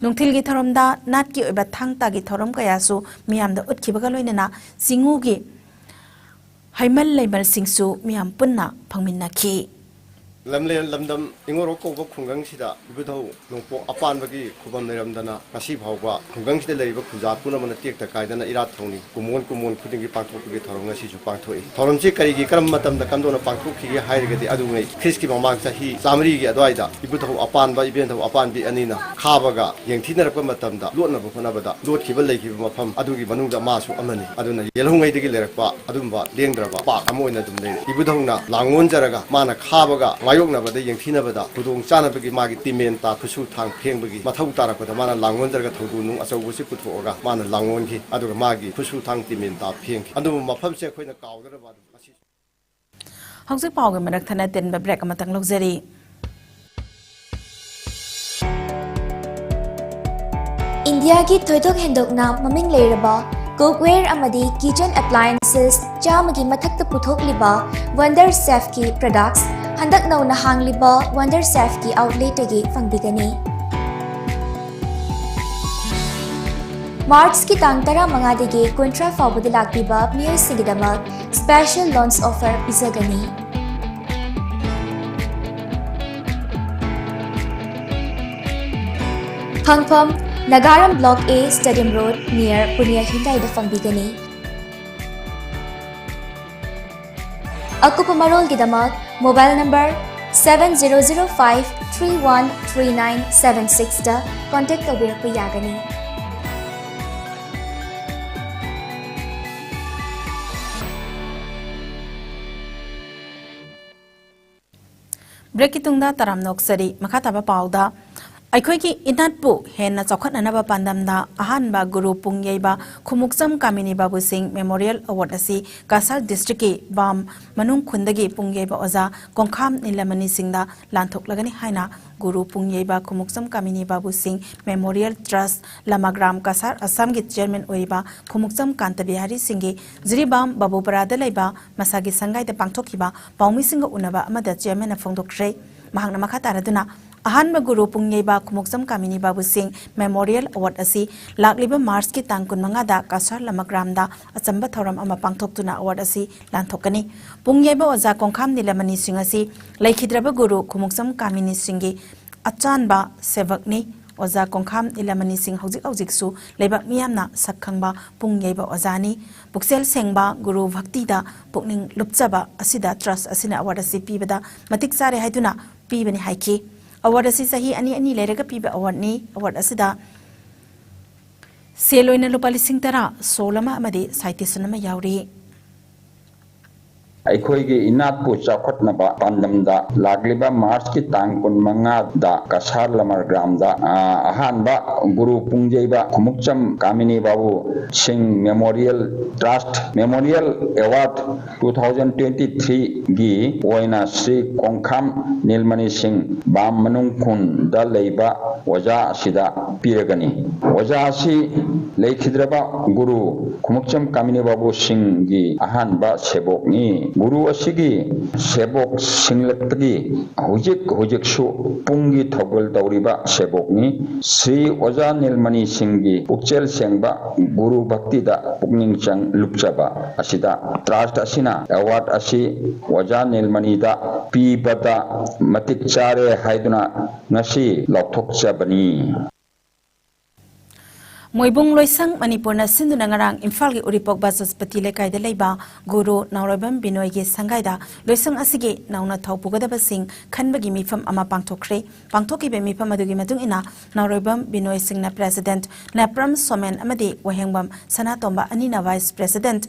ꯅꯨꯡꯊꯤꯜꯒꯤ ꯊꯧꯔꯝꯗ ꯅꯥꯠꯀꯤ ꯑꯣꯏꯕ ꯊꯥꯡ ꯇꯥꯒꯤ ꯊꯧꯔꯝ ꯀꯌꯥꯁꯨ ꯃꯤꯌꯥꯝꯗ ꯎꯠꯈꯤꯕꯒ ꯂꯣꯏꯅꯅ ꯆꯤꯉꯨꯒꯤ ꯍꯩꯃꯜ ꯂꯩꯃꯜꯁꯤꯡꯁꯨ ꯃꯤꯌꯥꯝ ꯄꯨꯟꯅ ꯐꯪꯃꯤꯟꯅꯈꯤ꯫ ꯂꯝꯂꯦꯟ ꯂꯝꯗꯝ ꯏꯉꯧꯔꯣꯛ ꯀꯧꯕ ꯈꯨꯡꯒꯪꯁꯤꯗ ꯏꯕꯨꯙꯧ ꯅꯣꯡꯄꯣꯛ ꯑꯄꯥꯟꯕꯒꯤ ꯈꯨꯕꯝ ꯂꯩꯔꯝꯗꯅ ꯉꯁꯤ ꯐꯥꯎꯕ ꯈꯨꯡꯒꯪꯁꯤꯗ ꯂꯩꯔꯤꯕ ꯈꯨꯟꯖꯥ ꯄꯨꯝꯅꯃꯛꯅ ꯇꯦꯛꯇ ꯀꯥꯏꯗꯅ ꯏꯔꯥꯠ ꯊꯧꯅꯤ ꯀꯨꯝꯑꯣꯟ ꯀꯨꯝꯑꯣꯟ ꯈꯨꯗꯤꯡꯒꯤ ꯄꯥꯡꯊꯣꯛꯄꯒꯤ ꯊꯧꯔꯝ ꯉꯁꯤꯁꯨ ꯄꯥꯡꯊꯣꯛꯏ꯫ ꯊꯧꯔꯝꯁꯤ ꯀꯔꯤꯒꯤ, ꯀꯔꯝꯕ ꯃꯇꯝꯗ, ꯀꯝꯗꯧꯅ ꯄꯥꯡꯊꯣꯛꯈꯤꯒꯦ ꯍꯥꯏꯔꯒꯗꯤ ꯑꯗꯨꯉꯩ ꯈ꯭ꯔꯤꯁꯀꯤ ꯃꯃꯥꯡ ꯆꯍꯤ ꯆꯥꯃꯔꯤꯒꯤ ꯑꯗꯨꯋꯥꯏꯗ ꯏꯕꯨꯙꯧ ꯑꯄꯥꯟꯕ, ꯏꯕꯦꯟꯙꯧ ꯑꯄꯥꯟꯕꯤ ꯑꯅꯤꯅ ꯈꯥꯕꯒ ꯌꯦꯡꯊꯤꯅꯔꯛꯄ ꯃꯇꯝꯗ ꯂꯣꯠꯅꯕ ꯍꯣꯠꯅꯕꯗ ꯂꯣꯠꯈꯤꯕ ꯂꯩꯈꯤꯕ ꯃꯐꯝ ꯑꯗꯨꯒꯤ ꯃꯅꯨꯡꯗ ꯃꯥꯁꯨ ꯑꯃꯅꯤ꯫ ꯑꯗꯨꯅ ꯌꯦꯜꯍꯧꯉꯩꯗꯒꯤ ꯂꯩꯔꯛꯄ ꯑꯗꯨꯝꯕ ꯂꯦꯡꯗ꯭ꯔꯕ ꯄꯥꯛ ꯑꯃ ꯑꯣꯏꯅ ꯑꯗꯨꯝ ꯂꯩꯔꯦ꯫ ꯏꯕꯨꯙꯧꯅ ꯂꯥꯡꯑꯣꯟꯖꯔꯒ ꯃꯥꯅ ꯈꯥꯕꯒ ꯃꯥꯌꯣꯛꯅꯕꯗ ꯌꯦꯡꯊꯤꯅꯕꯗ ꯈꯨꯗꯣꯡ ꯆꯥꯅꯕꯒꯤ ꯃꯥꯒꯤ ꯇꯤꯃꯦꯟ ꯇꯥ ꯈꯨꯠꯁꯨ ꯊꯥꯡ ꯐꯦꯡꯕꯒꯤ ꯃꯊꯧ ꯇꯥꯔꯛꯄꯗ ꯃꯥꯅ ꯂꯥꯡꯑꯣꯟꯖꯔꯒ ꯊꯧꯗꯣꯛ ꯅꯨꯡ ꯑꯆꯧꯕꯁꯤ ꯄꯨꯊꯣꯛꯑꯒ ꯃꯥꯅ ꯂꯥꯡꯑꯣꯟꯈꯤ꯫ ꯑꯗꯨꯒ ꯃꯥꯒꯤ ꯈꯨꯠꯁꯨ ꯊꯥꯡ ꯇꯤꯃꯦꯟ ꯇꯥ ꯐꯦꯡꯈꯤ꯫ ꯑꯗꯨꯕꯨ ꯃꯐꯝꯁꯦ ꯑꯩꯈꯣꯏꯅ ꯀꯥꯎꯗꯅꯕ ꯑꯗꯨꯝ ꯃꯁꯤ ꯍꯧꯖꯤꯛ ꯄꯥꯎꯒꯤ ꯃꯔꯛ ꯊꯠꯅ ꯇꯤꯟꯕ ꯕ꯭ꯔꯦꯛ ꯑꯃꯇꯪ ꯂꯧꯖꯔꯤ꯫ ꯏꯟꯗꯤꯌꯥꯒꯤ ꯊꯣꯏꯗꯣꯛ ꯍꯦꯟꯗꯣꯛꯅ ꯃꯃꯤꯡ ꯂꯩꯔꯕ cookware ꯑꯃꯗꯤ kitchen appliances ꯆꯥꯝꯃꯒꯤ ꯃꯊꯛꯇ ꯄꯨꯊꯣꯛꯂꯤꯕ ꯋꯟꯗꯔ ꯁꯦꯐꯀꯤ products ꯍꯟꯗꯛ ꯅꯧꯅ ꯍꯥꯡꯂꯤꯕ ꯋꯟꯗꯔ ꯁꯦꯐꯀꯤ ꯑꯥꯎꯠꯂꯦꯠꯇꯒꯤ ꯐꯪꯕꯤꯒꯅꯤ꯫ ꯃꯥꯔꯆꯀꯤ ꯇꯥꯡ ꯇꯔꯥꯃꯉꯥꯗꯒꯤ ꯀꯨꯟꯊ꯭ꯔꯥ ꯐꯥꯎꯕꯗ ꯂꯥꯛꯄꯤꯕ ꯃꯤꯑꯣꯏꯁꯤꯡꯒꯤꯗꯃꯛ special launch offer ꯄꯤꯖꯒꯅꯤ꯫ ꯐꯪꯐꯝ, ꯅꯥꯒꯥꯔꯝ Block A, Stadium Road, near Punia ꯍ꯭ꯌꯨꯟꯗꯥꯏꯗ ꯐꯪꯕꯤꯒꯅꯤ꯫ ꯑꯀꯨꯞꯄ ꯃꯔꯣꯜꯒꯤꯗꯃꯛ mobile number seven zero zero five three one three nine seven sixꯇ contact ꯇꯧꯕꯤꯔꯛꯄ ꯌꯥꯒꯅꯤ꯫ ꯕ꯭ꯔꯦꯛꯀꯤ ꯇꯨꯡꯗ ꯇꯔꯥꯝꯅ ꯑꯣꯛꯆꯔꯤ꯫ ꯃꯈꯥ ꯇꯥꯕ ꯄꯥꯎꯗ, ꯑꯩꯈꯣꯏꯒꯤ ꯏꯅꯥꯠꯄꯨ ꯍꯦꯟꯅ ꯆꯥꯎꯈꯠꯅꯅꯕ ꯄꯥꯟꯗꯝꯗ ꯑꯍꯥꯟꯕ ꯒꯨꯔꯨ ꯄꯨꯡ ꯌꯩꯕ ꯈꯨꯃꯨꯛꯆꯝ ꯀꯥꯃꯤꯅꯤ ꯕꯥꯕꯨ ꯁꯤꯡ ꯃꯦꯃꯣꯔꯤꯌꯦꯜ ꯑꯦꯋꯥꯔꯗ ꯑꯁꯤ ꯀꯁꯥꯔ ꯗꯤꯁꯇ꯭ꯔꯤꯛꯀꯤ ꯕꯥꯝ ꯃꯅꯨꯡ ꯈꯨꯟꯗꯒꯤ ꯄꯨꯡ ꯌꯩꯕ ꯑꯣꯖꯥ ꯀꯣꯡꯈꯥꯝ ꯅꯤꯂꯃꯅꯤ ꯁꯤꯡꯗ ꯂꯥꯟꯊꯣꯛꯂꯒꯅꯤ ꯍꯥꯏꯅ ꯒꯨꯔꯨ ꯄꯨꯡ ꯌꯩꯕ ꯈꯨꯃꯨꯛꯆꯝ ꯀꯥꯃꯤꯅꯤ ꯕꯥꯕꯨ ꯁꯤꯡ ꯃꯦꯃꯣꯔꯤꯌꯦꯜ ꯇ꯭ꯔꯁ ꯂꯃꯒ꯭ꯔꯥꯝ ꯀꯁꯥꯔ ꯑꯁꯥꯝꯒꯤ ꯆꯤꯌꯔꯃꯦꯟ ꯑꯣꯏꯔꯤꯕ ꯈꯨꯃꯨꯛꯆꯝ ꯀꯥꯟꯇ ꯕꯤꯍꯥꯔꯤ ꯁꯤꯡꯒꯤ ꯖꯤꯔꯤꯕꯥꯝ ꯕꯥꯕꯨꯄꯔꯥꯗ ꯂꯩꯕ ꯃꯁꯥꯒꯤ ꯁꯪꯒꯥꯏꯗ ꯄꯥꯡꯊꯣꯛꯈꯤꯕ ꯄꯥꯎꯃꯤꯁꯤꯡꯒ ꯎꯅꯕ ꯑꯃꯗ ꯆꯤꯌꯔꯃꯦꯟꯅ ꯐꯣꯡꯗꯣꯛꯈ꯭ꯔꯦ꯫ ꯃꯍꯥꯛꯅ ꯃꯈꯥ ꯇꯥꯔꯗꯨꯅ, ꯑꯍꯥꯟꯕ ꯒꯨꯔꯨ ꯄꯨꯡ ꯌꯩꯕ ꯈꯨꯃꯨꯛꯆꯝ ꯀꯥꯃꯤꯅꯤ ꯕꯥꯕꯨ ꯁꯤꯡ ꯃꯦꯃꯣꯔꯤꯌꯦꯜ ꯑꯦꯋꯥꯔꯗ ꯑꯁꯤ ꯂꯥꯛꯂꯤꯕ ꯃꯥꯔꯆꯀꯤ ꯇꯥꯡ ꯀꯨꯟꯃꯉꯥꯗ ꯀꯁꯥꯔ ꯂꯃꯒ꯭ꯔꯥꯝꯗ ꯑꯆꯝꯕ ꯊꯧꯔꯝ ꯑꯃ ꯄꯥꯡꯊꯣꯛꯇꯨꯅ ꯑꯦꯋꯥꯔꯗ ꯑꯁꯤ ꯂꯥꯟꯊꯣꯛꯀꯅꯤ꯫ ꯄꯨꯡ ꯌꯩꯕ ꯑꯣꯖꯥ ꯀꯣꯡꯈꯥꯝ ꯅꯤꯂꯃꯅꯤ ꯁꯤꯡ ꯑꯁꯤ ꯂꯩꯈꯤꯗ꯭ꯔꯕ ꯒꯨꯔꯨ ꯈꯨꯃꯨꯛꯆꯝ ꯀꯥꯃꯤꯅꯤ ꯁꯤꯡꯒꯤ ꯑꯆꯥꯟꯕ ꯁꯦꯕꯛꯅꯤ꯫ ꯑꯣꯖꯥ ꯀꯣꯡꯈꯥꯝ ꯅꯤꯂꯃꯅꯤ ꯁꯤꯡ ꯍꯧꯖꯤꯛ ꯍꯧꯖꯤꯛꯁꯨ ꯂꯩꯕꯥꯛ ꯃꯤꯌꯥꯝꯅ ꯁꯛ ꯈꯪꯕ ꯄꯨꯡ ꯌꯩꯕ ꯑꯣꯖꯥꯅꯤ꯫ ꯄꯨꯛꯆꯦꯜ ꯁꯦꯡꯕ, ꯒꯨꯔꯨ ꯚꯛꯇꯤꯗ ꯄꯨꯛꯅꯤꯡ ꯂꯨꯞꯆꯕ ꯑꯁꯤꯗ ꯇ꯭ꯔꯁ ꯑꯁꯤꯅ ꯑꯦꯋꯥꯔꯗ ꯑꯁꯤ ꯄꯤꯕꯗ ꯃꯇꯤꯛ ꯆꯥꯔꯦ ꯍꯥꯏꯗꯨꯅ ꯄꯤꯕꯅꯤ ꯍꯥꯏꯈꯤ꯫ ꯑꯦꯋꯥꯔꯗ ꯑꯁꯤ ꯆꯍꯤ ꯑꯅꯤ ꯑꯅꯤ ꯂꯩꯔꯒ ꯄꯤꯕ ꯑꯦꯋꯥꯔꯗꯅꯤ꯫ ꯑꯦꯋꯥꯔꯗ ꯑꯁꯤꯗ ꯁꯦꯜ ꯑꯣꯏꯅ ꯂꯨꯄꯥ ꯂꯤꯁꯤꯡ ꯇꯔꯥ, ꯁꯣꯜ ꯑꯃ ꯑꯃꯗꯤ ꯁꯥꯏꯇꯦꯁꯟ ꯑꯃ ꯌꯥꯎꯔꯤ꯫ ꯑꯩꯈꯣꯏꯒꯤ ꯏꯅꯥꯠꯄꯨ ꯆꯥꯎꯈꯠꯅꯕ ꯄꯥꯟꯗꯝꯗ ꯂꯥꯛꯂꯤꯕ ꯃꯥꯔꯆꯀꯤ ꯇꯥꯡ ꯀꯨꯟꯃꯉꯥꯗ ꯀꯁꯥꯔ ꯂꯃꯔ ꯒ꯭ꯔꯥꯝꯗ, ꯑ, ꯑꯍꯥꯟꯕ ꯒꯨꯔꯨ ꯄꯨꯡꯖꯩꯕ ꯈꯨꯃꯨꯛꯆꯝ ꯀꯥꯃꯤꯅꯤ ꯕꯥꯕꯨ ꯁꯤꯡ memorial trust memorial award two thousand twenty-threeꯒꯤ ꯑꯣꯏꯅ ꯁ꯭ꯔꯤ ꯀꯣꯡꯈꯥꯝ ꯅꯤꯜꯃꯅꯤ ꯁꯤꯡ ꯕꯥꯝ ꯃꯅꯨꯡ ꯈꯨꯟꯗ ꯂꯩꯕ ꯑꯣꯖꯥ ꯑꯁꯤꯗ ꯄꯤꯔꯒꯅꯤ꯫ ꯑꯣꯖꯥ ꯑꯁꯤ ꯂꯩꯈꯤꯗ꯭ꯔꯕ ꯒꯨꯔꯨ ꯈꯨꯃꯨꯛꯆꯝ ꯀꯥꯃꯤꯅꯤ ꯕꯥꯕꯨ ꯁꯤꯡꯒꯤ ꯑꯍꯥꯟꯕ ꯁꯦꯕꯣꯛꯅꯤ꯫ ꯒꯨꯔꯨ ꯑꯁꯤꯒꯤ ꯁꯦꯕꯣꯛ ꯁꯤꯡꯂꯛꯇꯒꯤ ꯍꯧꯖꯤꯛ ꯍꯧꯖꯤꯛꯁꯨ ꯄꯨꯡꯒꯤ ꯊꯧꯒꯜ ꯇꯧꯔꯤꯕ ꯁꯦꯕꯣꯛꯅꯤ꯫ ꯁ꯭ꯔꯤ ꯑꯣꯖꯥ ꯅꯤꯜꯃꯅꯤ ꯁꯤꯡꯒꯤ ꯄꯨꯛꯆꯦꯜ ꯁꯦꯡꯕ ꯒꯨꯔꯨ ꯚꯛꯇꯤꯗ ꯄꯨꯛꯅꯤꯡ ꯆꯪ ꯂꯨꯞꯆꯕ ꯑꯁꯤꯗ ꯇ꯭ꯔꯁꯠ ꯑꯁꯤꯅ ꯑꯦꯋꯥꯔꯗ ꯑꯁꯤ ꯑꯣꯖꯥ ꯅꯤꯜꯃꯅꯤꯗ ꯄꯤꯕꯗ ꯃꯇꯤꯛ ꯆꯥꯔꯦ ꯍꯥꯏꯗꯨꯅ ꯉꯁꯤ ꯂꯥꯎꯊꯣꯛꯆꯕꯅꯤ꯫ ꯃꯣꯏꯕꯨꯡ ꯂꯣꯏꯁꯪ ꯃꯅꯤꯄꯨꯔꯅ ꯁꯤꯟꯗꯨꯅ ꯉꯔꯥꯡ ꯏꯝꯐꯥꯜꯒꯤ ꯎꯔꯤꯄꯣꯛ ꯕꯥꯆꯁꯄꯇꯤ ꯂꯩꯀꯥꯏꯗ ꯂꯩꯕ ꯒꯨꯔꯨ ꯅꯥꯎꯔꯣꯏꯕꯝ ꯕꯤꯅꯣꯏꯒꯤ ꯁꯪꯒꯥꯏꯗ ꯂꯣꯏꯁꯪ ꯑꯁꯤꯒꯤ ꯅꯧꯅ ꯊꯧ ꯄꯨꯒꯗꯕꯁꯤꯡ ꯈꯟꯕꯒꯤ ꯃꯤꯐꯝ ꯑꯃ ꯄꯥꯡꯊꯣꯛꯈ꯭ꯔꯦ꯫ ꯄꯥꯡꯊꯣꯛꯈꯤꯕ ꯃꯤꯐꯝ ꯑꯗꯨꯒꯤ ꯃꯇꯨꯡ ꯏꯟꯅ ꯅꯥꯎꯔꯣꯏꯕꯝ ꯕꯤꯅꯣꯏ ꯁꯤꯡꯅ ꯄ꯭ꯔꯦꯁꯤꯗꯦꯟꯠ ꯅꯦꯄ꯭ꯔꯝ ꯁꯣꯃꯦꯟ ꯑꯃꯗꯤ ꯋꯥꯍꯦꯡꯕꯝ ꯁꯅꯥꯇꯣꯝꯕ ꯑꯅꯤꯅ vice president,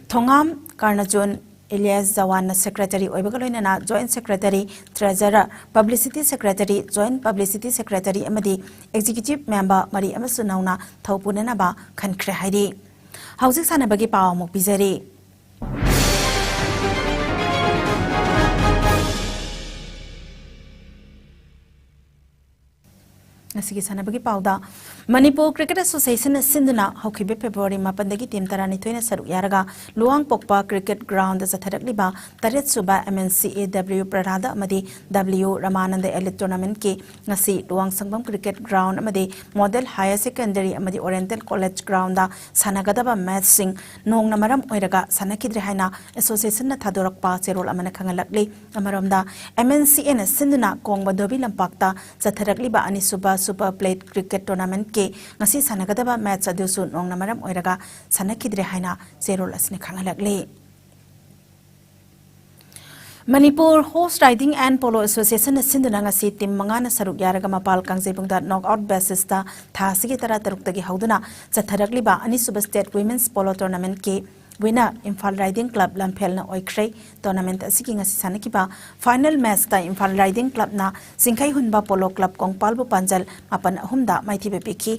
Thongam Karnajon Elias ꯖꯋꯥꯟꯅ ꯁꯦꯀ꯭ꯔꯦꯇꯔꯤ ꯑꯣꯏꯕꯒ ꯂꯣꯏꯅꯅ joint secretary, treasurer, publicity secretary, joint publicity secretary ꯑꯃꯗꯤ ꯑꯦꯛꯖꯤꯀ꯭ꯌꯨꯇꯤꯚ ꯃꯦꯝꯕꯔ ꯃꯔꯤ ꯑꯃꯁꯨ ꯅꯧꯅ ꯊꯧ ꯄꯨꯅꯅꯕ ꯈꯟꯈ꯭ꯔꯦ ꯍꯥꯏꯔꯤ꯫ ꯍꯧꯖꯤꯛ ꯁꯥꯟꯅꯕꯒꯤ ꯄꯥꯎ ꯑꯃꯨꯛ ꯄꯤꯖꯔꯤ꯫ ꯉꯁꯤꯒꯤ ꯁꯥꯟꯅꯕꯒꯤ ꯄꯥꯎꯗ, ꯃꯅꯤꯄꯨꯔ ꯀ꯭ꯔꯤꯀꯦꯠ ꯑꯦꯁꯣꯁꯤꯌꯦꯁꯟꯅ ꯁꯤꯟꯗꯨꯅ ꯍꯧꯈꯤꯕ ꯐꯦꯕ꯭ꯔꯨꯋꯥꯔꯤ ꯃꯥꯄꯟꯗꯒꯤ ꯇꯤꯝ ꯇꯔꯥꯅꯤꯊꯣꯏꯅ ꯁꯔꯨꯛ ꯌꯥꯔꯒ ꯂꯨꯋꯥꯡꯄꯣꯛꯄ ꯀ꯭ꯔꯤꯀꯦꯠ ꯒ꯭ꯔꯥꯎꯟꯗ ꯆꯠꯊꯔꯛꯂꯤꯕ ꯇꯔꯦꯠ ꯁꯨꯕ M N C A W ꯄ꯭ꯔꯥꯗꯥ ꯑꯃꯗꯤ W ꯔꯃꯥꯅꯟꯗ ꯑꯦꯂꯤꯠ ꯇꯣꯔꯅꯥꯃꯦꯟꯠꯀꯤ ꯉꯁꯤ ꯂꯨꯋꯥꯡꯁꯪꯕꯝ ꯀ꯭ꯔꯤꯀꯦꯠ ꯒ꯭ꯔꯥꯎꯟ ꯑꯃꯗꯤ ꯃꯣꯗꯦꯜ ꯍꯥꯌꯔ ꯁꯦꯀꯦꯟꯗꯔꯤ ꯑꯃꯗꯤ ꯑꯣꯔꯤꯌꯦꯟꯇꯦꯜ ꯀꯣꯂꯦꯖ ꯒ꯭ꯔꯥꯎꯟꯗ ꯁꯥꯟꯅꯒꯗꯕ ꯃꯦꯆꯁꯤꯡ ꯅꯣꯡꯅ ꯃꯔꯝ ꯑꯣꯏꯔꯒ ꯁꯥꯟꯅꯈꯤꯗ꯭ꯔꯦ ꯍꯥꯏꯅ ꯑꯦꯁꯣꯁꯤꯌꯦꯁꯟꯅ ꯊꯥꯗꯣꯔꯛꯄ ꯆꯦꯔꯣꯜ ꯑꯃꯅ ꯈꯪꯍꯜꯂꯛꯂꯤ꯫ ꯑꯃꯔꯣꯝꯗ, M N C A ꯅ ꯁꯤꯟꯗꯨꯅ ꯀꯣꯡꯕ ꯙꯣꯕꯤ ꯂꯝꯄꯥꯛꯇ ꯆꯠꯊꯔꯛꯂꯤꯕ ꯑꯅꯤꯁꯨꯕ ꯁꯨꯄꯔ ꯄ꯭ꯂꯦꯠ ꯀ꯭ꯔꯤꯀꯦꯠ ꯇꯣꯔꯅꯥꯃꯦꯟꯠꯀꯤ ꯉꯁꯤ ꯁꯥꯟꯅꯒꯗꯕ ꯃꯦꯆ ꯑꯗꯨꯁꯨ ꯅꯣꯡꯅ ꯃꯔꯝ ꯑꯣꯏꯔꯒ ꯁꯥꯟꯅꯈꯤꯗ꯭ꯔꯦ ꯍꯥꯏꯅ ꯆꯦꯔꯣꯜ ꯑꯁꯤꯅ ꯈꯪꯍꯜꯂꯛꯂꯤ꯫ Manipur horse riding and polo ꯑꯦꯁꯣꯁꯤꯌꯦꯁꯟꯅ ꯁꯤꯟꯗꯨꯅ ꯉꯁꯤ ꯇꯤꯝ ꯃꯉꯥꯅ ꯁꯔꯨꯛ ꯌꯥꯔꯒ ꯃꯄꯥꯜ ꯀꯥꯡꯖꯩꯕꯨꯡꯗ ꯅꯣꯛ ꯑꯥꯎꯠ ꯕꯦꯁꯤꯁꯇ ꯊꯥ ꯑꯁꯤꯒꯤ ꯇꯔꯥꯇꯔꯨꯛꯇꯒꯤ ꯍꯧꯗꯨꯅ ꯆꯠꯊꯔꯛꯂꯤꯕ ꯑꯅꯤꯁꯨꯕ ꯁ꯭ꯇꯦꯠ ꯋꯤꯃꯦꯟꯁ ꯄꯣꯂꯣ ꯇꯣꯔꯅꯥꯃꯦꯟꯠꯀꯤ winner ꯏꯝꯐꯥꯜ ꯔꯥꯏꯗꯤꯡ ꯀ꯭ꯂꯕ ꯂꯝꯐꯦꯜꯅ ꯑꯣꯏꯈ꯭ꯔꯦ꯫ ꯇꯣꯔꯅꯥꯃꯦꯟꯠ ꯑꯁꯤꯒꯤ ꯉꯁꯤ ꯁꯥꯟꯅꯈꯤꯕ ꯐꯥꯏꯅꯦꯜ ꯃꯦꯆꯇ ꯏꯝꯐꯥꯜ ꯔꯥꯏꯗꯤꯡ ꯀ꯭ꯂꯕꯅ ꯆꯤꯡꯈꯩꯍꯨꯟꯕ ꯄꯣꯂꯣ ꯀ꯭ꯂꯕ ꯀꯣꯡꯄꯥꯜꯕꯨ ꯄꯥꯟꯖꯜ ꯃꯥꯄꯟ ꯑꯍꯨꯝꯗ ꯃꯥꯏꯊꯤꯕ ꯄꯤꯈꯤ꯫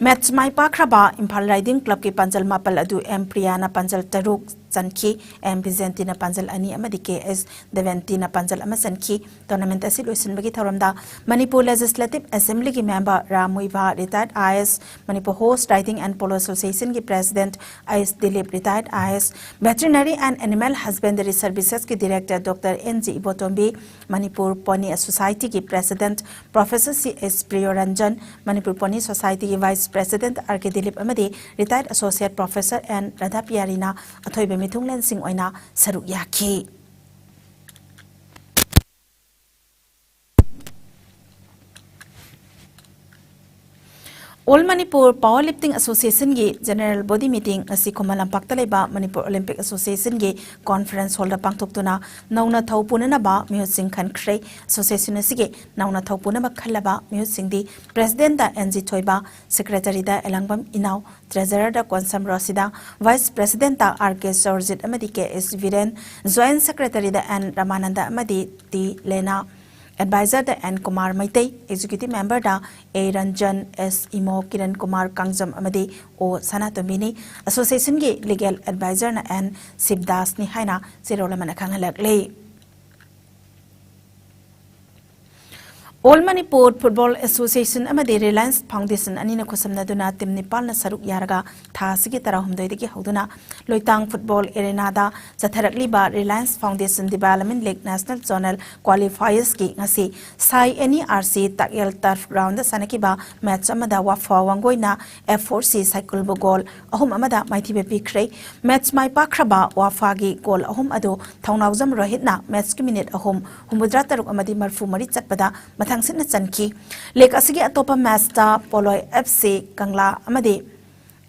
ꯃꯦꯆ ꯃꯥꯏ ꯄꯥꯛꯈ꯭ꯔꯕ ꯏꯝꯐꯥꯜ ꯔꯥꯏꯗꯤꯡ ꯀ꯭ꯂꯕꯀꯤ ꯄꯥꯟꯖꯜ ꯃꯥꯄꯜ ꯑꯗꯨ ꯑꯦꯝ ꯄ꯭ꯔꯤꯌꯥꯅ ꯄꯥꯟꯖꯜ ꯇꯔꯨꯛ ꯆꯟꯈꯤ, ꯑꯦꯝ ꯕꯤꯖꯦꯟꯇꯤꯅ ꯄꯥꯟꯖꯜ ꯑꯅꯤ ꯑꯃꯗꯤ ꯀꯦ ꯑꯦꯁ ꯗꯦꯕꯦꯟꯇꯤꯅ ꯄꯥꯟꯖꯜ ꯑꯃ ꯆꯟꯈꯤ꯫ ꯇꯣꯔꯅꯥꯃꯦꯟꯠ ꯑꯁꯤ ꯂꯣꯏꯁꯤꯟꯕꯒꯤ ꯊꯧꯔꯝꯗ ꯃꯅꯤꯄꯨꯔ ꯂꯦꯖꯤꯁꯂꯦꯇꯤꯚ ꯑꯦꯁꯦꯝꯕ꯭ꯂꯤꯒꯤ member Ram Muivah, retired I S, Manipur horse riding and polo ꯑꯦꯁꯣꯁꯤꯌꯦꯁꯟꯒꯤ president H Dilip, retired I S, veterinary and animal husbandry ꯁꯔꯚꯤꯁꯦꯁꯀꯤ director doctor N G Ibotombi, Manipur pony ꯁꯣꯁꯥꯏꯇꯤꯒꯤ president professor C S Priyoranjan, Manipur pony ꯁꯣꯁꯥꯏꯇꯤꯒꯤ vice president R K Dilip ꯑꯃꯗꯤ retired associate professor N ꯔꯥꯙꯥꯄꯤꯌꯥꯔꯤꯅ ꯑꯊꯣꯏꯕ ꯃꯤꯊꯨꯡꯂꯦꯟꯁꯤꯡ ꯑꯣꯏꯅ ꯁꯔꯨꯛ ꯌꯥꯈꯤ꯫ ꯑꯣꯜ ꯃꯅꯤꯄꯨꯔ ꯄꯥꯋꯔ ꯂꯤꯐꯇꯤꯡ ꯑꯦꯁꯣꯁꯤꯌꯦꯁꯟꯒꯤ ꯖꯦꯅꯔꯦꯜ ꯕꯣꯗꯤ ꯃꯤꯇꯤꯡ ꯉꯁꯤ ꯈꯨꯃꯟ ꯂꯝꯄꯥꯛꯇ ꯂꯩꯕ ꯃꯅꯤꯄꯨꯔ ꯑꯣꯂꯤꯝꯄꯤꯛ ꯑꯦꯁꯣꯁꯤꯌꯦꯁꯟꯒꯤ ꯀꯣꯟꯐꯔꯦꯟꯁ ꯍꯣꯜꯗ ꯄꯥꯡꯊꯣꯛꯇꯨꯅ ꯅꯧꯅ ꯊꯧ ꯄꯨꯅꯅꯕ ꯃꯤꯍꯨꯠꯁꯤꯡ ꯈꯟꯈ꯭ꯔꯦ꯫ ꯑꯦꯁꯣꯁꯤꯌꯦꯁꯟ ꯑꯁꯤꯒꯤ ꯅꯧꯅ ꯊꯧ ꯄꯨꯅꯕ ꯈꯜꯂꯕ ꯃꯤꯍꯨꯠꯁꯤꯡꯗꯤ ꯄ꯭ꯔꯦꯁꯤꯗꯦꯟꯠꯇ ꯑꯦꯟ ꯖꯤ ꯊꯣꯏꯕ, ꯁꯦꯀ꯭ꯔꯦꯇꯔꯤꯗ ꯑꯦꯂꯥꯡꯕꯝ ꯏꯅꯥꯎ, ꯇ꯭ꯔꯦꯖꯔꯔꯗ ꯀꯣꯟꯁꯝ ꯔꯣꯁꯤꯗꯥ, ꯚꯥꯏꯁ ꯄ꯭ꯔꯦꯁꯤꯗꯦꯟꯠꯇ ꯑꯥꯔ ꯀꯦ ꯁꯣꯔꯖꯤꯠ ꯑꯃꯗꯤ ꯀꯦ ꯑꯦꯁ ꯕꯤꯔꯦꯟ, ꯖꯣꯏꯟꯠ ꯁꯦꯀ꯭ꯔꯦꯇꯔꯤꯗ ꯑꯦꯟ ꯔꯃꯥꯅꯟꯗ ꯑꯃꯗꯤ ꯇꯤ ꯂꯦꯅꯥ, ꯑꯦꯗꯚꯥꯏꯖꯔꯗ ꯑꯦꯟ ꯀꯨꯃꯥꯔ ꯃꯩꯇꯩ, ꯑꯦꯛꯖꯤꯀ꯭ꯌꯨꯇꯤꯚ ꯃꯦꯝꯕꯔꯗ ꯑꯦ ꯔꯟꯖꯟ, ꯑꯦꯁ ꯏꯃꯣ, ꯀꯤꯔꯟ ꯀꯨꯃꯥꯔ ꯀꯥꯡꯖꯝ ꯑꯃꯗꯤ ꯑꯣ ꯁꯅꯥꯇꯣꯝꯕꯤꯅꯤ꯫ ꯑꯦꯁꯣꯁꯤꯌꯦꯁꯟꯒꯤ ꯂꯤꯒꯦꯜ ꯑꯦꯗꯚꯥꯏꯖꯔꯅ ꯑꯦꯟ ꯁꯤꯕꯗꯥꯁꯅꯤ ꯍꯥꯏꯅ ꯆꯦꯔꯣꯜ ꯑꯃꯅ ꯈꯪꯍꯜꯂꯛꯂꯤ꯫ ꯑꯣꯜ ꯃꯅꯤꯄꯨꯔ ꯐꯨꯠꯕꯣꯜ ꯑꯦꯁꯣꯁꯤꯌꯦꯁꯟ ꯑꯃꯗꯤ ꯔꯤꯂꯥꯌꯟꯁ ꯐꯥꯎꯟꯗꯦꯁꯟ ꯑꯅꯤꯅ ꯈꯨꯠꯁꯝꯅꯗꯨꯅ ꯇꯤꯝ ꯅꯤꯄꯥꯜꯅ ꯁꯔꯨꯛ ꯌꯥꯔꯒ ꯊꯥ ꯑꯁꯤꯒꯤ ꯇꯔꯥꯍꯨꯝꯗꯣꯏꯗꯒꯤ ꯍꯧꯗꯨꯅ ꯂꯣꯏꯇꯥꯡ ꯐꯨꯠꯕꯣꯜ ꯑꯦꯔꯦꯅꯥꯗ ꯆꯠꯊꯔꯛꯂꯤꯕ Reliance Foundation Development League national zonal ꯀ꯭ꯋꯥꯂꯤꯐꯥꯌꯔꯁꯀꯤ ꯉꯁꯤ ꯁꯥꯏ ꯑꯦꯟ ꯏ ꯑꯥꯔ ꯁꯤ ꯇꯥꯛꯌꯦꯜ ꯇꯔꯐ ꯒ꯭ꯔꯥꯎꯟꯗ ꯁꯥꯟꯅꯈꯤꯕ ꯃꯦꯆ ꯑꯃꯗ ꯋꯥꯐꯥ ꯋꯥꯡꯒꯣꯏꯅ ꯑꯦꯐ ꯐꯣꯔ ꯁꯤ ꯁꯥꯏꯀꯨꯜꯕꯨ ꯒꯣꯜ ꯑꯍꯨꯝ ꯑꯃꯗ ꯃꯥꯏꯊꯤꯕ ꯄꯤꯈ꯭ꯔꯦ꯫ ꯃꯦꯆ ꯃꯥꯏ ꯄꯥꯛꯈ꯭ꯔꯕ ꯋꯥꯐꯥꯒꯤ ꯒꯣꯜ ꯑꯍꯨꯝ ꯑꯗꯨ ꯊꯧꯅꯥꯎꯖꯝ ꯔꯣꯍꯤꯠꯅ ꯃꯦꯆꯀꯤ ꯃꯤꯅꯤꯠ ꯑꯍꯨꯝ, ꯍꯨꯝꯐꯨꯇꯔꯥ ꯇꯔꯨꯛ ꯑꯃꯗꯤ ꯃꯔꯤꯐꯨ ꯃꯔꯤ ꯆꯠꯄꯗ ꯃꯊꯪꯁꯤꯠꯅ ꯆꯟꯈꯤ꯫ ꯂꯤꯒ ꯑꯁꯤꯒꯤ ꯑꯇꯣꯞꯄ ꯃꯦꯆꯇ ꯄꯣꯂꯣꯏ ꯑꯦꯐ ꯁꯤ ꯀꯪꯂꯥ ꯑꯃꯗꯤ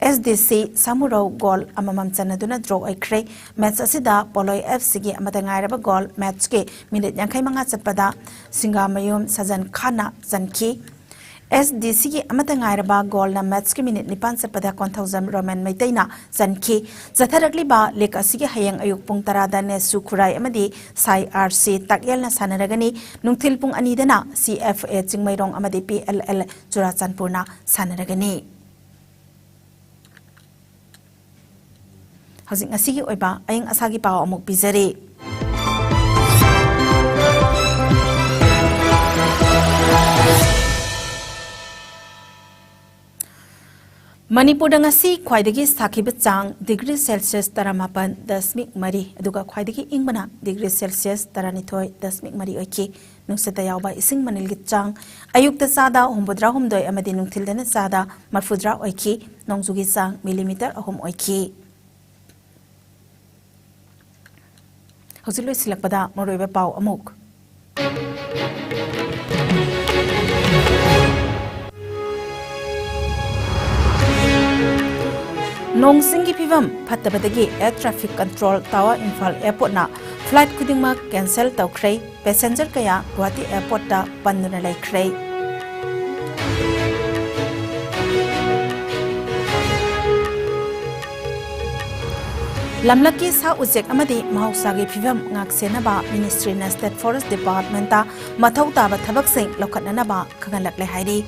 ꯑꯦꯁ ꯗꯤ ꯁꯤ ꯁꯥꯃꯨꯔꯧ ꯒꯣꯜ ꯑꯃꯃꯝ ꯆꯟꯅꯗꯨꯅ ꯗ꯭ꯔꯣ ꯑꯣꯏꯈ꯭ꯔꯦ꯫ ꯃꯦꯆ ꯑꯁꯤꯗ ꯄꯣꯂꯣꯏ ꯑꯦꯐ ꯁꯤꯒꯤ ꯑꯃꯗ ꯉꯥꯏꯔꯕ ꯒꯣꯜ ꯃꯦꯆꯀꯤ ꯃꯤꯅꯤꯠ ꯌꯥꯡꯈꯩ ꯃꯉꯥ ꯆꯠꯄꯗ ꯁꯤꯡꯒꯥꯃꯌꯨꯝ ꯁꯖꯟ ꯈꯥꯟꯅ ꯆꯟꯈꯤ꯫ ꯑꯦꯁ ꯗꯤ ꯁꯤꯒꯤ ꯑꯃꯠꯇ ꯉꯥꯏꯔꯕ ꯒꯣꯜꯅ ꯃꯦꯠꯁꯀꯤ ꯃꯤꯅꯤꯠ ꯅꯤꯄꯥꯟ ꯆꯠꯄꯗ ꯀꯣꯟꯊꯧꯖꯝ ꯔꯣꯃꯦꯟ ꯃꯩꯇꯩꯅ ꯆꯟꯈꯤ꯫ ꯆꯠꯊꯔꯛꯂꯤꯕ ꯂꯤꯒ ꯑꯁꯤꯒꯤ ꯍꯌꯦꯡ ꯑꯌꯨꯛ ꯄꯨꯡ ꯇꯔꯥꯗ ꯅꯦꯁꯨ ꯈꯨꯔꯥꯏ ꯑꯃꯗꯤ ꯁꯥꯏ ꯑꯥꯔ ꯁꯤ ꯇꯥꯛꯌꯦꯜꯅ ꯁꯥꯟꯅꯔꯒꯅꯤ꯫ ꯅꯨꯡꯊꯤꯜ ꯄꯨꯡ ꯑꯅꯤꯗꯅ ꯁꯤ ꯑꯦꯐ ꯑꯦ ꯆꯤꯡꯃꯩꯔꯣꯡ ꯑꯃꯗꯤ ꯄꯤ ꯑꯦꯜ ꯑꯦꯜ ꯆꯨꯔꯥꯆꯥꯟꯄꯨꯔꯅ ꯁꯥꯟꯅꯔꯒꯅꯤ꯫ ꯍꯧꯖꯤꯛ ꯉꯁꯤꯒꯤ ꯑꯣꯏꯕ ꯑꯏꯪ ꯑꯁꯥꯒꯤ ꯄꯥꯎ ꯑꯃꯨꯛ ꯄꯤꯖꯔꯤ꯫ ꯃꯅꯤꯄꯨꯔꯗ ꯉꯁꯤ ꯈ꯭ꯋꯥꯏꯗꯒꯤ ꯁꯥꯈꯤꯕ ꯆꯥꯡ ꯗꯤꯒ꯭ꯔꯤ ꯁꯦꯜꯁꯤꯌꯁ ꯇꯔꯥꯃꯥꯄꯟ ꯗꯁꯃꯤꯛ ꯃꯔꯤ, ꯑꯗꯨꯒ ꯈ꯭ꯋꯥꯏꯗꯒꯤ ꯏꯪꯕꯅ ꯗꯤꯒ꯭ꯔꯤ ꯁꯦꯜꯁꯤꯌꯁ ꯇꯔꯥꯅꯤꯊꯣꯏ ꯗꯁꯃꯤꯛ ꯃꯔꯤ ꯑꯣꯏꯈꯤ꯫ ꯅꯨꯡꯁꯤꯠꯇ ꯌꯥꯎꯕ ꯏꯁꯤꯡ ꯃꯅꯤꯜꯒꯤ ꯆꯥꯡ ꯑꯌꯨꯛꯇ ꯆꯥꯗ ꯍꯨꯝꯐꯨꯇꯔꯥꯍꯨꯝꯗꯣꯏ ꯑꯃꯗꯤ ꯅꯨꯡꯊꯤꯜꯗꯅ ꯆꯥꯗ ꯃꯔꯤꯐꯨꯇꯔꯥ ꯑꯣꯏꯈꯤ꯫ ꯅꯣꯡꯖꯨꯒꯤ ꯆꯥꯡ ꯃꯤꯂꯤꯃꯤꯇꯔ ꯑꯍꯨꯝ ꯑꯣꯏꯈꯤ꯫ ꯍꯧꯖꯤꯛ ꯂꯣꯏꯁꯤꯜꯂꯛꯄꯗ ꯃꯔꯨꯑꯣꯏꯕ ꯄꯥꯎ ꯑꯃꯨꯛ꯫ ꯅꯣꯡ ꯆꯤꯡꯒꯤ ꯐꯤꯕꯝ ꯐꯠꯇꯕꯗꯒꯤ air traffic control tower Imphal ꯑꯦꯌꯔꯄꯣꯔꯠꯅ ꯐ꯭ꯂꯥꯏꯠ ꯈꯨꯗꯤꯡꯃꯛ ꯀꯦꯟꯁꯦꯜ ꯇꯧꯈ꯭ꯔꯦ꯫ ꯄꯦꯁꯦꯟꯖꯔ ꯀꯌꯥ ꯒꯨꯋꯥꯍꯥꯇꯤ ꯑꯦꯌꯔꯄꯣꯔꯠꯇ ꯄꯟꯗꯨꯅ ꯂꯩꯈ꯭ꯔꯦ꯫ ꯂꯝꯂꯛꯀꯤ ꯁꯥ ꯎꯆꯦꯛ ꯑꯃꯗꯤ ꯃꯍꯧꯁꯥꯒꯤ ꯐꯤꯕꯝ ꯉꯥꯛꯁꯦꯟꯅꯕ ꯃꯤꯅꯤꯁꯇ꯭ꯔꯤꯅ ꯁ꯭ꯇꯦꯠ ꯐꯣꯔꯦꯁ ꯗꯤꯄꯥꯔꯠꯃꯦꯟꯠꯇ ꯃꯊꯧ ꯇꯥꯕ ꯊꯕꯛꯁꯤꯡ ꯂꯧꯈꯠꯅꯅꯕ ꯈꯪꯍꯜꯂꯛꯂꯦ ꯍꯥꯏꯔꯤ꯫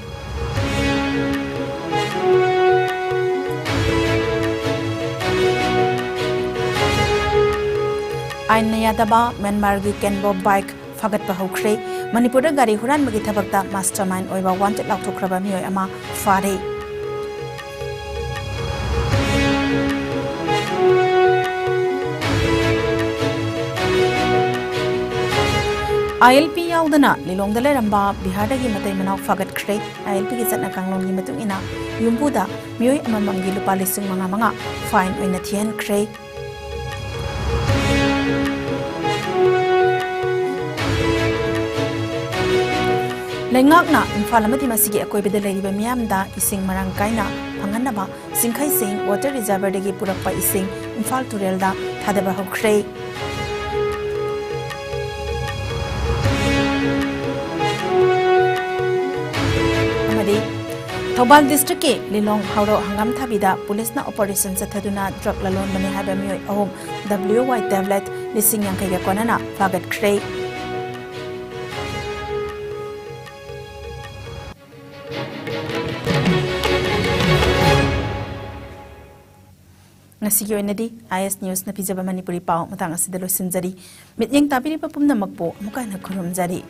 ꯑꯥꯏꯟꯅ ꯌꯥꯗꯕ ꯃ꯭ꯌꯥꯟꯃꯥꯔꯒꯤ ꯀꯦꯟꯕꯣ ꯕꯥꯏꯛ ꯐꯥꯒꯠꯄ ꯍꯧꯈ꯭ꯔꯦ꯫ ꯃꯅꯤꯄꯨꯔꯗ ꯒꯥꯔꯤ ꯍꯨꯔꯥꯟꯕꯒꯤ ꯊꯕꯛꯇ ꯃꯥꯁꯇꯔ ꯃꯥꯏꯟ ꯑꯣꯏꯕ ꯋꯥꯟꯇꯦꯗ ꯂꯥꯎꯊꯣꯛꯈ꯭ꯔꯕ ꯃꯤꯑꯣꯏ ꯑꯃ ꯐꯥꯔꯦ꯫ ꯑꯥꯏ ꯑꯦꯜ ꯄꯤ ꯌꯥꯎꯗꯅ ꯂꯤꯂꯣꯡꯗ ꯂꯩꯔꯝꯕ ꯕꯤꯍꯥꯔꯗꯒꯤ ꯃꯇꯩ ꯃꯅꯥꯎ ꯐꯥꯒꯠꯈ꯭ꯔꯦ꯫ ꯑꯥꯏ ꯑꯦꯜ ꯄꯤꯒꯤ ꯆꯠꯅ ꯀꯥꯡꯂꯣꯟꯒꯤ ꯃꯇꯨꯡ ꯏꯟꯅ ꯌꯨꯝꯕꯨꯗ ꯃꯤꯑꯣꯏ ꯑꯃꯃꯝꯒꯤ ꯂꯨꯄꯥ ꯂꯤꯁꯤꯡ ꯃꯉꯥ ꯃꯉꯥ ꯐꯥꯏꯟ ꯑꯣꯏꯅ ꯊꯤꯍꯟꯈ꯭ꯔꯦ꯫ ꯂꯩꯉꯥꯛꯅ ꯏꯝꯐꯥꯜ ꯑꯃꯗꯤ ꯃꯁꯤꯒꯤ ꯑꯀꯣꯏꯕꯗ ꯂꯩꯔꯤꯕ ꯃꯤꯌꯥꯝꯗ ꯏꯁꯤꯡ ꯃꯔꯥꯡ ꯀꯥꯏꯅ ꯐꯪꯍꯟꯅꯕ ꯆꯤꯡꯈꯩꯁꯤꯡ ꯋꯥꯇꯔ ꯔꯤꯖꯔꯚꯔꯗꯒꯤ ꯄꯨꯔꯛꯄ ꯏꯁꯤꯡ ꯏꯝꯐꯥꯜ ꯇꯨꯔꯦꯜꯗ ꯊꯥꯗꯕ ꯍꯧꯈ꯭ꯔꯦ꯫ ꯊꯧꯕꯥꯜ ꯗꯤꯁꯇ꯭ꯔꯤꯛꯀꯤ ꯂꯤꯂꯣꯡ ꯍꯥꯎꯔꯧ ꯍꯪꯒꯥꯝ ꯊꯥꯕꯤꯗ ꯄꯨꯂꯤꯁꯅ ꯑꯣꯄꯔꯦꯁꯟ ꯆꯠꯊꯗꯨꯅ ꯗ꯭ꯔꯒ ꯂꯂꯣꯟꯕꯅꯤ ꯍꯥꯏꯕ ꯃꯤꯑꯣꯏ ꯑꯍꯨꯝ ꯗꯕ꯭ꯂꯤꯌꯨ ꯋꯥꯏ ꯇꯦꯕ꯭ꯂꯦꯠ ꯂꯤꯁꯤꯡ ꯌꯥꯡꯈꯩꯒ ꯀꯣꯟꯅꯅ ꯐꯥꯒꯠꯈ꯭ꯔꯦ꯫ ꯉꯁꯤꯒꯤ ꯑꯣꯏꯅꯗꯤ ꯑꯥꯏ ꯑꯦꯁ ꯅ꯭ꯌꯨꯁꯅ ꯄꯤꯖꯕ ꯃꯅꯤꯄꯨꯔꯤ ꯄꯥꯎ ꯃꯇꯥꯡ ꯑꯁꯤꯗ ꯂꯣꯏꯁꯤꯟꯖꯔꯤ꯫ ꯃꯤꯠꯌꯦꯡ ꯇꯥꯕꯤꯔꯤꯕ ꯄꯨꯝꯅꯃꯛꯄꯨ ꯑꯃꯨꯛꯀ ꯍꯟꯅ ꯈꯨꯔꯨꯝꯖꯔꯤ꯫